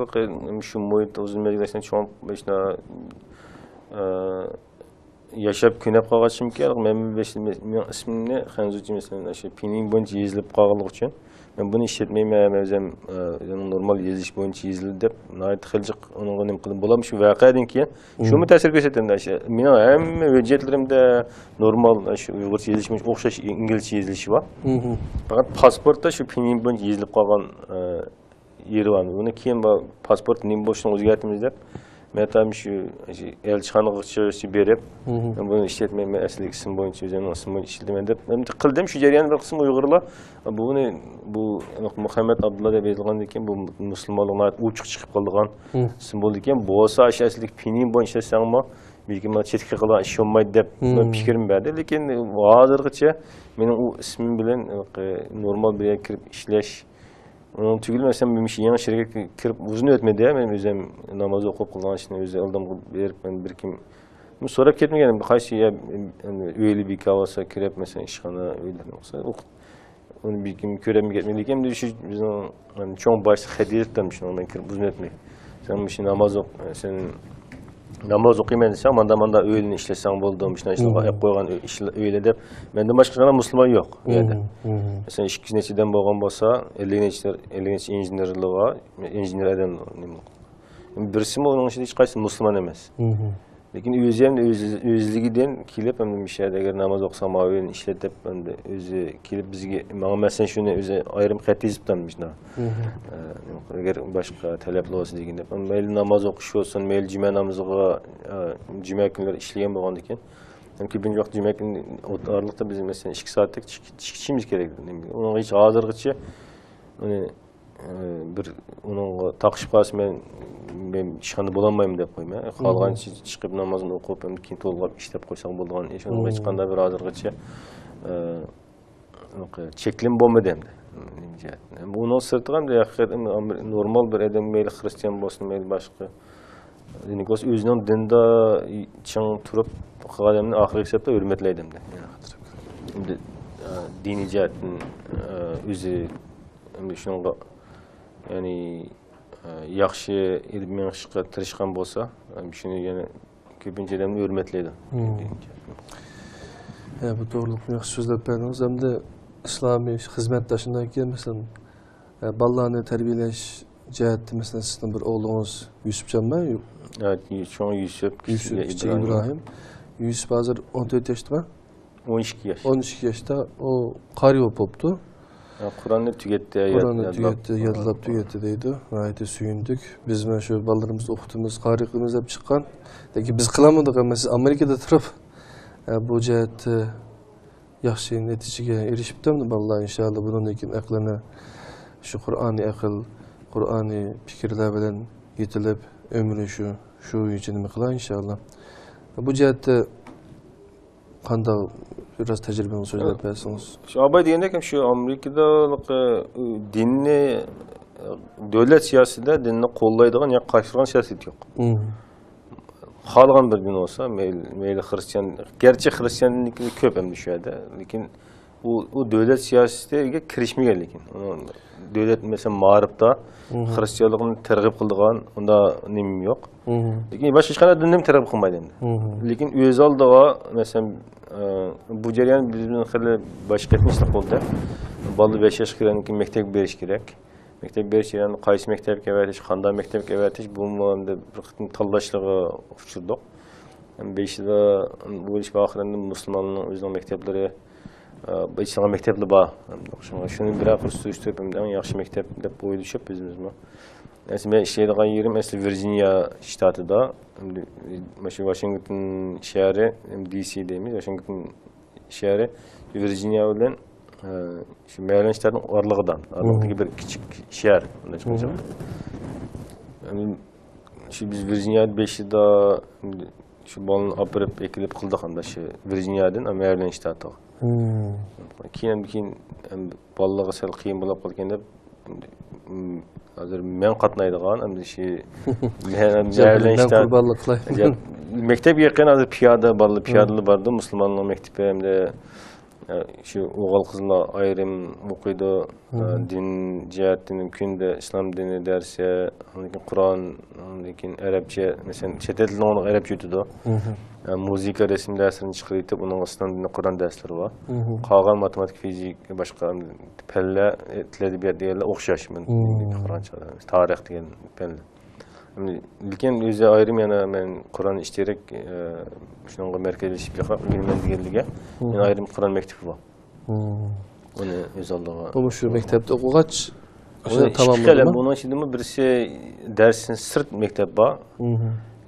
شۇ مۇھىتتا ئۇزۇن مەزگىل چوڭ، ئە، ياشاپ كۆنۈپ قالغاچقىمكى، مەن، مېنىڭ ئىسمىمنى خەنزۇچە، مەسىلەن، ئاشۇ پىنيىن بويىچە يېزىلىپ قالغانلىقى ئۈچۈن، مەن بۇنى ئىشلەتمەيمەن، ئۆزۈم، ئە، ئۆزۈمنىڭ نورمال يېزىلىش بويىچە يېزىلدى دەپ، ناھايىتى خېلى جىق ئۇنىڭغا نېمە قىلدىم. بولۇپمۇ شۇ ۋەقەدىن كېيىن شۇمۇ تەسىر كۆرسەتتى ئەمدى. ئاشۇ مېنىڭ ھەممە ھۆججەتلىرىمدە نورمال، ئاشۇ ئۇيغۇرچە يېزىلىش بويىچە ئوخشاش ئىنگلىزچە يېزىلىشى بار. پەقەت پاسپورتتا شۇ پىنيىن بويىچە يېزىلىپ قالغان، ئە، يېرى بار. ئۇنى كېيىن بار، پاسپورت نېمە بولۇشىنى ئۆزگەرتىمىز دەپ، مەن ھەتتا شۇ، شۇ ئەلچىخانىغىچە بېرىپ، مم. مەن بۇنى ئىشلەتمەيمەن، ئەسلىدىكى ئىسمىم بويىچە ئۆزۈمنىڭ ئىسمىم بويىچە ئىشلىتىمەن دەپ، مەن قىلدىم. شۇ جەرياندا بىر قىسىم ئۇيغۇرلار، بۇنى، بۇ مۇھەممەد ئابدۇللا دەپ يېزىلغاندىن كېيىن، بۇ مۇسۇلمانلىق ناھايىتى ئوچۇق چىقىپ قالىدىغان مم. ئىسىم بولىدىكەن. بولسا، ئاشۇ ئەسلىدىكى پىنيىن بويىچە ئىشلەتسەڭمۇ، بەلكىم مانا چېتىكى قىلغان ئىش بولمايدۇ دەپ مم. مەن پىكرىم بەردى. لېكىن ھازىرغىچە مېنىڭ ئۇ ئىسمىم بىلەن، ئە، نورمال بىر يەرگە كىرىپ ئىشلەش، ئۇنىڭ تۈگۈل، مەسىلەن، مۇشۇ يېڭى شىركەتكە كىرىپ ئۇزۇن ئۆتمىدى، مەن ئۆزۈم ناماز ئوقۇپ قىلغان ئىشنى ئۆزى ئالدىمغا بېرىپ، مەن بىر كىم سوراپ كەتمىگەن، قايسى يەر، ئۆيلى بىكار بولسا كىرىپ، مەسىلەن، ئىشخانا، ئۆيلەرنى ئوقۇسا، ئۇنى بىر كىم كۆرەلمەي كەتمىگەن. لېكىن ئەمدى شۇ بىزنىڭ، يەنى، چوڭ باشلىق خەت يېزىپتۇ، شۇنىڭ مەن كىرىپ ئۇزۇن ئۆتمەي، سەن مۇشۇ ناماز ئوق-، سەن ناماز ئوقۇيمەن دېسەڭ، ماندا، ماندا ئۆيلىنى ئىشلەتسەڭ بولىدۇ، مۇشۇنداق، شۇنداق مم. ئەپ قويغان ئۆي-، ئۆيلە دەپ، مەندىن باشقا يەنە مۇسۇلمان يوق ئۇ يەردە. مم، مم. مەسىلەن، ئىككى يۈز نەچچە ئادەم بولغان بولسا، ئەللىك نەچچە، ئەللىك نەچچە ئىنژېنېرلار بار، ئىنژېنېر ئادەم نېمە. بىرسىمۇ ئۇنىڭ ئىچىدە ھېچقايسى مۇسۇلمان ئەمەس. مم. لېكىن ئۆزى ھەم ئۆز-، ئۆزلۈكىدىن كېلىپ، ھەم مۇشۇ يەردە ئەگەر ناماز ئوقۇساڭ، ماۋۇ يەرنى ئىشلەت دەپ، ئەمدى ئۆزى كېلىپ بىزگە، ماڭا مەسىلەن شۇنى ئۆزى ئايرىم خەت يېزىپتۇ مۇشۇنداق. مم. ئە، ئەگەر باشقا تەلەپلەر بولسا دېگەن دەپ. مەيلى ناماز ئوقۇش بولسۇن، مەيلى جۈمە نامىزىغا، ئە، جۈمە كۈنلىرى ئىشلىگەن بولغاندىكىن، ھەم كۆپىنچە ۋاقىت جۈمە كۈنى ئارىلىقتا بىز، مەسىلەن، ئىككى سائەتلىك چىقىشىمىز كېرەك. ئۇنىڭغا ھېچ ھازىرغىچە ئۇنى، ئە، بىر ئۇنىڭغا تاقىشىپ قالسا، مەن، مەن ئىشخانىدا بولالمايمەن دەپ قويماي، خالىغانچە چىقىپ نامازىنى ئوقۇپ، ئەمدى كېيىن تولۇقلاپ ئىشلەپ قويساڭ بولىدىغان ئىش. ئۇنىڭغا ھېچقانداق بىر ھازىرغىچە، ئە، چەكلىمە بولمىدى ئەمدى. نېمە جەھەتتىن؟ بۇنىڭ سىرتىغا ئەمدى ھەقىقەتەن نورمال بىر ئادەم، مەيلى خىرىستىيان بولسۇن، مەيلى باشقا دىنلىك بولسا، ئۆزىنىڭ دىندا چىڭ تۇرۇپ قىلغان ئادەمنى ئاخىرقى ھېسابتا ھۆرمەتلەيدۇ ئەمدى. ئەمدى، ئە، دىنىي جەھەتتىن، ئە، ئۆزى ئەمدى شۇنىڭغا، يەنى، ئە، ياخشى ئېلىپ مېڭىشقا تىرىشقان بولسا، ئەمدى شۇنى يەنە كۆپىنچە ئادەم ھۆرمەتلەيدۇ. مم. ئە، بۇ توغرىلىق ياخشى سۆزلەپ بەردىڭىز. ئەمدى ئىسلامىي خىزمەتتە شۇنداق ئىكەن، مەسىلەن، ئە، بالىلارنى تەربىيەلەش جەھەتتە، مەسىلەن، سىزنىڭ بىر ئوغلىڭىز يۈسۈپجانمۇ؟ ھە، چوڭى يۈسۈپ، يۈسۈپ، كىچىكى كىچىكى ئىبراھىم. ئىبراھىم. يۈسۈپ ھازىر ئون تۆت ياشتىمۇ؟ ئون ئىككى ياش. ئون ئىككى ياشتا ئۇ قارىي بولۇپ بوپتۇ. ھە، قۇرئاننى تۈگەتتى، ياد-، قۇرئاننى يادلاپ. تۈگەتتى، يادلاپ تۈگەتتى دەيدۇ. ناھايىتى سۆيۈندۇق. بىز مانا شۇ بالىلىرىمىزنى ئوقۇتىمىز، قارىي قىلىمىز دەپ چىققان. لېكىن بىز قىلالمىدۇق، ئەمما سىز ئامېرىكىدا تۇرۇپ، ئە، بۇ جەھەتتە ياخشى نەتىجىگە ئېرىشىپتۇ ئەمدى بالىلار، ئىنشائاللا، بۇنىڭدىن كېيىن ئەقلىنى شۇ قۇرئانىي ئەقىل، قۇرئانىي پىكىرلەر بىلەن يېتىلىپ، ئۆمرى شۇ، شۇ بويىچە نېمە قىلار، ئىنشائاللا. بۇ جەھەتتە قانداق بىراز تەجرىبىڭىزنى سۆزلەپ بەرسىڭىز. شۇ ئاباي دېگەندەك، شۇ ئامېرىكىدا دىننى، دۆلەت سىياسىتىدە دىننى قوللايدىغان ياكى قارشى تۇرغان سىياسەت يوق. مم. خالىغان بىر دىن بولسا، مەيلى، مەيلى خىرىستىيان، گەرچە خىرىستىياننىڭكى كۆپ ئەمدى شۇ يەردە، لېكىن ئۇ، ئۇ دۆلەت سىياسىتىگە كىرىشمىگەن، لېكىن ئۇنىڭ دۆلەت، مەسىلەن، مائارىپتا مم. خىرىستىيانلىقنى تەرغىب قىلىدىغان ئۇنداق نېمىم يوق. مم. لېكىن باشقا ھېچقانداق دىننى تەرغىب قىلمايدۇ ئەمدى. مم. لېكىن ئۆز ئالدىغا، مەسىلەن، ئە، بۇ جەريان بىز بىلەن خېلى باشقا قېتىم ئىشلەپ بولدى. بالىلار بەش ياشقا كىرگەندىن كېيىن مەكتەپكە بېرىش كېرەك. مەكتەپ بېرىش جەريانىدا قايسى مەكتەپكە ئەۋەتىش، قانداق مەكتەپكە ئەۋەتىش، بۇمۇ ئەمدى بىر قېتىم تاللاشلىرىغا ئۇچرىدۇق. ھەم بېشىدا بۇ ئىش ئاخىرىدا مۇسۇلمانلارنىڭ ئۆزىنىڭ مەكتەپلىرى، ئە، ئېچىلغان مەكتەپلەر بار. شۇنى بىرەر قۇر سۈرۈشتۈرۈپ، ئەڭ ياخشى مەكتەپ دەپ ئويلىشىپ ئۆزىمىزمۇ. ئەسلى مەن ئىشلەيدىغان يېرىم ئەسلى ۋىرجىنىيە شتاتىدا، مۇشۇ ۋاشىنگتون شەھىرى، دى سى دەيمىز، ۋاشىنگتون شەھىرى ۋىرجىنىيە بىلەن، ئە، شۇ مەرىلەند شتاتىنىڭ ئارىلىقىدا، ئارىلىقىدىكى بىر كىچىك شەھەر، مۇنداق چىققانچە. يەنى شۇ بىز ۋىرجىنىيە بېشىدا شۇ بالىنى ئاپىرىپ ئەكېلىپ قىلدۇق، ئەمدى شۇ ۋىرجىنىيەدىن مەرىلەند شتاتىغا. كېيىن، كېيىن، ئەمدى بالىلارغا سەل قىيىن بولۇپ قالىدىكەن دەپ، ئەمدى، ھازىر مەن قاتنايدىغان، ئەمدى شۇ مەرىلەند شتات، قۇربانلىق قىلاي. مەكتەپكە يېقىن ھازىر پىيادە، بالىلار پىيادىلا بارىدۇ، مۇسۇلمانلار مەكتىپى، ئەمدى ئە، شۇ ئوغۇل-قىزلار ئايرىم ئوقۇيدۇ. ئە، دىن جەھەتتىن كۈندە ئىسلام دىنى دەرسى، ئاندىن كېيىن قۇرئان، ئاندىن كېيىن ئەرەبچە، مەسىلەن، چەت ئەل تىلىنى ئۇنىڭغا ئەرەبچە ئۆتىدۇ. ئە، مۇزىكا، رەسىم دەرسلىرىنى چىقىرىۋېتىپ، ئۇنىڭغا ئىسلام دىنى، قۇرئان دەرسلىرى بار. قالغان ماتېماتىكا، فىزىكا، باشقا پەنلەر، تىل، ئەدەبىيات دېگەنلەر ئوخشاش، مەن قارىغان چاغدا، تارىخ دېگەن پەنلەر. لېكىن ئۆزى ئايرىم يەنە مەن قۇرئان ئىشتىرەك، ئە، شۇنىڭغا مەركەزلىشىپ ياخشى ئۆگىنىمەن دېگەنلىكى، يەنە ئايرىم قۇرئان مەكتىپى بار. ئۇنى ئۆز ئالدىغا. بۇمۇ شۇ مەكتەپتە ئوقۇغاچ، ئۇنى ئىككى قەلەم، بۇنىڭ ئىچىدىمۇ بىرسى دەرستىن سىرت مەكتەپ بار.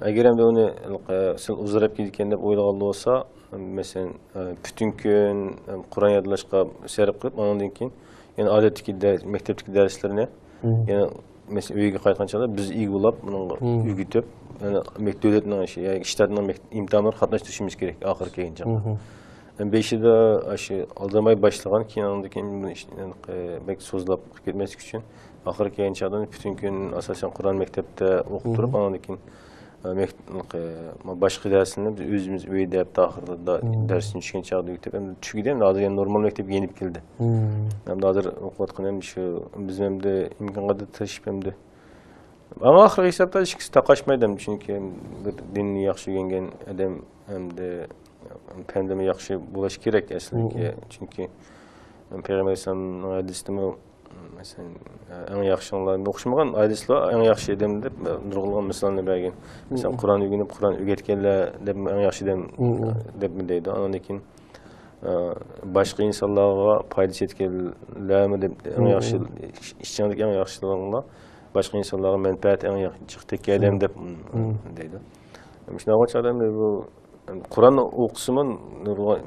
ئەگەر ئەمدى ئۇنى، ئە، سەل ئۇزاراپ كېتىدىكەن دەپ ئويلىغان بولسا، مەسىلەن، ئە، پۈتۈن كۈن، ئە، قۇرئان يادلاشقا سەرپ قىلىپ، ئانىڭدىن كېيىن يەنە ئادەتتىكى دەرس، مەكتەپتىكى دەرسلىرىنى يەنە، مەسىلەن، ئۆيگە قايتقان چاغدا بىز ئىگە بولۇپ، بۇنىڭغا ئۆگىتىپ، يەنە مەك-، دۆلەتنىڭ ئىشى، يا شتاتنىڭ مەك-، ئىمتىھانلىرىغا قاتناشتۇرۇشىمىز كېرەك ئاخىرى كەلگەن چاغدا. بېشىدا ئاشۇ ئالدىرىماي باشلىغان، كېيىن ئاندىن كېيىن بۇنى ئىش-، بەك سوزۇلۇپ كەتمەسلىك ئۈچۈن، ئاخىرى كەلگەن چاغدا پۈتۈن كۈن ئاساسەن قۇرئان مەكتەپتە ئوقۇپ تۇرۇپ، ئاندىن كېيىن، ئە، مەك-، باشقا دەرسلەرنى بىز ئۆزىمىز ئۆيدە ھەپتە ئاخىرلىرىدا دەرسنى چۈشكەن چاغدا ئۆتۈپ، ئەمدى تۈگىدى، ئەمدى ھازىر يەنە نورمال مەكتەپكە يېنىپ كەلدى. ئەمدى ھازىر ئوقۇۋاتقىنى ئەمدى شۇ، بىز ئەمدى ئىمكان قەدەر تىرىشىپ ئەمدى ئەڭ ئاخىرقى ھېسابتا ئىككىسى تاقاشمايدۇ، چۈنكى بىر دىننى ياخشى ئۆگەنگەن ئادەم ئەمدى پەندىمۇ ياخشى بولۇشى كېرەك ئەسلىدىكى. چۈنكى پەيغەمبەر ئەلەيھىسسالامنىڭ ھەدىسىدىمۇ، مەسىلەن، ئەڭ ياخشىڭلار، ئوخشىمىغان ھەدىسلەر، ئەڭ ياخشى ئادەم دەپ نۇرغۇنلىغان مىسالنى بەرگەن. مەسىلەن، قۇرئان ئۆگىنىپ، قۇرئان ئۆگەتكەنلەر دەپ ئەڭ ياخشى ئادەم دەپمۇ دەيدۇ. ئاندىن كېيىن، ئە، باشقا ئىنسانلارغا پايدىسى يەتكەنلەرمۇ دەپ، ئەڭ ياخشى، ئىچىڭدىكى ئەڭ ياخشىلىرىڭلار باشقا ئىنسانلارغا مەنپەئەت، ئەڭ ياخشى تەككە ئادەم دەپ دەيدۇ. شۇنداق بولغان چاغدا بۇ قۇرئان ئوقۇسىمۇ نۇرغۇن،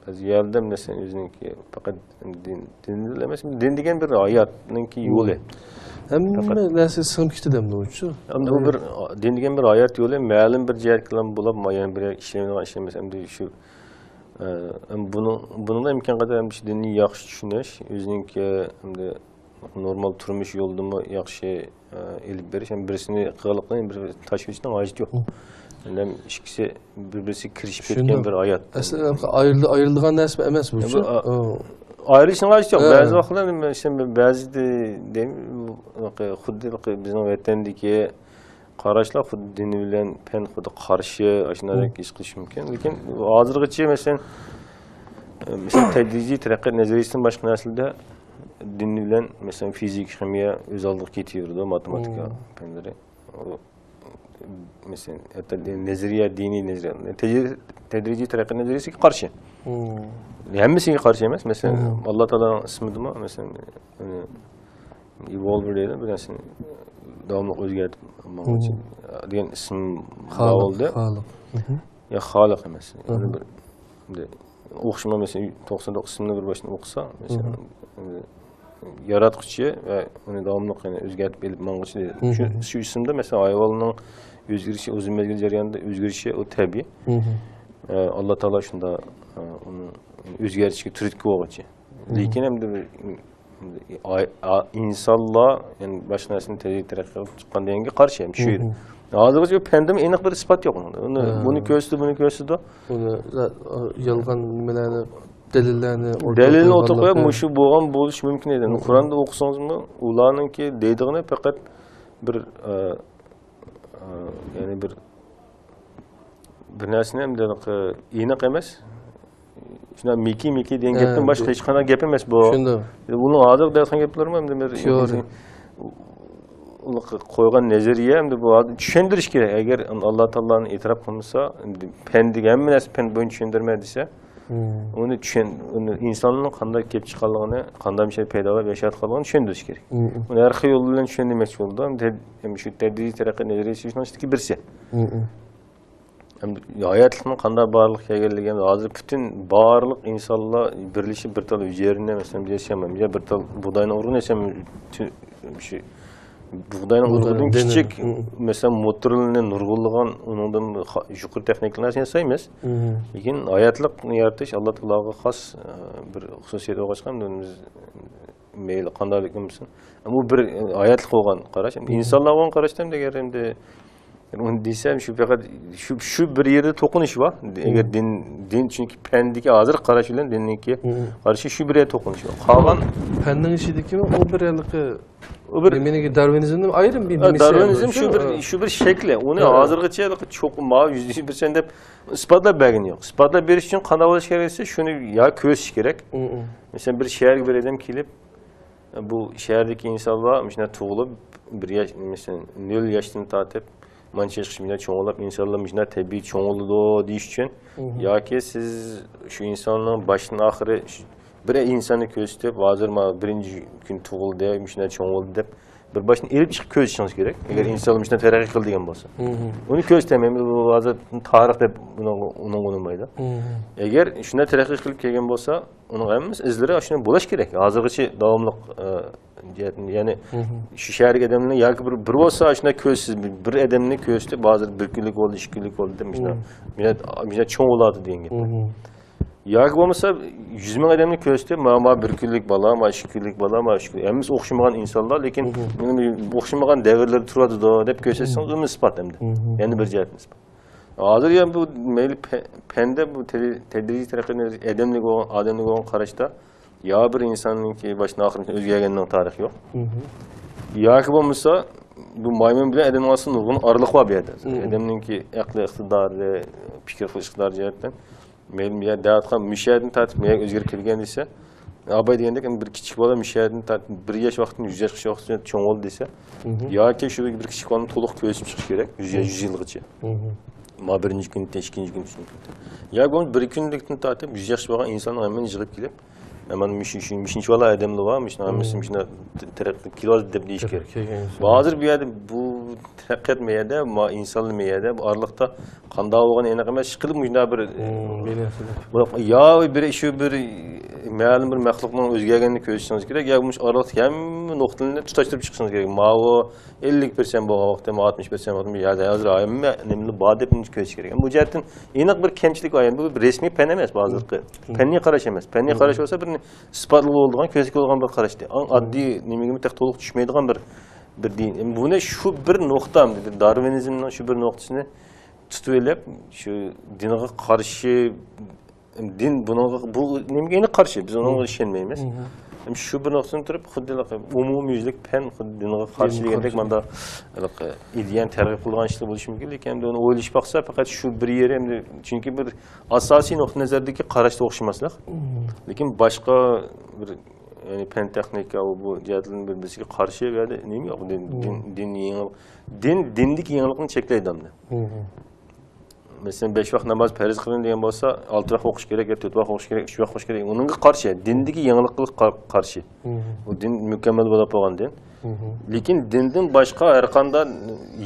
بەزى يەردە مەسىلەن ئۆزىنىڭكى پەقەت دىن، دىن ئەمەس، دىن دېگەن بىر ھاياتنىڭكى يولى. ھەممە نەرسە سىڭىپ كېتىدۇ ئەمدى ئۇچۇ. ئەمدى بۇ بىر دىن دېگەن بىر ھايات يولى، مەلۇم بىر جەھەتكىلا بولاپ، يەنە بىر ئىشلەيدىغان ئىش ئەمەس. ئەمدى شۇ، ئە، بۇنىڭ، بۇنىڭدا ئىمكان قەدەر ئەمدى شۇ دىننى ياخشى چۈشىنىش، ئۆزىنىڭكى ئەمدى نورمال تۇرمۇش يولىدىمۇ ياخشى، ئە، ئېلىپ بېرىش، ھەم بىرسىنى قىلغانلىقنى بىر تاشلىۋېتىشنىڭ ھاجىتى يوق. ھەم ئىككىسى بىر-، بىرسىگە كىرىشىپ كەتكەن بىر ھايات. ئەسلى ئايرىلىدىغان نەرسە ئەمەس بۇ. ئايرىلىشنىڭ ھاجىتى يوق. بەزى ۋاقىتلاردا مەسىلەن، بەزىدە دەيمەن، خۇددى بىزنىڭ ۋەتەندىكى قاراشلار خۇددى دىن بىلەن پەن خۇددى قارشى، ئاشۇنداق ھېس قىلىش مۇمكىن. لېكىن ھازىرغىچە، مەسىلەن، مەسىلەن، تەدرىجىي تەرەققىيات نەزەرىيەسىدىن باشقا نەرسىلەردە دىن بىلەن، مەسىلەن، فىزىكا، خىمىيە ئۆز ئالدىغا كېتىۋېرىدۇ، ماتېماتىكا پەنلىرى. ئۇ، مەسىلەن، ھەتتا دىن نەزەرىيە، دىنىي نەزەرىيە، تەدرىجىي تەرەققىيات نەزەرىيەسىگە قارشى. ھەممىسىگە قارشى ئەمەس. مەسىلەن، ئاللا تائالانىڭ ئىسمىدىمۇ، مەسىلەن، ئىۋولۋېر دەيدۇ، بىر نەرسىنى داۋاملىق ئۆزگەرتىپ ماڭغۇچى دېگەن ئىسىم بار بولدى. خالىق. يا خالىق ئەمەس. يەنە بىر، بىر ئوخشىما، مەسىلەن، توقسان توققۇز ئىسىمنى بىر باشتىن ئوقۇسا، مەسىلەن، ياراتقۇچى ۋە ئۇنى داۋاملىق يەنە ئۆزگەرتىپ ئېلىپ ماڭغۇچى دەيدۇ. شۇ، شۇ ئىسىمدا، مەسىلەن، ھايۋاننىڭ ئۆزگىرىشى، ئۇزۇن مەزگىل جەريانىدا ئۆزگىرىشى، ئۇ تەبىئىي. ئە، ئاللا تائالا شۇنداق، ئە، ئۇنى ئۆزگەرتىشكە تۈرتكە بولغۇچى. لېكىن ئەمدى بىر، ئاي-، ئا-، ئىنسانلار، يەنى باشقا نەرسىنى تەدرىجىي تەرەققىي قىلىپ چىققان دېگەنگە قارشى. شۇ ئىدى. ھازىرغىچە پەندىمۇ ئېنىق بىر ئىسپات يوق. ئۇنى، بۇنى كۆرسىتىدۇ، بۇنى كۆرسىتىدۇ. بۇنى، ئە، يالغان نېمىلەرنى، دەلىللەرنى ئورتىغا دەلىلنى ئوتتۇرىغا قويغانلار قويۇپ، بىلەن مۇشۇ بولغان بولۇشى مۇمكىن ئىدى. قۇرئاندا ئوقۇسىڭىزمۇ، ئۇلارنىڭكى دەيدىغىنى پەقەت بىر، ئە، ئە، يەنى بىر، بىر نەرسىنى ئەمدى ئېنىق ئەمەس. شۇنداق مىكى، مىكى دېگەن گەپتىن باشقا ھېچقانداق گەپ ئەمەس بۇ. شۇنداق. ئۇنىڭ ھازىر دەۋاتقان گەپلىرىمۇ ئەمدى بىر تېئورىيە. ئۇنى قويغان نەزەرىيە ئەمدى بۇ ھازىر چۈشەندۈرۈش كېرەك. ئەگەر ئاللا تائالانى ئېتىراپ قىلمىسا، ئەمدى پەن دېگەن ھەممە نەرسە پەن بويىچە چۈشەندۈرمە دېسە، ئۇنى چۈشەن-، ئۇنى ئىنساننىڭ قانداق كېلىپ چىققانلىقىنى، قانداق مىشەل پەيدا قىلىپ ياشاۋاتقانلىقىنى چۈشەندۈرۈش كېرەك. ئۇنى ھەر خىل يول بىلەن چۈشەندۈرمەكچى بولىدۇ. ئەمدى، ئەمدى شۇ تەدرىجىي تەرەققىي نەزەرىيەسى شۇنىڭ ئىچىدىكى بىرسى. ئەمدى ھاياتلىقنىڭ قانداق بارلىققا كەلگەنلىكى، ئەمدى ھازىر پۈتۈن بارلىق ئىنسانلار بىرلىشىپ بىر تال ھۈجەيرىنى، مەسىلەن، بىز ياسىيالمايمىز. يا بىر تال بۇغداينىڭ ئۇرۇقىنى ياسىيالمايمىز. تۈ-، شۇ بۇغداينىڭ ئۇرۇقىدىن كىچىك، مەسىلەن، موتورلىرىنى نۇرغۇنلىغان، ئۇنىڭدىن خا-، يۇقىرى تېخنىكىلارنى ياسايمىز. لېكىن ھاياتلىق يارىتىش ئاللا تائالاغا خاس، ئە، بىر خۇسۇسىيەت بولغاچقا، بىز مەيلى قانداق بولسۇن. ئەمما بۇ بىر، ئە، ھاياتلىق بولغان قاراش. ئىنسانلار بولغان قاراشتا ئەمدى ئەگەر ئەمدى ئۇنى دېسەم، شۇ پەقەت شۇ، شۇ بىر يەردە توقۇنۇش بار. ئەگەر دىن، دىن، چۈنكى پەندىكى ھازىرقى قاراش بىلەن دىننىڭكى قارىشى شۇ بىر يەردە توقۇنۇش بار. قالغان پەننىڭ ئىچىدىكىمۇ ئۇ بىر ھېلىقى، ئۇ بىر نېمىنىڭكى، دارۋىنىزمنىڭ ئايرىم بىر نېمىسى، دارۋىنىزم شۇ بىر، شۇ بىر شەكلى. ئۇنى ھازىرغىچە ھېلىقى چوقۇم ماۋۇ يۈزدە يۈز پىرسەنت دەپ ئىسپاتلاپ بەرگىنى يوق. ئىسپاتلاپ بېرىش ئۈچۈن قانداق بولۇش كېرەك دېسە، شۇنى يا كۆرسىتىش كېرەك. مەسىلەن، بىر شەھەرگە بىر ئادەم كېلىپ، بۇ شەھەردىكى ئىنسانلار مۇشۇنداق تۇغۇلۇپ، بىر ياش، مەسىلەن، نۆل ياشتىن تارتىپ مانچە ياشقىچە مۇشۇنداق چوڭ بولۇپ، ئىنسانلار مۇشۇنداق تەبىئىي چوڭ بولىدۇ دېيىش ئۈچۈن، ياكى سىز شۇ ئىنساننىڭ باشتىن ئاخىرى شۇ بىر ئىنساننى كۆرسىتىپ، ھازىر مانا بىرىنچى كۈن تۇغۇلدى، مۇشۇنداق چوڭ بولدى دەپ بىر باشتىن ئېلىپ چىقىپ كۆزىتىشىڭىز كېرەك. ئەگەر ئىنسانلار مۇشۇنداق تەرەققىي قىلدى دېگەن بولسا. ئۇنى كۆزىتەلمەيمىز، بۇ ھازىر تارىخ دەپ ئۇنىڭغا، ئۇنىڭغا ئۇنىمايدۇ. ئەگەر شۇنداق تەرەققىي قىلىپ كەلگەن بولسا، ئۇنىڭ ھەممىسى ئىزلىرى شۇنداق بولۇش كېرەك. ھازىرغىچە داۋاملىق، ئە، جەھەتتىن، يەنى شۇ شەھەرلىك ئادەمنى ياكى بىر، بىر بولسا شۇنداق كۆزسىز بىر، بىر ئادەمنى كۆزىتىپ، ھازىر بىر كۈنلۈك بولدى، ئىككى كۈنلۈك بولدى دەپ مۇشۇنداق، مۇشۇنداق، مۇشۇنداق چوڭ بولاتتى دېگەن گەپ. ياكى بولمىسا يۈز مىڭ ئادەمنى كۆزىتىپ، ما، ما بىر كۈنلۈك بالا، ما ئىككى كۈنلۈك بالا، ما ئۈچ كۈنلۈك، ھەممىسى ئوخشىمىغان ئىنسانلار، لېكىن ئوخشىمىغان دەۋرلەردە تۇرۇۋاتىدۇ دەپ كۆرسەتسىڭىز، ئۇمۇ ئىسپات ئەمدى. يەنە بىر جەھەتتىن ئىسپات. ھازىر يەنە بۇ مەيلى پە-، پەندە بۇ تەدرىجىي تەرەققىي ئادەملىك بولغان، ئادەملىك بولغان قاراشتا يا بىر ئىنساننىڭكى باشتىن ئاخىرىنى ئۆزگەرگەننىڭ تارىخى يوق. ياكى بولمىسا بۇ مايمۇن بىلەن ئادەمنىڭ ئارىسىدا نۇرغۇن ئارىلىق بار بۇ يەردە. ئادەمنىڭكى ئەقلىي ئىقتىدارى، پىكىر قىلىش ئىقتىدارى جەھەتتىن مەيلى يا دەۋاتقان مۇشۇ يەردىن تارتىپ مۇشۇ يەرگە ئۆزگىرىپ كەلگەن دېسە، ئاباي دېگەندەك، بىر كىچىك بالا مۇشۇ يەردىن تارتىپ بىر ياش ۋاقتىدىن يۈز ياشقىچە ۋاقىت چوڭ بولدى دېسە، ياكى شۇ بىر كىچىك بالىنى تولۇق كۆزىتىپ چىقىش كېرەك، يۈز ياش، يۈز يىلغىچە. ما بىرىنچى كۈنى، ئىككىنچى كۈنى، ئۈچىنچى كۈنى. ياكى بولمىسا بىر كۈنلۈكتىن تارتىپ يۈز ياشقىچە بولغان ئىنساننىڭ ھەممىنى يىغىپ كېلىپ، مانا مۇشۇ، شۇ، مۇشۇنچە بالا ئادەملەر بار، مۇشۇنىڭ ھەممىسى مۇشۇنداق تەرەققىي قىلىۋاتىدۇ دەپ دېيىش كېرەك. ھازىر بۇ يەردە بۇ تەرەققىيات مەيەردە، ما ئىنسانلار مەيەردە، بۇ ئارىلىقتا قانداق بولغىنى ئېنىق ئەمەس، ئىشقىلىپ مۇشۇنداق بىر، بۇ يا بىر شۇ بىر مەلۇم بىر مەخلۇقنىڭ ئۆزگەرگەنلىكىنى كۆزىتىشىڭىز كېرەك، يا مۇشۇ ئارىلىقتىكى ھەممە نۇقتىلارنى تۇتاشتۇرۇپ چىقىشىڭىز كېرەك. ماۋۇ ئەللىك پىرسەنت بولغان ۋاقىتتا، ماۋۇ ئاتمىش پىرسەنت ۋاقىتتا، يا ھازىر ھەممە نېمىلەر بار دەپ چۈشىنىش كېرەك. بۇ جەھەتتىن ئېنىق بىر كەمچىلىك بار. يەنى بۇ بىر رەسمىي پەن ئەمەس، بۇ ھازىرقى پەننىي قاراش ئەمەس. پەننىي قاراش بولسا بىر ئىسپاتلىق بولىدىغان، كۆزنىكى بولىدىغان بىر قاراشتى. ئەڭ ئاددىي نېمىگىمۇ تېخى تولۇق چۈشمەيدىغان بىر، بىر دىن. بۇنى شۇ بىر نۇقتا، دارۋىنىزمنىڭ شۇ بىر نۇقتىسىنى تۇتۇۋېلىپ، شۇ دىنغا قارشى، دىن بۇنىڭغا، بۇ نېمىگە ئېنىق قارشى، بىز ئۇنىڭغا ئىشەنمەيمىز. ھەم شۇ بىر نۇقتىدىن تۇرۇپ، خۇددى ئھېلىقى ئومۇميۈزلۈك پەن، خۇددى دىنغا قارشى دېگەندەك، ماندا ھېلىقى ئىدىيەنى تەرغىب قىلىدىغان ئىشلار بولۇشى مۇمكىن. لېكىن ئەمدى ئۇنى ئويلىشىپ باقسا، پەقەت شۇ بىر يېرى، ئەمدى، چۈنكى بىر ئاساسىي نۇقتىئى نەزەردىكى قاراشتا ئوخشىماسلىق. لېكىن باشقا بىر، يەنى پەن تېخنىكا، ئۇ بۇ جەھەتلەرنىڭ بىر بىرسىگە قارشى بۇ يەردە نېمە يوق؟ دىن، دىن، دىن يېڭى-، دىن، دىندىكى يېڭىلىقنى چەكلەيدۇ ئەمدى. مەسىلەن، بەش ۋاق ناماز پەرز قىلىن دېگەن بولسا، ئالتە ۋاق ئوقۇش كېرەك، يا تۆت ۋاق ئوقۇش كېرەك، ئۈچ ۋاق ئوقۇش كېرەك. ئۇنىڭغا قارشى، دىندىكى يېڭىلىققا قار-، قارشى. ئۇ دىن مۇكەممەل بولۇپ بولغان دىن. لېكىن دىندىن باشقا ھەر قانداق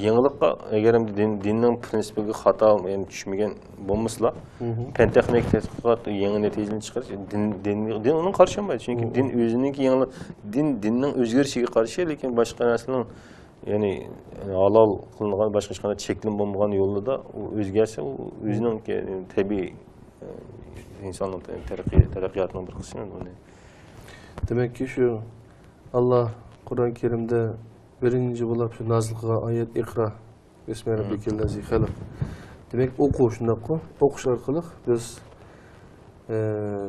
يېڭىلىققا، ئەگەر دىن، دىننىڭ پرىنسىپىگە خاتا، يەنى چۈشمىگەن بولمىسىلا، پەن تېخنىك تەتقىقات يېڭى نەتىجىلەرنى چىقىرىش، دىن، دىن، دىن ئۇنىڭغا قارشى بولمايدۇ. چۈنكى دىن ئۆزىنىڭكى يېڭىلىق، دىن، دىننىڭ ئۆزگىرىشىگە قارشى، لېكىن باشقا نەرسىنىڭ، يەنى ھالال قىلىنغان، باشقا ھېچقانداق چەكلىمە بولمىغان يولدا ئۇ ئۆزگەرسە، ئۇ ئۆزىنىڭ تەبىئىي، ئىنساننىڭ تەرەققىي-، تەرەققىياتىنىڭ بىر قىسمى بۇنى. دېمەككى، شۇ ئاللا قۇرئان كەرىمدە بىرىنچى بولۇپ شۇ نازىل قىلغان ئايەت ئىقرا، بىسمى رەببىكەللەزى خەلەق. دېمەك، ئوقۇ، شۇنداققۇ؟ ئوقۇش ئارقىلىق بىز، ئە،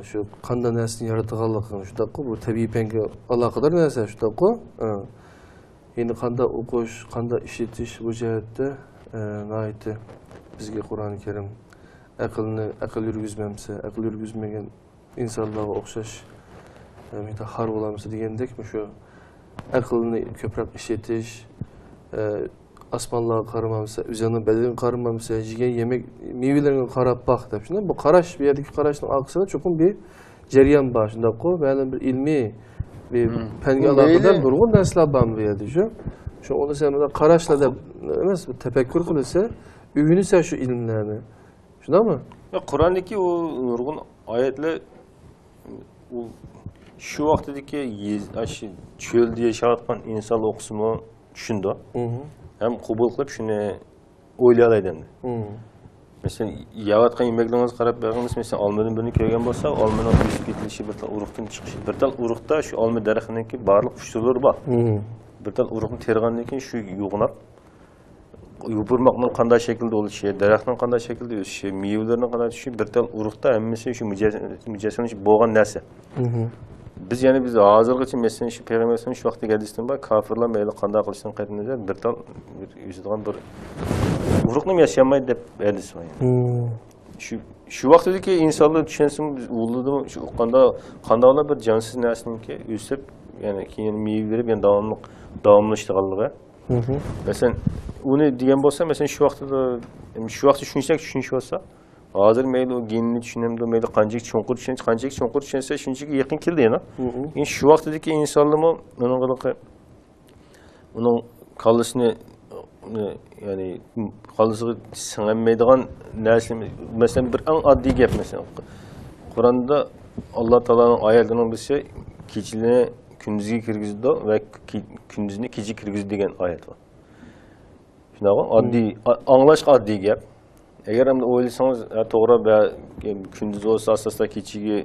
شۇ قانداق نەرسىنى ياراتقانلىقىنى، شۇنداققۇ؟ بۇ تەبىئىي پەنگە ئالاقىدار نەرسە، شۇنداققۇ؟ ئە. يەنى قانداق ئوقۇش، قانداق ئىشلىتىش، بۇ جەھەتتە، ئە، ناھايىتى بىزگە قۇرئان كەرىم ئەقىلنى، ئەقىل يۈرگۈزمەمسە، ئەقىل يۈرگۈزمىگەن ئىنسانلارغا ئوخشاش، ئە، مۇنداق خار بولامسا دېگەندەك، مۇشۇ ئەقىلنى كۆپرەك ئىشلىتىش، ئە، ئاسمانلارغا قارىمامسا، ئۆزۈڭنىڭ بەدىنىڭگە قارىمامسا، يېگەن يېمەك، مېۋىلىرىڭگە قاراپ باق دەپ. شۇنداق، بۇ قاراش، بۇ يەردىكى قاراشنىڭ ئارقىسىدا چوقۇم بىر جەريان بار، شۇنداققۇ؟ مەلۇم بىر ئىلمىي، بىر پەنگە ئالاقىدار نۇرغۇن نەرسىلەر بار بۇ يەردە، شۇ. شۇ، ئۇنى سەن مۇنداق قاراشلا دەپ ئەمەس، بۇ تەپەككۇر قىلىسەن، ئۆگىنىسەن شۇ ئىلىملەرنى. شۇنداقمۇ؟ يا، قۇرئاندىكى ئۇ نۇرغۇن ئايەتلەر، ئۇ شۇ ۋاقتىدىكى يېز-، ئاشۇ چۆلدە ياشاۋاتقان ئىنسانلار ئوقۇسىمۇ چۈشىنىدۇ. ھەم قوبۇل قىلىپ شۇنى ئويلايالايدۇ ئەمدى. مەسىلەن، يەۋاتقان يېمەكلىرىڭىزگە قاراپ بېقىڭىز، مەسىلەن، ئالمىدىن بىرنى كۆرگەن بولسا، ئالمىنىڭ ئۆسۈپ يېتىلىشى، بىر تال ئۇرۇقتىن چىقىشى، بىر تال ئۇرۇقتا شۇ ئالما دەرىخىنىڭكى بارلىق ئۇچۇرلىرى بار. بىر تال ئۇرۇقنى تېرىغاندىن كېيىن شۇ يوغىناپ، يوپۇرماقنىڭ قانداق شەكىلدە بولۇشى، دەرەخنىڭ قانداق شەكىلدە ئۆسۈشى، مېۋىلىرىنىڭ قانداق چۈشۈشى، بىر تال ئۇرۇقتا ھەممىسى شۇ مۇجەسسەم-، مۇجەسسەملىشىپ بولغان نەرسە. بىز يەنە، بىز ھازىرغىچە، مەسىلەن، شۇ پەيغەمبەر ئەلەيھىسسالام شۇ ۋاقىتتىكى ھەدىستىن بار، كاپىرلار مەيلى قانداق قىلىشتىن قەتئىينەزەر، بىر تال بىر ئۆسىدىغان بىر ئۇرۇقنىمۇ ياسىيالمايدۇ دەپ ھەدىس بار. يەنى شۇ، شۇ ۋاقتىدىكى ئىنسانلار چۈشەنسىمۇ، بىز ئۇلىدىمۇ، شۇ قانداق، قانداقلا بىر جانسىز نەرسىنىڭكى ئۆسۈپ، يەنى كېيىن مېۋە بېرىپ، يەنە داۋاملىق، داۋاملىشىدىغانلىقى. مەسىلەن، ئۇنى دېگەن بولسا، مەسىلەن، شۇ ۋاقتىدا، شۇ ۋاقتى چۈشىنىشتەك چۈشىنىش بولسا، ھازىر مەيلى ئۇ گېننى چۈشىنەمدۇ، مەيلى قانچىلىك چوڭقۇر چۈشىنسە، قانچىلىك چوڭقۇر چۈشەنسە، شۇنچىلىك يېقىن كېلىدۇ يەنە. ئەمدى شۇ ۋاقتىدىكى ئىنسانلارمۇ ئۇنىڭغا، ئۇنىڭ كاللىسىنى، يەنى كاللىسىغا سىڭەلمەيدىغان نەرسە، مەسىلەن، بىر ئەڭ ئاددىي گەپ، مەسىلەن، قۇرئاندا ئاللا تائالانىڭ ئايەتلىرىنىڭ بىرسى، كېچىنى كۈندۈزگە كىرگۈزىدۇ ۋە كى-، كۈندۈزنى كېچىگە كىرگۈزىدۇ دېگەن ئايەت بار. شۇنداقمۇ؟ ئاددىي، ئا-، ئاڭلاشقا ئاددىي گەپ. ئەگەر ئەمدى ئويلىسىڭىز، ھە، توغرا، بە-، كۈندۈز بولسا ئاستا-ئاستا كېچىگە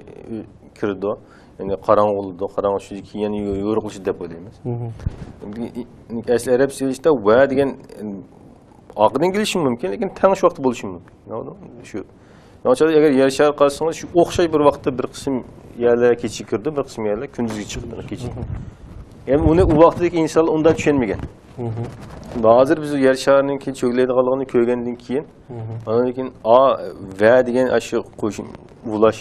كىرىدۇ. يەنى قاراڭغۇ بولىدۇ. قاراڭغۇ چۈشىدىكى يەنە يو-، يورۇقلىشىدۇ دەپ ئويلايمىز. ئەسلى ئەرەبچە سېلىشتا ۋە دېگەن ئارقىدىن كېلىشى مۇمكىن، لېكىن تەڭ شۇ ۋاقىتتا بولۇشى مۇمكىن. شۇ. ئەگەر يەر شارى قارىسىڭىز، شۇ ئوخشاش بىر ۋاقىتتا بىر قىسىم يەرلەر كېچىگە كىرىدۇ، بىر قىسىم يەرلەر كۈندۈزگە چىقىدۇ، كېچە. يەنى ئۇنى ئۇ ۋاقىتتىكى ئىنسانلار ئۇنداق چۈشەنمىگەن. ھازىر بىز يەر شارىنىڭكى چۆگىلەيدىغانلىقىنى كۆرگەندىن كېيىن، ئاندىن كېيىن ئا، ۋە دېگەن ئاشۇ قوشۇم، ئۇلاش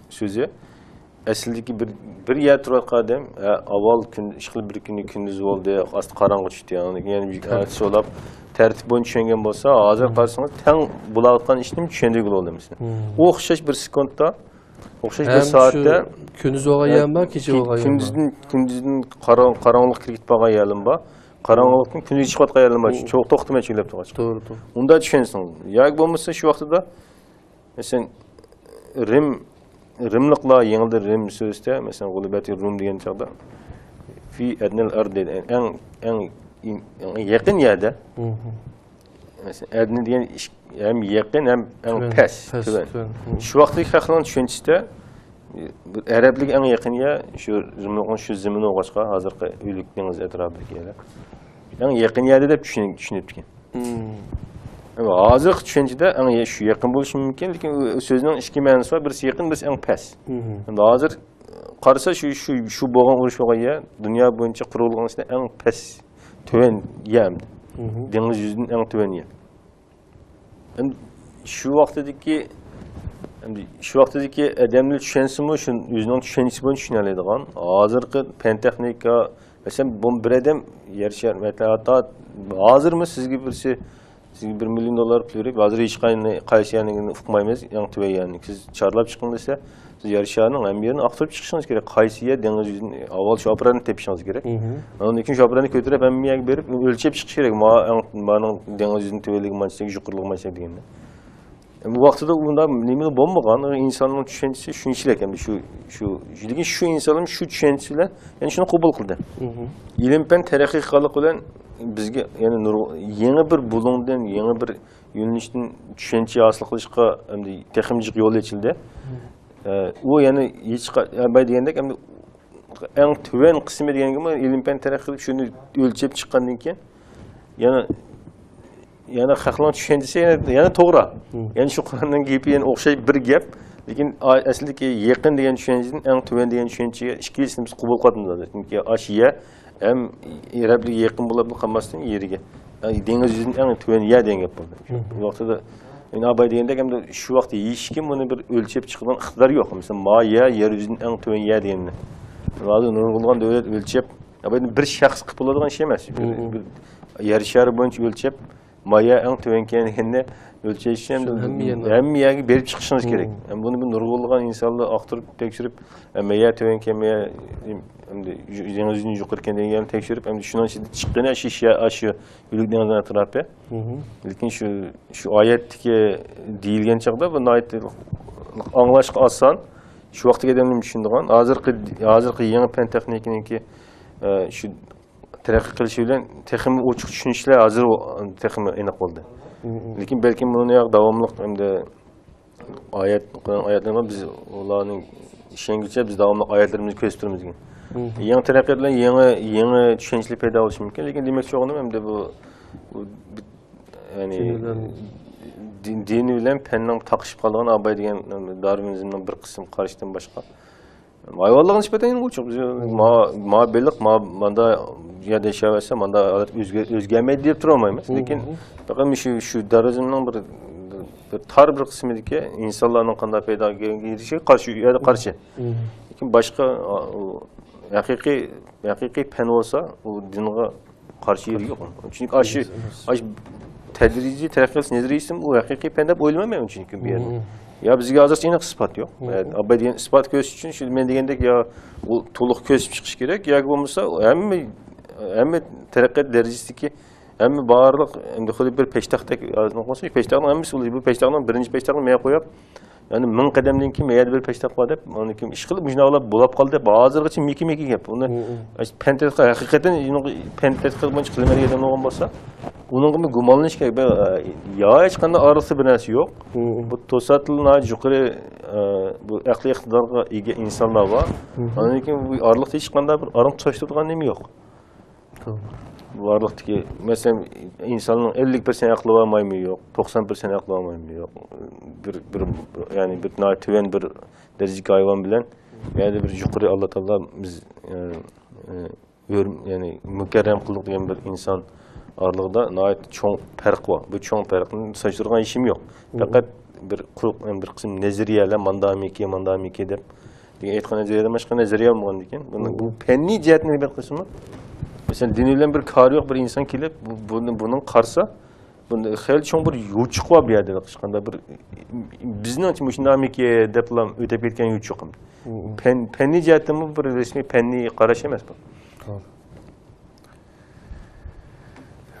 سۆزى. ئەسلىدىكى بىر، بىر يەردە تۇرۇۋاتقان ئادەم، ھە، ئاۋۋال كۈن، ئىشقىلىپ بىر كۈنى كۈندۈز بولدى، ئاستا قاراڭغۇ چۈشتى، ئاندىن كېيىن يەنە بىر ئەتە سولاپ، تەرتىپ بويىچە چۈشەنگەن بولسا، ھازىر قارىسىڭىز تەڭ بولۇۋاتقان ئىشنى چۈشەندۈرگىلى بولدى مەسىلەن. ئوخشاش بىر سېكۇنتتا، ئوخشاش بىر ھەم شۇ سائەتتە كۈندۈز بولغان يەرمۇ بار، كېچە بولغان يەرمۇ بار. كۈندۈزدىن، كۈندۈزدىن قاراڭ-، قاراڭغۇلۇق كىرىپ كەتكەن يەرلىرىمۇ بار. قاراڭغۇلۇقتىن كۈندۈزگە چىقىۋاتقان يەرلىرىمۇ بار. توختىماي چۆگىلەپ تۇرغاچ. توغرا، توغرا. ئۇنداق چۈشەنسىڭىز. ياكى بولمىسا شۇ ۋاقتىدا مەسىلەن، رىم، رىملىقلار يېڭىدىن رىم سۆزىدە، مەسىلەن، غۇلىبەتى رۇم دېگەن چاغدا، في أدنى الأرض دەيدۇ. ئەڭ، ئەڭ، ئەڭ يېقىن يەردە. مەسىلەن، ئەدنى دېگەن ئىش-، ھەم يېقىن، ھەم ئەڭ پەس، پەس، تۆۋەن. شۇ ۋاقىتتىكى خەقنىڭ چۈشەنچىسىدە، ئەرەبلىككە ئەڭ يېقىن يەر شۇ رىملىقنىڭ شۇ زېمىنى بولغاچقا، ھازىرقى ئۆلۈك دېڭىز ئەتراپىدىكى يەرلەر. ئەڭ يېقىن يەردە دەپ چۈشىنىپ، چۈشىنىپتىكەن. ئەمما ھازىرقى چۈشەنچىدە ئەڭ يا-، شۇ يېقىن بولۇشى مۇمكىن، لېكىن ئۇ سۆزنىڭ ئىككى مەنىسى بار، بىرسى يېقىن، بىرسى ئەڭ پەس. ئەمما ھازىر قارىسا، شۇ، شۇ، شۇ بولغان ئۇرۇش بولغان يەر دۇنيا بويىچە قۇرۇلغان ئىچىدە ئەڭ پەس، تۆۋەن يەر ئەمدى. دېڭىز يۈزىدىن ئەڭ تۆۋەن يەر. ئەمدى شۇ ۋاقتىدىكى، ئەمدى شۇ ۋاقتىدىكى ئادەملەر چۈشەنسىمۇ، شۇ ئۆزىنىڭ چۈشەنچىسى بويىچە چۈشىنەلەيدىغان، ھازىرقى پەن تېخنىكا، مەسىلەن، بۇ بىر ئادەم يەر شارى، ھەتتا ھازىرمۇ سىزگە بىرسى، سىزگە بىر مىليون دوللار پۇل بېرىپ، ھازىر ھېچقايسى، قايسى يەرنىڭكىنى ئۇقمايمىز، ئەڭ تۆۋەن يەرنى. سىز چارلاپ چىقىڭ دېسە، سىز يەر شارىنىڭ ھەممە يېرىنى ئاختۇرۇپ چىقىشىڭىز كېرەك. قايسى يەر دېڭىز يۈزىدىن، ئاۋۋال شۇ ئاپپاراتنى تېپىشىڭىز كېرەك. ئاندىن كېيىن شۇ ئاپپاراتنى كۆتۈرۈپ، ھەممە يەرگە بېرىپ ئۆلچەپ چىقىش كېرەك. ما-، ئەڭ-، مانىڭ دېڭىز يۈزىنىڭ تۆۋەنلىكى مانچىسى، يۇقىرىلىقى مانچىسى دېگەندە. ئەمما بۇ ۋاقتىدا ئۇنداق نېمىلا بولمىغان، ئىنساننىڭ چۈشەنچىسى شۇنچىلىك. ئەمدى شۇ، شۇ، لېكىن شۇ ئىنسانلار شۇ چۈشەنچىسى بىلەن يەنە شۇنى قوبۇل قىلدى. ئىلىم پەن تەرەققىي قىلغانلىقى بىلەن بىزگە يەنە نۇر-، يېڭى بىر بۇلۇڭدىن، يېڭى بىر يۆنىلىشتىن چۈشەنچە ھاسىل قىلىشقا ئەمدى تېخىمۇ جىق يول ئېچىلدى. ئە، ئۇ يەنە ھېچقا-، ئە، بايا دېگەندەك، ئەمدى ئەڭ تۆۋەن قىسمى دېگەنگىمۇ ئىلىم پەن تەرەققىي قىلىپ، شۇنى ئۆلچەپ چىققاندىن كېيىن، يەنە، يەنە خەقنىڭ چۈشەنچىسى يەنە، يەنە توغرا. يەنە شۇ قۇرئاننىڭ گېپى يەنە ئوخشاش بىر گەپ. لېكىن ئا-، ئەسلىدىكى يېقىن دېگەن چۈشەنچىدىن ئەڭ تۆۋەن دېگەن چۈشەنچىگە ئىككىلىسىنى بىز قوبۇل قىلىۋاتىمىز ھازىر. چۈنكى ئاشۇ يەر ھەم ئەرەبلىك يېقىن بولۇپ قالماستىن يېرىگە. يەنى دېڭىز يۈزىدىن ئەڭ تۆۋەن يەر دېگەن گەپ بولدى. شۇ ۋاقتىدا يەنە ئاباي دېگەندەك، ئەمدى شۇ ۋاقىتتا ھېچكىم ئۇنى بىر ئۆلچەپ چىقىدىغان ئىقتىدارى يوق. مەسىلەن، ما يەر، يەر يۈزىدىن ئەڭ تۆۋەن يەر دېگەننى. ھازىر نۇرغۇنلىغان دۆلەت ئۆلچەپ، ئابايدىن بىر شەخس قىلىپ بولىدىغان ئىش ئەمەس. بىر، بىر يەر شارى بويىچە ئۆلچەپ، ما يەر ئەڭ تۆۋەنكەن دېگەننى ئۆلچەش ئۈچۈن ھەممە يەرگە، ھەممە يەرگە بېرىپ چىقىشىڭىز كېرەك. ھەم بۇنى بىر نۇرغۇنلىغان ئىنسانلار ئاختۇرۇپ، تەكشۈرۈپ، ما يەر تۆۋەنكەن، ما يەر، ئەمدى دېڭىز يۈزىدىن يۇقىرىكەن دېگەن يەرنى تەكشۈرۈپ، ئەمدى شۇنىڭ ئىچىدە چىققىنى شۇ، شۇ، شۇ ئۆلۈك دېڭىزنىڭ ئەتراپى. لېكىن شۇ، شۇ ئايەتتىكى دېيىلگەن چاغدا بۇ ناھايىتى ئاڭلاشقا ئاسان، شۇ ۋاقىتتىكى ئادەملەرمۇ چۈشىنىدىغان. ھازىرقى، ھازىرقى يېڭى پەن تېخنىكىنىڭكى، ئە، شۇ تەرەققىي قىلىشى بىلەن تېخىمۇ ئوچۇق چۈشىنىشلەر ھازىر تېخىمۇ ئېنىق بولدى. لېكىن بەلكىم بۇنى داۋاملىق ئەمدى ئايەت، قۇرئان ئايەتلىرىنى بىز ئۇلارنىڭ ئىشەنگۈچە بىز داۋاملىق ئايەتلىرىمىزنى كۆرسىتىپ تۇرىمىز دېگەن. يېڭى تەرەققىيات بىلەن يېڭى، يېڭى چۈشەنچىلەر پەيدا بولۇشى مۇمكىن. لېكىن دېمەكچى بولغىنىم ئەمدى بۇ، بۇ، بۇ، يەنى دىن بىلەن دىن، دىن بىلەن پەننىڭ تاقىشىپ قالىدىغان ئاباي دېگەن دارۋىنىزمنىڭ بىر قىسىم قارىشىدىن باشقا. ھايۋانلارغا نىسبەتەن يەنە ئوچۇق. بىز ما-، ما بېلىق، ما-، ماندا يەردە ياشاۋەرسە، ماندا ھالەت ئۆزگە-، ئۆزگەرمەيدۇ دەپ تۇرالمايمىز. لېكىن پەقەت مۇشۇ، شۇ دارۋىنىزمنىڭ بىر، بىر تار بىر قىسمىدىكى ئىنسانلارنىڭ قانداق پەيدا كېلىشىگە قارشى، ئۇ يەردە قارشى. لېكىن باشقا، ئا، ئۇ ھەقىقىي، ھەقىقىي پەن بولسا، ئۇ دىنغا قارشى يېرى يوق. چۈنكى ئاشۇ، ئاشۇ تەدرىجىي تەرەققىي قىلىش نەزەرىيىسىمۇ ئۇ ھەقىقىي پەن دەپ ئويلىمايمەن چۈنكى بۇ يەردە. يا بىزگە ھازىرچە ئېنىق ئىسپات يوق. ئاباي دېگەن ئىسپات كۆرسىتىش ئۈچۈن شۇ مەن دېگەندەك يا ئۇ تولۇق كۆرسىتىپ چىقىش كېرەك، ياكى بولمىسا ھەممە ھەممە تەرەققىيات دەرىجىسىدىكى ھەممە بارلىق، ئەمدى خۇددى بىر پەشتاقتەك، ھازىر بولسا پەشتاقنىڭ ھەممىسى بولىدۇ. بۇ پەشتاقنىڭ بىرىنچى پەشتاقنى مەيە قويۇپ، يەنى مىڭ قەدەمدىن كېيىن مەيەدە بىر پەشتاق بار دەپ، ئاندىن كېيىن ئىشقىلىپ مۇشۇنداق بولۇپ قالدى دەپ، ھازىرغىچە مىكى مىكى گەپ. ئۇنى پەن تەتقىقات، ھەقىقەتەن پەن تەتقىقات بويىچە قىلىمەن دېگەن بولغان بولسا، ئۇنىڭغىمۇ گۇمانلىنىش كېرەك. بە-، يا ھېچقانداق ئارىلىقتا بىر نەرسە يوق. بۇ توساتتىلا ناھايىتى يۇقىرى، ئە، بۇ ئەقلىي ئىقتىدارغا ئىگە ئىنسانلار بار. ئاندىن كېيىن بۇ ئارىلىقتا ھېچقانداق بىر ئارىلىق تۇتاشتۇرىدىغان نېمە يوق. توغرا. بۇ ئارىلىقتىكى، مەسىلەن، ئىنساننىڭ ئەللىك پىرسەنت ئەقلى بار مايمۇ يوق، توقسان پىرسەنت ئەقلى بار مايمۇ يوق. بىر، بىر، يەنى بىر ناھايىتى تۆۋەن بىر دەرىجىدىكى ھايۋان بىلەن، يەنى بىر يۇقىرى ئاللا تائالا بىز، ئە، ئە، ھۆر-، يەنى مۇكەررەم قىلدۇق دېگەن بىر ئىنسان ئارىلىقىدا ناھايىتى چوڭ پەرق بار. بۇ چوڭ پەرقنى سېلىشتۇرىدىغان ھېچ نېمە يوق. پەقەت بىر قۇرۇق، بىر قىسىم نەزەرىيەلەر، ماندامىكى، ماندامىكى دەپ دېگەن ئېيتقان نەزەرىيەدىن باشقا نەزەرىيە بولمىغاندىكىن، بۇنىڭ بۇ پەننىي جەھەتتىن بىر قىسمى، مەسىلەن، دىنى بىلەن بىر كارى يوق بىر ئىنسان كېلىپ، بۇ، بۇنى، بۇنىڭ قارىسا، بۇندا خېلى چوڭ بىر يوچۇق بار بۇ يەردە، ھېچقانداق بىر، بىزنىڭچە مۇشۇنداقمىكى دەپلا ئۆتۈپ كەتكەن يوچۇق. پەن، پەننىي جەھەتتىنمۇ بىر رەسمىي پەننىي قاراش ئەمەس بۇ.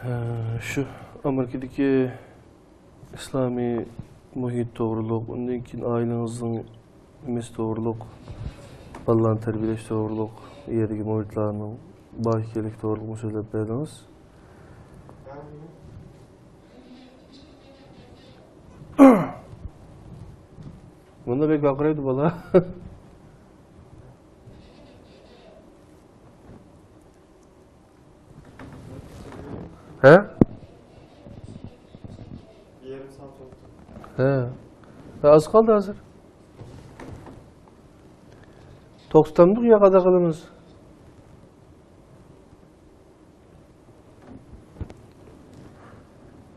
ھە، شۇ ئامېرىكىدىكى ئىسلامىي مۇھىت توغرۇلۇق، ئۇندىن كېيىن ئائىلىڭىزنىڭ نېمىسى توغرۇلۇق، بالىلارنى تەربىيەلەش توغرۇلۇق، ئۇ يەردىكى مۇھىتلارنىڭ بار ئىكەنلىكى توغرۇلۇقمۇ سۆزلەپ بەردىڭىز. بۇندا بەك ۋارقىرايدۇ بالا. ھە؟ ھە. ھە، ئاز قالدى ھازىر. توختىتامدۇق يا قانداق قىلىمىز؟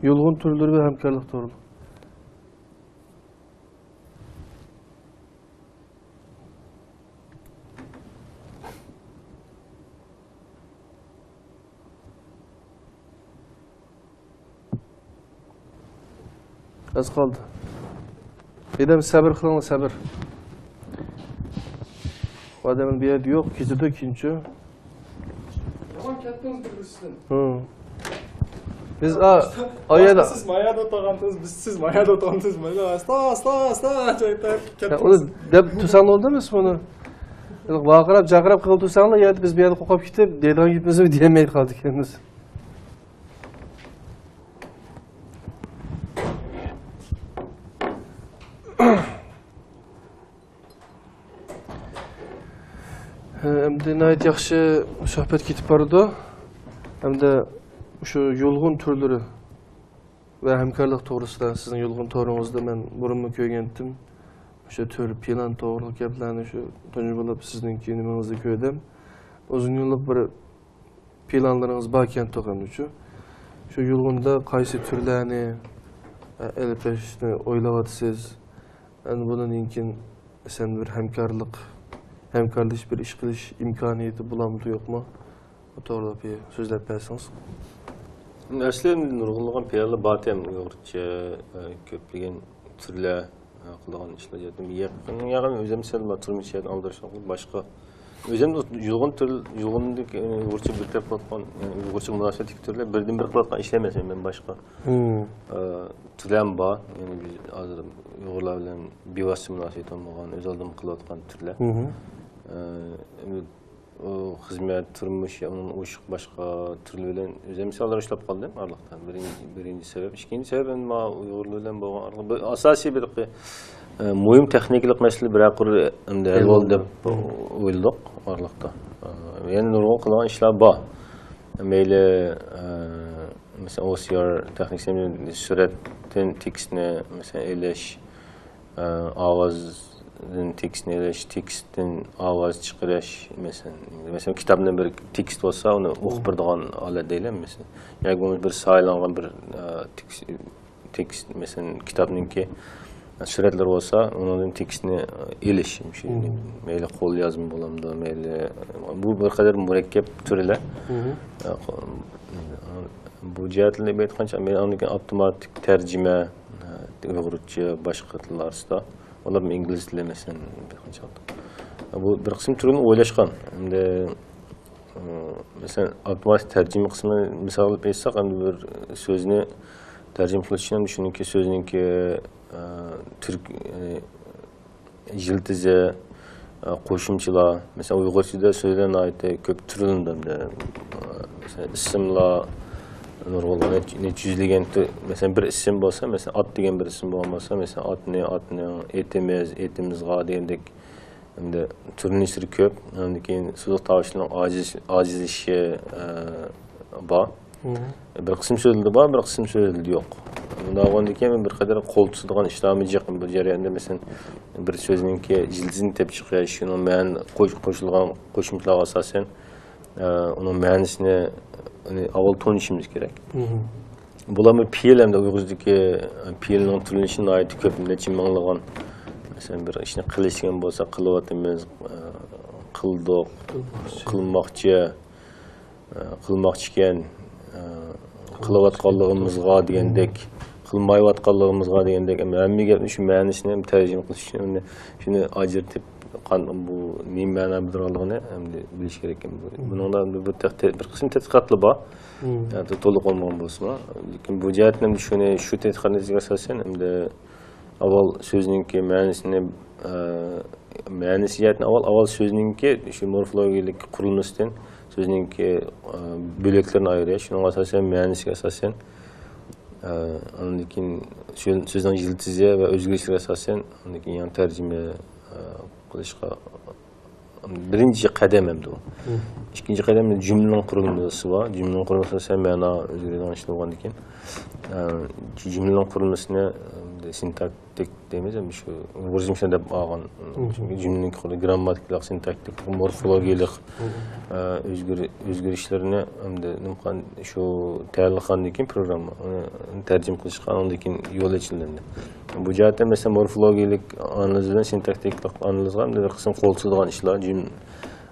يۇلغۇن تۈرلىرى ۋە ھەمكارلىق توغرۇلۇق. ئاز قالدى. ئادەم سەبىر قىلىڭلار، سەبىر. ئادەم بۇ يەردە يوق، كېتىدۇ كېيىنچۇ. يامان كەتتىڭىز بىر-بىرسىدىن. ھە. بىز، ئا، ئا يەردە. سىز مايادا ئولتۇرغانتىڭىز، بىز، سىز مايادا ئولتۇرغانتىڭىز، مايدا ئاستا، ئاستا، ئاستا، يا، كەتتىڭىز. ئۇنى دەپ تۇرساڭلار بولدىمۇ بۇنى؟ ۋارقىراپ، جارقىراپ قىلىپ تۇرساڭلار، يا بىز بۇ يەردە قوقۇپ كېتىپ، دەيدىغان گېپىمىزنى دېيەلمەي قالدۇق ئىكەنمىز. ئەمدى ناھايىتى ياخشى سۆھبەت كېتىپ بارىدۇ. ئەمدى شۇ يۇلغۇن تۈرلىرى ۋە ھەمكارلىق توغرىسىدا سىزنىڭ يۇلغۇن تورىڭىزدا مەن بۇرۇنمۇ كۆرگەنتىم. شۇ تۈر پىلان توغرىلىق گەپلەرنى شۇ تۇنجى بولۇپ سىزنىڭكى نېمىڭىزدە كۆردۈم. ئۇزۇن يىللىق بىر پىلانلىرىڭىز باركەن توغرىمۇچۇ؟ شۇ يۇلغۇندا قايسى تۈرلەرنى، ئە، ئېلىپ بېرىشنى ئويلاۋاتىسىز؟ ئەمدى بۇنىڭدىن كېيىن سەن بىر ھەمكارلىق، ھەمكارلىشىپ بىر ئىش قىلىش ئىمكانىيىتى بولامدۇ، يوقمۇ؟ بۇ توغرىدا بىر سۆزلەپ بەرسىڭىز. ئەسلى نۇرغۇنلىغان پىلانلار بارتى ھەم ئۇيغۇرچە، ئە، كۆپلىگەن تۈرلەر، ئە، قىلىدىغان ئىشلار جەھەتتىن يېقىن، يېقىن ئۆزۈم سەل تۇرمۇش جەھەتتىن ئالدىراشلىق باشقا. ئۆزۈم يۇلغۇن تۈر، يۇلغۇندىكى، ئە، ئۇيغۇرچە بىر تەرەپ قىلىۋاتقان، يەنى ئۇيغۇرچە مۇناسىۋەتلىك تۈرلەر بىردىنبىر قىلىۋاتقان ئىش ئەمەس، مەن باشقا، مم. ئە، تۈرلەرمۇ بار. يەنى بىز ھازىر ئۇيغۇرلار بىلەن بىۋاسىتە مۇناسىۋىتى بولمىغان، ئۆز ئالدىمغا قىلىۋاتقان تۈرلەر. مم. ئە، ئۇ خىزمەت، تۇرمۇش، يا ئۇنىڭدىن ئوشۇق باشقا تۈرلەر بىلەن ئۆزۈم ئالدىراشلاپ قالدىم ئارىلىقتا. بىرىنچى، بىرىنچى سەۋەب. ئىككىنچى سەۋەب، ئەمما ئۇيغۇرلار بىلەن بولغان ئارىلىق بىر ئاساسىي بىر، ئە، مۇھىم تېخنىكىلىق مەسىلە بىرەر قۇر ئەمدى ھەل بولدى دەپ ئويلىدۇق ئارىلىقتا. ئە، يەنە نۇرغۇن قىلىدىغان ئىشلار بار. مەيلى، ئە، مەسىلەن، ئو سى ئار تېخنىكىسى، سۈرەتتىن تېكىستنى، مەسىلەن، ئېلىش، ئاۋازدىن تېكىستنى ئېلىش، تېكىستتىن ئاۋاز چىقىرىش، مەسىلەن، مەسىلەن، كىتابنىڭ بىر تېكىست بولسا، ئۇنى ئوقۇپ بېرىدىغان ئالەت دەيلى، مەسىلەن. ياكى بولمىسا بىر سايلانغان بىر، ئا، تېكىست، تېكىست، مەسىلەن، كىتابنىڭكى سۈرەتلىرى بولسا، ئۇنىڭدىن تېكىستنى ئېلىش. مەيلى قول يازما بولامدۇ، مەيلى، بۇ بىر قەدەر مۇرەككەپ تۈرلەر. ئا، بۇ جەھەتلەرنى ئېيتقانچە، مەن ئاندىن كېيىن ئاپتوماتىك تەرجىمە، ئۇيغۇرچە، باشقا تىللار ئارىسىدا. ئۇلارمۇ ئىنگلىز تىلى، مەسىلەن، بىر قانچە. بۇ بىر قىسىم تۈرىنى ئويلاشقان. ئەمدى، مەسىلەن، ئاپتوماتىك تەرجىمە قىسمىنى مىسال قىلىپ ئېيتساق، ئەمدى بىر سۆزنى تەرجىمە قىلىش ئۈچۈن شۇنىڭكى سۆزنىڭكى، ئە، تۈرك، يەنى يىلتىزى، ئە، قوشۇمچىلار، مەسىلەن، ئۇيغۇرچىدا سۆزلەر ناھايىتى كۆپ تۈرلىنىدۇ ئەمدى. ئە، مەسىلەن، ئىسىملار نۇرغۇنلىغان، نەچچە، نەچچە يۈزلىگەن تۈ-، مەسىلەن، بىر ئىسىم بولسا، مەسىلەن، ئات دېگەن بىر ئىسىم بولمىسا، مەسىلەن، ئاتنى، ئاتنىڭ، ئېتىمىز، ئېتىمىزغا دېگەندەك ئەمدى تۈرلىنىشلىرى كۆپ. ئاندىن كېيىن سوزۇق تاۋۇشلارنىڭ ئاجىز-، ئاجىزلىشىشى، ئە، بار. بىر قىسىم سۆزلىرىدە بار، بىر قىسىم سۆزلىرىدە يوق. بۇنداق بولغاندىن كېيىن بىر قەدەر قول تۇتىدىغان ئىشلارمۇ جىق بۇ جەرياندا. مەسىلەن، بىر سۆزنىڭكى يىلتىزىنى تېپىپ چىقىش، شۇنىڭ مەن-، قوش-، قوشۇلغان قوشۇمچىلارغا ئاساسەن، ئە، ئۇنىڭ مەنىسىنى، ئۇنى ئاۋۋال تونۇشىمىز كېرەك. بۇلارمۇ پېئىل ئەمدى ئۇيغۇرچىدىكى پېئىلنىڭ تۈرلىنىشى ناھايىتى كۆپ، نەچچە مىڭلىغان. مەسىلەن، بىر ئىشنى قىلىش دېگەن بولسا، قىلىۋاتىمىز، ئە، قىلدۇق، قىلماقچى. قىلماقچى، ئە، قىلماقچىكەن، ئە، قىلىۋاتقانلىقىمىزغا دېگەندەك، قىلمايۋاتقانلىقىمىزغا دېگەندەك، ھەممە گەپنى شۇ مەنىسىنى ھەم تەرجىمە قىلىش ئۈچۈن ئۇنى، شۇنى ئاجرىتىپ، قان-، بۇ نېمە مەنا بىلدۈرىدىغانلىقىنى ئەمدى بىلىش كېرەك. بۇنىڭدا بۇ تېخ-، تېخ-، بىر قىسىم تەتقىقاتلار بار. ئە، تولۇق بولمىغان بولسىمۇ. لېكىن بۇ جەھەتتىن شۇنى، شۇ تەتقىقات نەتىجىسىگە ئاساسەن، ئەمدى ئاۋۋال سۆزنىڭكى مەنىسىنى، ئە، مەنىسى جەھەتتىن ئاۋۋال، ئاۋۋال سۆزنىڭكى شۇ مورفولوگىيەلىك قۇرۇلمىسىدىن، سۆزنىڭكى، ئە، بۆلەكلىرىنى ئايرىش، شۇنىڭغا ئاساسەن، مەنىسىگە ئاساسەن، ئە، ئاندىن كېيىن سۆ-، سۆزنىڭ يىلتىزى ۋە ئۆزگىرىشلىرىگە ئاساسەن، ئاندىن كېيىن يەنە تەرجىمە، ئە، قىلىشقا بىرىنچى قەدەم ئەمدى ئۇ. ئىككىنچى قەدەم جۈملىنىڭ قۇرۇلمىسى بار. جۈملىنىڭ قۇرۇلمىسى ئاساسەن مەنا ئۆزگىرىدىغان ئىشلار بولغاندىكىن، ئە، جۈملىنىڭ قۇرۇلمىسىنى، ئە، سىنتاكتىك دەيمىز، ئەمدى شۇ ئۇيغۇرچە دەپ ئالغان. چۈنكى جۈملىنىڭ قۇرۇلمىسى گرامماتىكىلىق، سىنتاكتىك، مورفولوگىيەلىك، ئە، ئۆزگىرى-، ئۆزگىرىشلىرىنى ئەمدى نېمە قىلغان، شۇ تەييارلىغاندىن كېيىن پروگرامما، ئۇنى تەرجىمە قىلىشقا ئاندىن كېيىن يول ئېچىلدى. بۇ جەھەتتە، مەسىلەن، مورفولوگىيەلىك ئانالىز بىلەن سىنتاكتىكلىق ئانالىزغا بىر قىسىم قول تۇتىدىغان ئىشلار، جۈم-،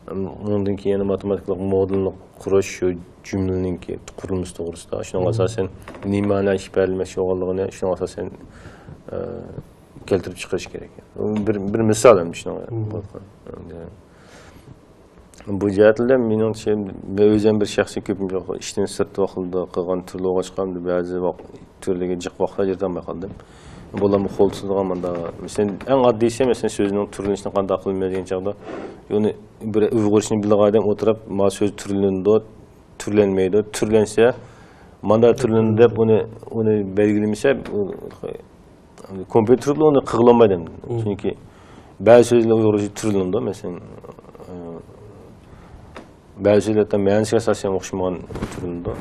ئۇنىڭدىن كېيىن يەنە ماتېماتىكىلىق مودېلنى قۇرۇش، شۇ جۈملىنىڭكى قۇرۇلمىسى توغرىسىدا، شۇنىڭغا ئاساسەن نېمە مەنا ئىپادىلىمەكچى بولغانلىقىنى، شۇنىڭغا ئاساسەن، ئە، كەلتۈرۈپ چىقىرىش كېرەك. بۇ بىر، بىر مىسال ئەمدى شۇنىڭغا. بۇ جەھەتتىن مېنىڭچە، مەن ئۆزۈم بىر شەخسىي كۆپىنچە ۋاقىت ئىشتىن سىرت ۋاقىتلاردا قىلغان تۈرلەر بولغاچقا، بەزى ۋاق-، تۈرلەرگە جىق ۋاقىت ئاجرىتالماي قالدىم. بۇلارمۇ قول تۇتىدىغان مۇنداق، مەسىلەن، ئەڭ ئاددىيسى، مەسىلەن، سۆزنىڭ تۈرلىنىشىنى قانداق قىلىمىز دېگەن چاغدا، ئۇنى بىر ئۇيغۇرچىنى بىلىدىغان ئادەم ئولتۇرۇپ، ما سۆز تۈرلىنىدۇ، تۈرلەنمەيدۇ، تۈرلەنسە، مانداق تۈرلىنىدۇ دەپ ئۇنى، ئۇنى بەلگىلىمىسە، ئۇ كومپيۇتېرلا ئۇنى قىلغىلى بولمايدۇ. چۈنكى بەزى سۆزلەر ئۇيغۇرچە تۈرلىنىدۇ، مەسىلەن، ئە، بەزى سۆزلەر ھەتتا مەنىسىگە ئاساسەن ئوخشىمىغان تۈرلىنىدۇ.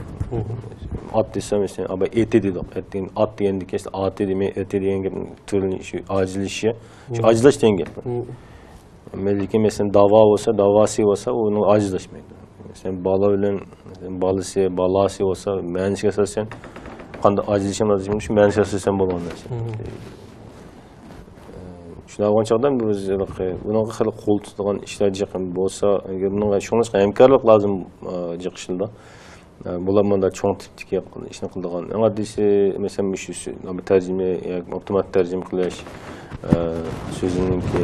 ئات دېسە، مەسىلەن، ئابا ئېتى دېدۇق. ئەتىگەن ئات دېگەندىكىن ئېتى دېمەي، ئېتى دېگەن گەپنىڭ تۈرلىنىشى، ئاجىزلىشىشى، شۇ ئاجىزلاش دېگەن گەپ. لېكىن، مەسىلەن، داۋا بولسا، داۋاسى بولسا، ئۇنىڭ ئاجىزلاشمايدۇ. مەسىلەن، بالا بىلەن، مەسىلەن، بالىسى، بالاسى بولسا، مەنىسىگە ئاساسەن قانداق ئاجىزلىشىدۇ، شۇ مەنىسىگە ئاساسەن بولغان نەرسە. شۇنداق بولغان چاغدا بىز بۇنىڭغا خېلى قول تۇتىدىغان ئىشلار جىق بولسا، ئەگەر بۇنىڭغا شۇڭلاشقا ھەمكارلىق لازىم، ئە، جىق ئىشلىدا. ئە، بۇلار مۇنداق چوڭ تىپتىكى ئىشنى قىلىدىغان. ئەڭ ئاددىيسى، مەسىلەن، مۇشۇ سۆ-، تەرجىمە ياكى ئاپتومات تەرجىمە قىلىش، ئە، سۆزنىڭكى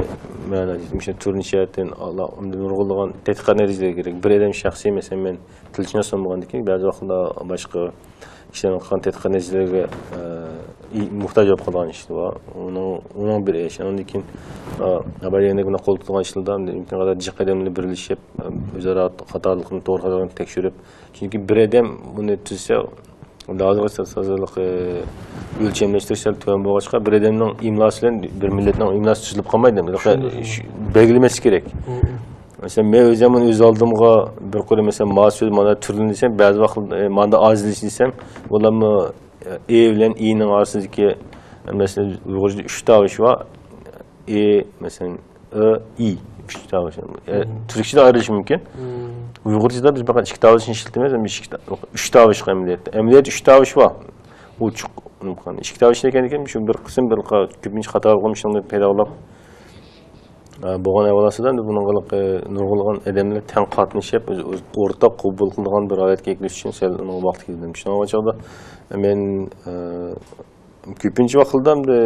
مەنە، مۇشۇ تۈرنى جەھەتتىن ئالا-، ئۇندىن نۇرغۇنلىغان تەتقىقات نەتىجىلىرى كېرەك. بىر ئادەم شەخسىي، مەسىلەن، مەن تىلشۇناس بولمىغاندىكىن، بەزى ۋاقىتتا باشقا كىشىلەرنىڭ قىلغان تەتقىقات نەتىجىلىرىگە، ئە، ئى-، موھتاج بولۇپ قالغان ئىشلار بار. ئۇنىڭ، ئۇنىڭ بىر ئىشى. ئاندىن كېيىن، ئە، بۇنداق قول تۇتىدىغان ئىشلاردا ئىمكان قەدەر جىق ئادەملەر بىرلىشىپ، ئە، ئۆزئارا خاتالىقنى، توغرا خاتالىقنى تەكشۈرۈپ، چۈنكى بىر ئادەم بۇنى تۈزسە، ھازىرقى سازلىق، ئە، ئۆلچەملەشتۈرۈش سەل تۆۋەن بولغاچقا، بىر ئادەمنىڭ ئىملاسى بىلەن بىر مىللەتنىڭ ئىملاسى تۈزۈلۈپ قالمايدۇ. بەلگىلىمەسلىكى كېرەك. مەسىلەن، مەن ئۆزۈم ئۆز ئالدىمغا بىر قۇر، مەسىلەن، ما سۆز مانا تۈرلىنى دېسەم، بەزى ۋاقىت، ئە، ماندا ئاجىزلىشىش دېسەم، بۇلارمۇ، ئە، ئې بىلەن ئىنىڭ ئارىسىدىكى، مەسىلەن، ئۇيغۇرچىدا ئۈچ تاۋۇش بار. ئې، مەسىلەن، ئۆ، ئى. ئۈچ تاۋۇش. ئە، تۈركچىدە ئايرىلىشى مۇمكىن. ئۇيغۇرچىدا بىز پەقەت ئىككى تاۋۇشنى ئىشلىتىمىز، ئەمما ئىككى تا-، ئۈچ تاۋۇشلۇق ئەمەلىيەتتە. ئەمەلىيەتتە ئۈچ تاۋۇش بار. ئوچۇق. ئىككى تاۋۇش ئىكەنكەن، شۇ بىر قىسىم، بىر قا-، كۆپىنچە خاتا ئۇقۇم شۇنى پەيدا قىلىپ، ئە، بولغان ئەھۋال ئاستىدا ئەمدى بۇنىڭغا، ئە، نۇرغۇنلىغان ئادەملەر تەڭ قاتنىشىپ، ئۆز-، ئۆز-، ئورتاق قوبۇل قىلىدىغان بىر ھالەتكە كېلىش ئۈچۈن سەل ئۇنىڭغا ۋاقىت كېتىدۇ. شۇنىڭغا چاغدا مەن، ئە، كۆپىنچە ۋاقىتتا ئەمدى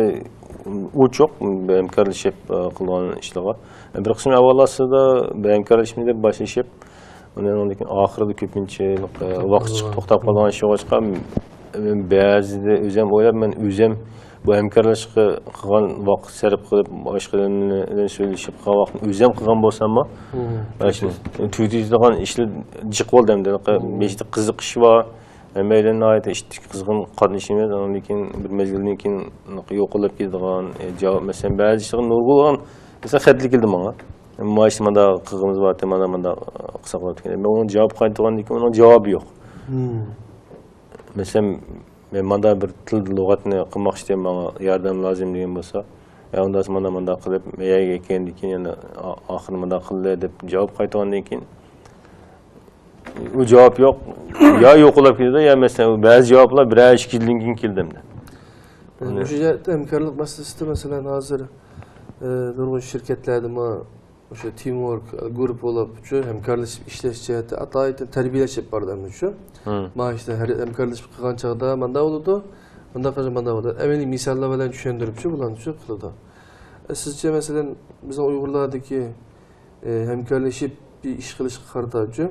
ئوچۇق ھەمكارلىشىپ، ئە، قىلغان ئىشلارغا. بىر قىسىم ئەھۋال ئاستىدا بىر ھەمكارلىشىمىز دەپ باشلىشىپ، ئۇنىڭدىن كېيىن ئاخىرىدا كۆپىنچە، ئە، ۋاقىت چىقىپ توختاپ قالغان ئىش بولغاچقا، بەزىدە ئۆزۈم ئويلاپ، مەن ئۆزۈم بۇ ھەمكارلىشىشقا قىلغان ۋاقىت سەرپ قىلىپ، باشقا ئادەم بىلەن سۆزلىشىپ قىلغان ۋاقتىمنى ئۆزۈم قىلغان بولساممۇ، مم. مانا شۇ تۈگىتىدىغان ئىشلار جىق بولدى ئەمدى. مم. بېشىدا قىزىقىش بار، ھەممەيلەن ناھايىتى ئىشتىك قىزغىن قاتنىشىمىز، ئاندىن كېيىن بىر مەزگىلدىن كېيىن يوقىلىپ كېتىدىغان، ئە، جاۋاب، مەسىلەن، بەزى ئىشلارغا نۇرغۇنلىغان، مەسىلەن، خەتلەر كېلىدۇ ماڭا. مانا ئىشنى مانداق قىلغىنىمىز بار، مانا مانداق قىلساق بولاتتىكەن. مەن ئۇنىڭ جاۋاب قايتۇرغاندىن كېيىن ئۇنىڭ جاۋابى يوق. مم. مەسىلەن، مەن مانداق بىر تىل لۇغەتنى قىلماقچى، ماڭا ياردەم لازىم دېگەن بولسا، يا ئۇنداق مانا مانداق قىلىپ، مەن يەرگە كەلگەندىن كېيىن يەنە ئا-، ئاخىرى مانداق قىلدى دەپ جاۋاب قايتۇرغاندىن كېيىن، ئۇ جاۋاب يوق. يا يوقىلاپ كېتىدۇ، يا مەسىلەن، بەزى جاۋابلار بىرەر ئىككى يىلدىن كېيىن كېلىدۇ ئەمدى. مۇشۇ جەھەتتە ھەمكارلىق مەسىلىسىدە، مەسىلەن، ھازىر، ئە، نۇرغۇن شىركەتلەردىمۇ مۇشۇ تىمورك گۇرۇپپا بولۇپ، شۇ ھەمكارلىشىپ ئىشلەش جەھەتتە ئاتايىتىن تەربىيەلەش ئېلىپ بارىدۇ ئەمدى شۇ. مم. مانا ئىشتە ھەر ھەمكارلىشىپ قىلغان چاغدا مانداق بولىدۇ، مانداق قىلغان مانداق بولىدۇ. ئەمەلىي مىساللار بىلەن چۈشەندۈرۈپ شۇ بۇلارنى شۇ قىلىدۇ. ئە، سىزچە مەسىلەن بىزنىڭ ئۇيغۇرلاردىكى، ئە، ھەمكارلىشىپ بىر ئىش قىلىشقا قارىتاچۇ،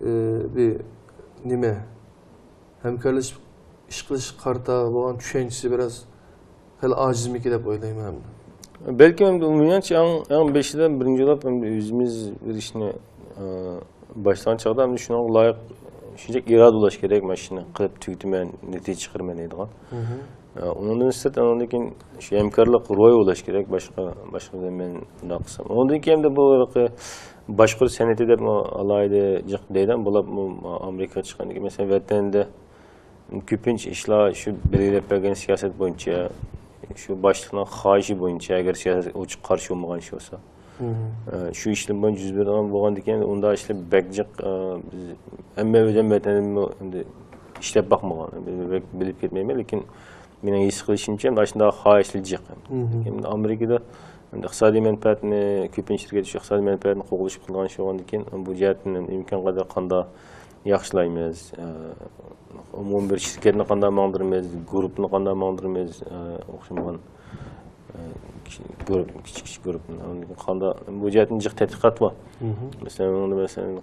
ئە، بىر نېمە؟ ھەمكارلىشىپ ئىش قىلىشقا قارىتا بولغان چۈشەنچىسى بىراز خېلى ئاجىزمىكىن دەپ ئويلايمەن. بەلكىم ئەمدى ئومۇمەن ئەڭ، ئەڭ بېشىدا بىرىنچى بولۇپ ئەمدى ئۆزىمىز بىر ئىشنى، ئە، باشلىغان چاغدا ئەمدى شۇنىڭغا لايىق شۇنچە ئىرادە بولۇش كېرەك، مەن شۇنى قىلىپ تۈگىتىمەن، نەتىجە چىقىرىمەن دەيدىغان. مم. ئە، ئۇنىڭدىن سىرت، ئۇنىڭدىن كېيىن شۇ ھەمكارلىق روھى بولۇش كېرەك، باشقا، باشقا بىلەن مەن بۇنداق قىلسام. ئۇنىڭدىن كېيىن ئەمدى بۇ باشقۇرۇش سەنئىتى دەپ ئالاھىدە جىق دەيدۇ، بولۇپمۇ ئامېرىكىغا چىققاندىن كېيىن، مەسىلەن، ۋەتەندە كۆپىنچە ئىشلار شۇ بەلگىلەپ بەرگەن سىياسەت بويىچە، شۇ باشلىقنىڭ خاھىشى بويىچە، ئەگەر سىياسەت ئوچۇق قارشى بولمىغان ئىش بولسا، مم. ئە، شۇ ئىشلار بويىچە يۈز بېرىدىغان بولغاندىكىن، ئۇنداق ئىشلار بەك جىق، ئە، بىز ھەممە ئادەم ۋەتەندىمۇ ئەمدى ئىشلەپ باقمىغان، بەك بىلىپ كەتمەيمەن، لېكىن مېنىڭ ھېس قىلىشىمچە، ئاشۇنداق خاھىشلار جىق. مم. ئەمدى ئامېرىكىدا ئەمدى ئىقتىسادىي مەنپەئەتنى، كۆپىنچە شىركەت شۇ ئىقتىسادىي مەنپەئەتنى قوغلىشىپ قىلغان ئىش بولغاندىكىن، بۇ جەھەتتىن ئىمكان قەدەر قانداق ياخشىلايمىز، ئە، ئومۇمىي بىر شىركەتنى قانداق ماڭدۇرىمىز، گۇرۇپپىنى قانداق ماڭدۇرىمىز، ئە، ئوخشىمىغان، ئە، كىچىك، كىچىك، كىچىك گۇرۇپپىنى قانداق، بۇ جەھەتتىن جىق تەتقىقات بار. مم. مەسىلەن، ئۇندا مەسىلەن،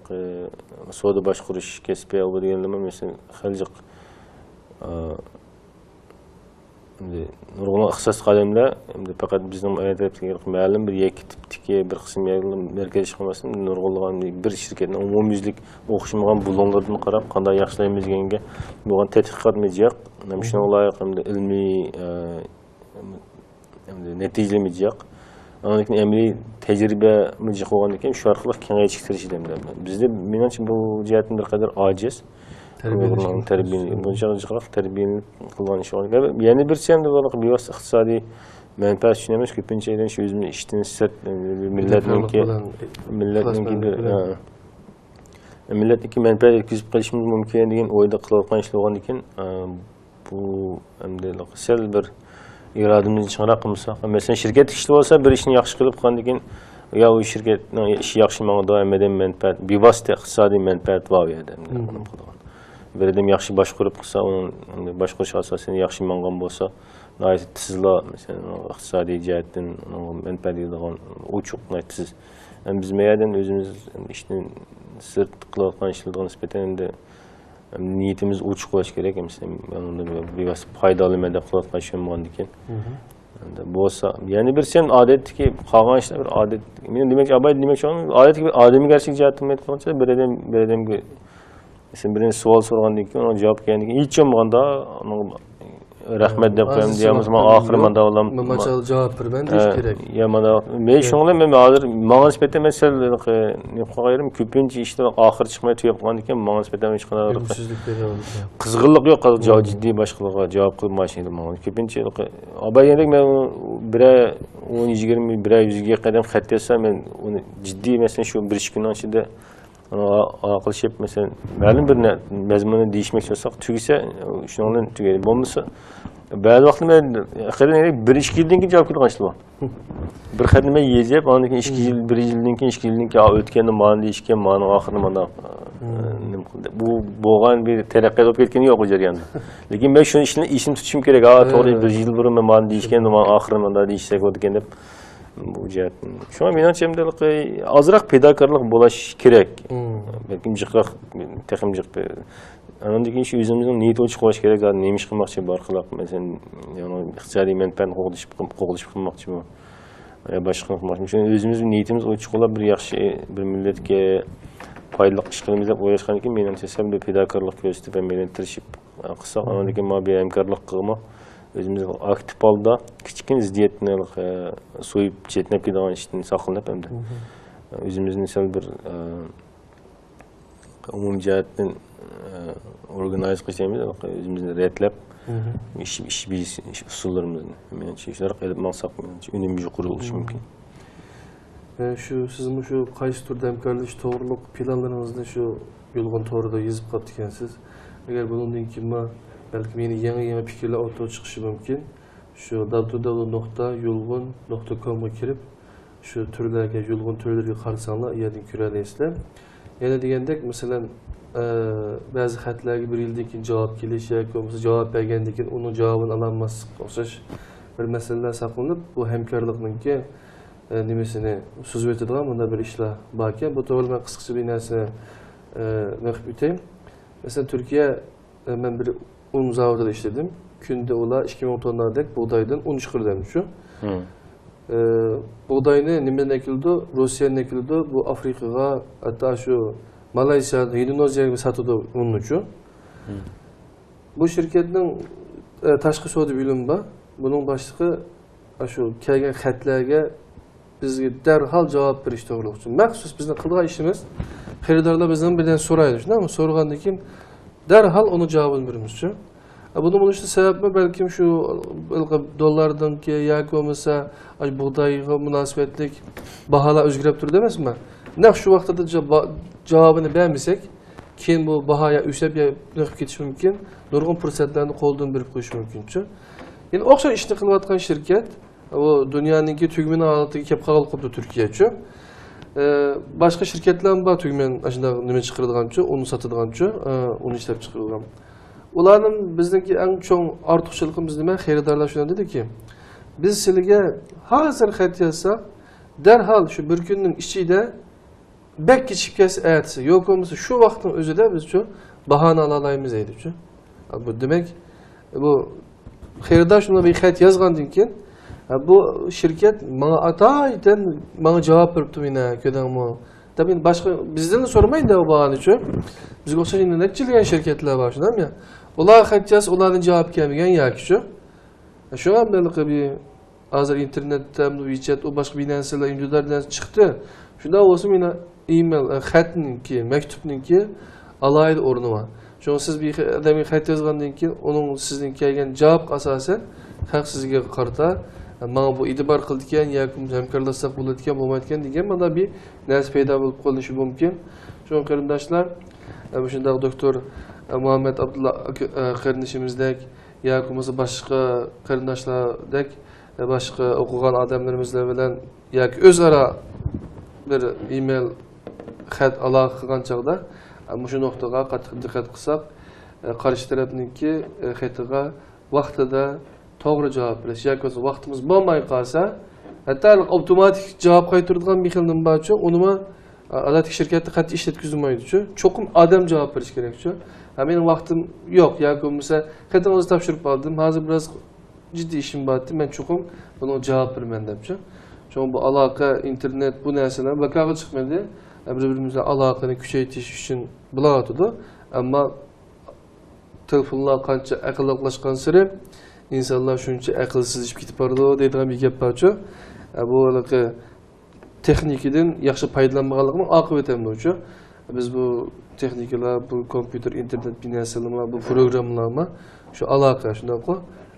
سودا باشقۇرۇش كەسپى بۇ دېگەنلىرىمۇ مەسىلەن، خېلى جىق، ئە، ئەمدى نۇرغۇنلىغان ئىختىساسلىق ئادەملەر، ئەمدى پەقەت بىزنىڭ ئەتراپتىكى مەلۇم بىر يەككە تىپتىكى بىر قىسىم يەرلەرنىڭ مەركەزلىشىپ قالماستىن، نۇرغۇنلىغان بىر شىركەتنىڭ ئومۇميۈزلۈك ئوخشىمىغان بۇلۇڭلىرىدىن قاراپ، قانداق ياخشىلايمىز دېگەنگە بولغان تەتقىقات مىجىق. ھەم شۇنىڭغا لايىق ئەمدى ئىلمىي، ئە، ئەمدى نەتىجىلىرى مىجىق. ئاندىن كېيىن ئەمەلىي تەجرىبە مىجىق بولغاندىن كېيىن، شۇ ئارقىلىق كېڭەيتىشكە تىرىشىدۇ ئەمدى. بىزدە، مېنىڭچە، بۇ جەھەتتىن بىر قەدەر ئاجىز. تەربىيەلەش ئۇيغۇرنىڭ تەربىيە-، بۇنچە جىقراق تەربىيەلىنىپ قىلغان ئىشى بار. يەنە بىرسى ئەمدى بۇ بىۋاسىتە ئىقتىسادىي مەنپەئەت ئۈچۈن ئەمەس، كۆپىنچە ئادەم شۇ ئۆزىمىز ئىشتىن سىرت، مىللەتنىڭكى، بىكارلىق بىلەن، مىللەتنىڭكى بىر، ھە، مىللەتنىڭكى مەنپەئەت يەتكۈزۈپ قېلىشىمىز مۇمكىن دېگەن ئويدا قىلىۋاتقان ئىشلار بولغاندىكىن، ئە، بۇ ئەمدى سەل بىر ئىرادىمىزنى چىڭراق قىلمىساق، مەسىلەن، شىركەتتىكى ئىشلار بولسا، بىر ئىشنى ياخشى قىلىپ قىلغاندىن كېيىن، يا ئۇ شىركەتنىڭ ئىشى ياخشى ماڭىدۇ، ھەممىدىن مەنپەئەت، بىۋاسىتە ئىقتىسادىي مەنپەئەت بار ئۇ يەردە. مم. بىر ئادەم ياخشى باشقۇرۇپ قىلسا، ئۇنىڭ باشقۇرۇش ئاساسىي ياخشى ماڭغان بولسا، ناھايىتى تېزلا، مەسىلەن، ئىقتىسادىي جەھەتتىن مەنپەئەت يېتىدىغان، ئوچۇق، ناھايىتى تېز. ئەمدى بىز مەيەردىن ئۆزىمىز ئىشتىن سىرت قىلىۋاتقان ئىشلارغا نىسبەتەن ئەمدى نىيىتىمىز ئوچۇق بولۇشى كېرەك. مەسىلەن، مەن ئۇنى بىۋاسىتە پايدا ئالىمەن دەپ قىلىۋاتقان ئىشىم بولغاندىكىن. مم. ئەمدى بولسا، يەنە بىرسى ئەمدى ئادەتتىكى قالغان ئىشلار بىر ئادەت، مېنىڭ دېمەكچى، ئاباي دېمەكچى بولغىنىم، ئادەتتىكى بىر ئادەمگەرچىلىك جەھەتتىن ئېيتقانچە، بىر ئادەم، بىر ئادەمگە، مەسىلەن، بىرىنى ساۋال سورىغاندىن كېيىن، ئۇنىڭ جاۋاب كەلگەندىن كېيىن، ھېچ بولمىغاندا، ئۇنىڭغا رەھمەت دەپ قويايمىز، يا بولمىسا ماڭا ئاخىرى مانداق بولام. مانا ماچال جاۋاب بېرىمەن دېيىش كېرەك. يا مانا، مەن شۇنىڭ بىلەن مەن ھازىر ماڭا نىسبەتەن مەن سەل نېمە قىلغان يېرىم، كۆپىنچە ئىشلار ئاخىرى چىقماي تۈگەپ قالغاندىكىن، ماڭا نىسبەتەن ھېچقانداق بىر قىزغىنلىق يوق، جىددىي باشقىلارغا جاۋاب قىلىپ ماشىنىدا ماڭا. كۆپىنچە ئاباي دېگەندەك مەن بىرەر ئون، يىگىرمە، بىرەر يۈزگە يېقىن ئادەم خەت يازسا، مەن ئۇنى جىددىي، مەسىلەن، شۇ بىر ئىككى كۈننىڭ ئىچىدە ئۇنىڭغا ئالاقىلىشىپ، مەسىلەن، مەلۇم بىر نە-، مەزمۇننى دېيىشمەكچى بولساق، تۈگىسە، شۇنىڭ بىلەن تۈگەيدۇ. بولمىسا، بەزى ۋاقىتتا مەن ئەقىدىن بىر ئىككى يىلدىن كېيىن جاۋاب كېلىدىغان ئىشلار بار. بىر خەتنى مەن يېزىپ، ئاندىن كېيىن ئىككى يىل، بىر يىلدىن كېيىن، ئىككى يىلدىن كېيىن، ئا، ئۆتكەندە مانا دېيىشكەن، مانا ئاخىرىدا مانا، ئە، نېمە قىلدى. بۇ بولغان بىر تەرەققىيات بولۇپ كەتكىنى يوق بۇ جەرياندا. لېكىن مەن شۇنى ئىشنى ئېسىمدە تۇتۇشۇم كېرەك. ھا، توغرا، بىر يىل بۇرۇن مەن مانا دېيىشكەن، مانا ئاخىرىدا مانا دېيىشسەك بولىدىكەن دەپ. بۇ جەھەتتىن. شۇڭا مېنىڭچە ئەمدى ئازراق پىداكارلىق بولۇش كېرەك. بەلكىم جىقراق، تېخىمۇ جىق. ئاندىن كېيىن شۇ ئۆزىمىزنىڭ نىيىتى ئوچۇق بولۇش كېرەك. زادى نېمە ئىش قىلماقچى بۇ ئارقىلىق؟ مەسىلەن، يەنى ئىقتىسادىي مەنپەئەتنى قوغدىشىپ، قوغدىشىپ قىلماقچىمۇ؟ يا باشقا قىلماقچىمۇ؟ شۇڭا ئۆزىمىز نىيىتىمىز ئوچۇق بولۇپ، بىر ياخشى، بىر مىللەتكە پايدىلىق ئىش قىلىمىز دەپ ئويلاشقاندىن كېيىن، مېنىڭچە سەل بىر پىداكارلىق كۆرسىتىپ، ھەممەيلەن تىرىشىپ قىلساق، ئاندىن كېيىن مانا بۇ ھەمكارلىققىمۇ ئۆزىمىز ئاكتىپ ھالدا كىچىككىنە زىددىيەتنى سويۇپ چەتنەپ كېتىدىغان ئىشتىن ساقلىنىپ، ئەمدى ئۆزىمىزنى سەل بىر، ئە، ئومۇمىي جەھەتتىن، ئە، ئورگانىز قىلىش دەيمىز، ئۆزىمىزنى رەتلەپ، ئىش، ئىش بېجىرىش ئۇسۇللىرىمىزنى، مېنىڭچە، شۇنداق ئېلىپ ماڭساق، مېنىڭچە، ئۈنۈم يۇقىرى بولۇشى مۇمكىن. ئە، شۇ سىزمۇ شۇ قايسى تۈردە ھەمكارلىشىش توغرۇلۇق پىلانلىرىڭىزنى شۇ يۇلغۇن تورىدا يېزىپ قاپتىكەنسىز. ئەگەر بۇنىڭدىن كېيىنمۇ بەلكىم يەنە يېڭى، يەڭگى پىكىرلەر ئوتتۇرىغا چىقىشى مۇمكىن. شۇ دابدۇ دابدۇ نۇقتا يۇلغۇن نۇقتا كومغا كىرىپ، شۇ تۈرلەرگە، يۇلغۇن تۈرلىرىگە قارىساڭلار، ئۇ يەردىن كۆرەلەيسىلەر. يەنە دېگەندەك، مەسىلەن، ئە، بەزى خەتلەرگە بىر يىلدىن كېيىن جاۋاب كېلىش ياكى بولمىسا جاۋاب بەرگەندىن كېيىن ئۇنىڭ جاۋابىنى ئالالماسلىققا ئوخشاش بىر مەسىلىلەر ساقلىنىپ، بۇ ھەمكارلىقنىڭكى، ئە، نېمىسىنى سوزۇۋېتىدىغان مۇنداق بىر ئىشلار باركەن. بۇ توغرىدا مەن قىسقىچە بىر نەرسىنى، ئە، ئېيتىپ ئۆتەي. مەسىلەن، تۈركىيە، ئە، مەن بىر ئۇن زاۋۇتىدا ئىشلىدىم. كۈندە ئۇلار ئىككى مىڭ توننادەك بۇغدايدىن ئۇن چىقىرىدۇ ئەمدى شۇ. ئە، بۇغداينى نېمىدىن ئەكېلىدۇ؟ روسىيەدىن ئەكېلىدۇ. بۇ ئافرىقىغا، ھەتتا شۇ مالايسىيا، ئىندونېزىيەگە ساتىدۇ ئۇننىچۇ. بۇ شىركەتنىڭ، ئە، تاشقى سودا بۆلۈمى بار. بۇنىڭ باشلىقى ئاشۇ كەلگەن خەتلەرگە بىزگە دەرھال جاۋاب بېرىش توغرۇلۇق. مەخسۇس بىزنىڭ قىلىدىغان ئىشىمىز، خېرىدارلار بىزدىن بىردەم سورايدۇ، شۇنداقمۇ؟ سورىغاندىن كېيىن دەرھال ئۇنىڭ جاۋابىنى بېرىمىزچۇ. ئە، بۇنىڭ بولۇشىنىڭ سەۋەبىمۇ بەلكىم شۇ ھېلىقى دوللاردىنكى ياكى بولمىسا ئاشۇ بۇغدايغا مۇناسىۋەتلىك باھالار ئۆزگىرىپ تۇرىدۇ ئەمەسمۇ؟ نەق شۇ ۋاقتىدا جا-، با-، جاۋابىنى بەرمىسەك، كېيىن بۇ باھا يا ئۆسۈپ يا نېقىپ كېتىشى مۇمكىن، نۇرغۇن پۇرسەتلەرنى قولدىن بېرىپ قويۇشى مۇمكىنچۇ. يەنە ئوخشاش ئىشنى قىلىۋاتقان شىركەت، ئۇ دۇنيانىڭكى تۈگمىنى ھالىتىگە كەپ قالغىلى قوپتۇ تۈركىيەچۇ. ئە، باشقا شىركەتلەرمۇ بار تۈگمەن ئاشۇنداق نېمە چىقىرىدىغانچۇ، ئۇن ساتىدىغانچۇ، ئە، ئۇن ئىشلەپ چىقىرىدىغان. ئۇلارنىڭ بىزنىڭكى ئەڭ چوڭ ئارتۇقچىلىقىمىز نېمە؟ خېرىدارلار شۇنداق دېدىكى، بىز سىلىگە ھازىر خەت يازساق، دەرھال شۇ بىر كۈننىڭ ئىچىدە بەك كېچىكىپ كەتسە ئەتىسى، يوق بولمىسا شۇ ۋاقىتنىڭ ئۆزىدە بىزچۇ باھانى ئالالايمىز دەيدىچۇ. بۇ دېمەك، بۇ خېرىدار شۇنداق بىر خەت يازغاندىن كېيىن، بۇ شىركەت ماڭا ئاتايىتەن ماڭا جاۋاب بېرىپتۇ يەنە، كۆردۈڭمۇ؟ دەپ يەنە باشقا بىزدىنلا سورىمايدۇ بۇ باھانىچۇ. بىزگە ئوخشاش يەنە نەچچىلىگەن شىركەتلەر بار، شۇنداقمۇ؟ ئۇلار خەت يازسا ئۇلاردىن جاۋاب كەلمىگەن ياكىچۇ. شۇڭا مەن بىر ھازىر ئىنتېرنېتتە، ۋىچەت، ئۇ باشقا بىر نەرسىلەر، ئىندىۋىدۇئال نەرسە چىقتى. شۇنداق بولسىمۇ يەنە ئېمېل، ئە، خەتنىڭكى، مەكتۇپنىڭكى ئالاھىدە ئورنى بار. شۇڭا سىز بىر خە-، ئادەمگە خەت يازغاندىن كېيىن، ئۇنىڭ سىزدىن كەلگەن جاۋابقا ئاساسەن، خەق سىزگە قارىتا، ئە، ماڭا بۇ ئېتىبار قىلىدىكەن ياكى ھەمكارلاشساق بولىدىكەن، بولمايدىكەن دېگەن مانا بىر نەرسە پەيدا بولۇپ قېلىشى مۇمكىن. شۇڭا قېرىنداشلار، ئە، مۇشۇنداق دوكتور، ئە، مۇھەممەد ئابدۇللا ئاكا، ئە، قېرىندىشىمىزدەك، ياكى بولمىسا باشقا قېرىنداشلاردەك، باشقا ئوقۇغان ئادەملىرىمىز بىلەن ياكى ئۆزئارا بىر ئېمېل، خەت ئالاقە قىلغان چاغدا، مۇشۇ نۇقتىغا قاتتىق دىققەت قىلساق، قارشى تەرەپنىڭكى خېتىغا ۋاقتىدا توغرا جاۋاب بېرىش ياكى بولمىسا ۋاقتىمىز بولماي قالسا، ھەتتا ئاپتوماتىك جاۋاب قايتۇرىدىغان بىر خىل نېمە بارچۇ، ئۇنىمۇ ئادەتتىكى شىركەتتە قەتئىي ئىشلەتكۈزۈلمەيدۇچۇ. چوقۇم ئادەم جاۋاب بېرىشى كېرەكچۇ. ھە، مېنىڭ ۋاقتىم يوق ياكى بولمىسا خېتىڭىزنى تاپشۇرۇپ ئالدىم، ھازىر بىراز جىددىي ئىشىم بارتى، مەن چوقۇم بۇنىڭغا جاۋاب بېرىمەن دەپچۇ. شۇڭا بۇ ئالاقە، ئىنتېرنېت، بۇ نەرسىلەر بىكارغا چىقمىدى. بىر-بىرىمىز بىلەن ئالاقىنى كۈچەيتىش ئۈچۈن بولۇۋاتىدۇ. ئەمما تېلېفونلار قانچە ئەقىللىقلاشقانسېرى ئىنسانلار شۇنچە ئەقىلسىزلىشىپ كېتىپ بارىدۇ دەيدىغان بىر گەپ بارچۇ. بۇ ھېلىقى تېخنىكىدىن ياخشى پايدىلانمىغانلىقىنىڭ ئاقىۋىتى ئەمدى شۇ. بىز بۇ تېخنىكىلار، بۇ كومپيۇتېر، ئىنتېرنېت، بىر نەرسىلەرمۇ، بۇ پروگراممىلارمۇ شۇ ئالاقە، شۇنداققۇ؟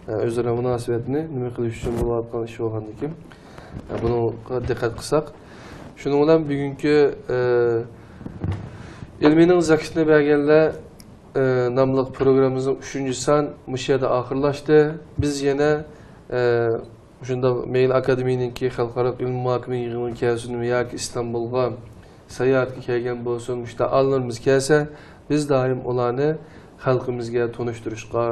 ئۆزئارا مۇناسىۋەتنى نېمە قىلىش ئۈچۈن بولۇۋاتقان ئىش بولغاندىكىن، بۇنىڭغا دىققەت قىلساق. شۇنىڭ بىلەن بۈگۈنكى، ئە، ئىلمىينىڭ زاكىتىنى بەرگەنلەر، ئە، ناملىق پروگراممىمىزنىڭ ئۈچىنچى سان مۇشۇ يەردە ئاخىرلاشتى. بىز يەنە، ئە، مۇشۇنداق مەيلى ئاكادېمىيەنىڭكى خەلقئارا ئىلمىي مۇھاكىمە يىغىنىغا كەلسۇن ياكى ئىستانبۇلغا ساياھەتكە كەلگەن بولسۇن، مۇشۇنداق ئالىملىرىمىز كەلسە، بىز دائىم ئۇلارنى خەلقىمىزگە تونۇشتۇرۇشقا،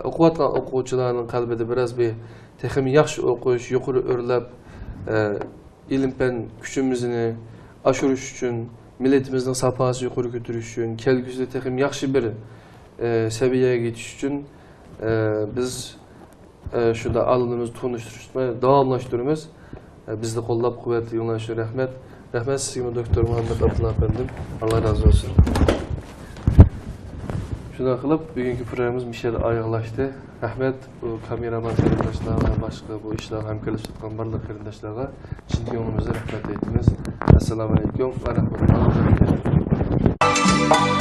ئوقۇۋاتقان ئوقۇغۇچىلارنىڭ قەلبىدە بىراز بىر تېخىمۇ ياخشى ئوقۇش، يۇقىرى ئۆرلەپ، ئە، ئىلىم-پەن كۈچىمىزنى ئاشۇرۇش ئۈچۈن، مىللىتىمىزنىڭ ساپاسىنى يۇقىرى كۆتۈرۈش ئۈچۈن، كەلگۈسىدە تېخىمۇ ياخشى بىر، ئە، سەۋىيەگە يېتىش ئۈچۈن، ئە، بىز، ئە، شۇنداق ئالىملىرىمىزنى تونۇشتۇرۇشنى داۋاملاشتۇرىمىز. ئە، بىزنى قوللاپ قۇۋۋەتلىگىنىڭلار ئۈچۈن رەھمەت. رەھمەت سىزگىمۇ، دوكتور مۇھەممەت ئابدۇللا ئەپەندىم. ئاللا رازى بولسۇن. شۇنداق قىلىپ، بۈگۈنكى پروگراممىمىز مۇشۇ يەردە ئاياغلاشتى. رەھمەت بۇ كامېرامان قېرىنداشلارغا، باشقا بۇ ئىشلارغا ھەمكارلىشىپ تۇرغان بارلىق قېرىنداشلارغا چىن كۆڭلىمىزدىن رەھمەت ئېيتىمىز. ئەسسالامۇ ئەلەيكۇم ۋە رەھمەتۇللاھى ۋە بەرىكاتۇھۇ.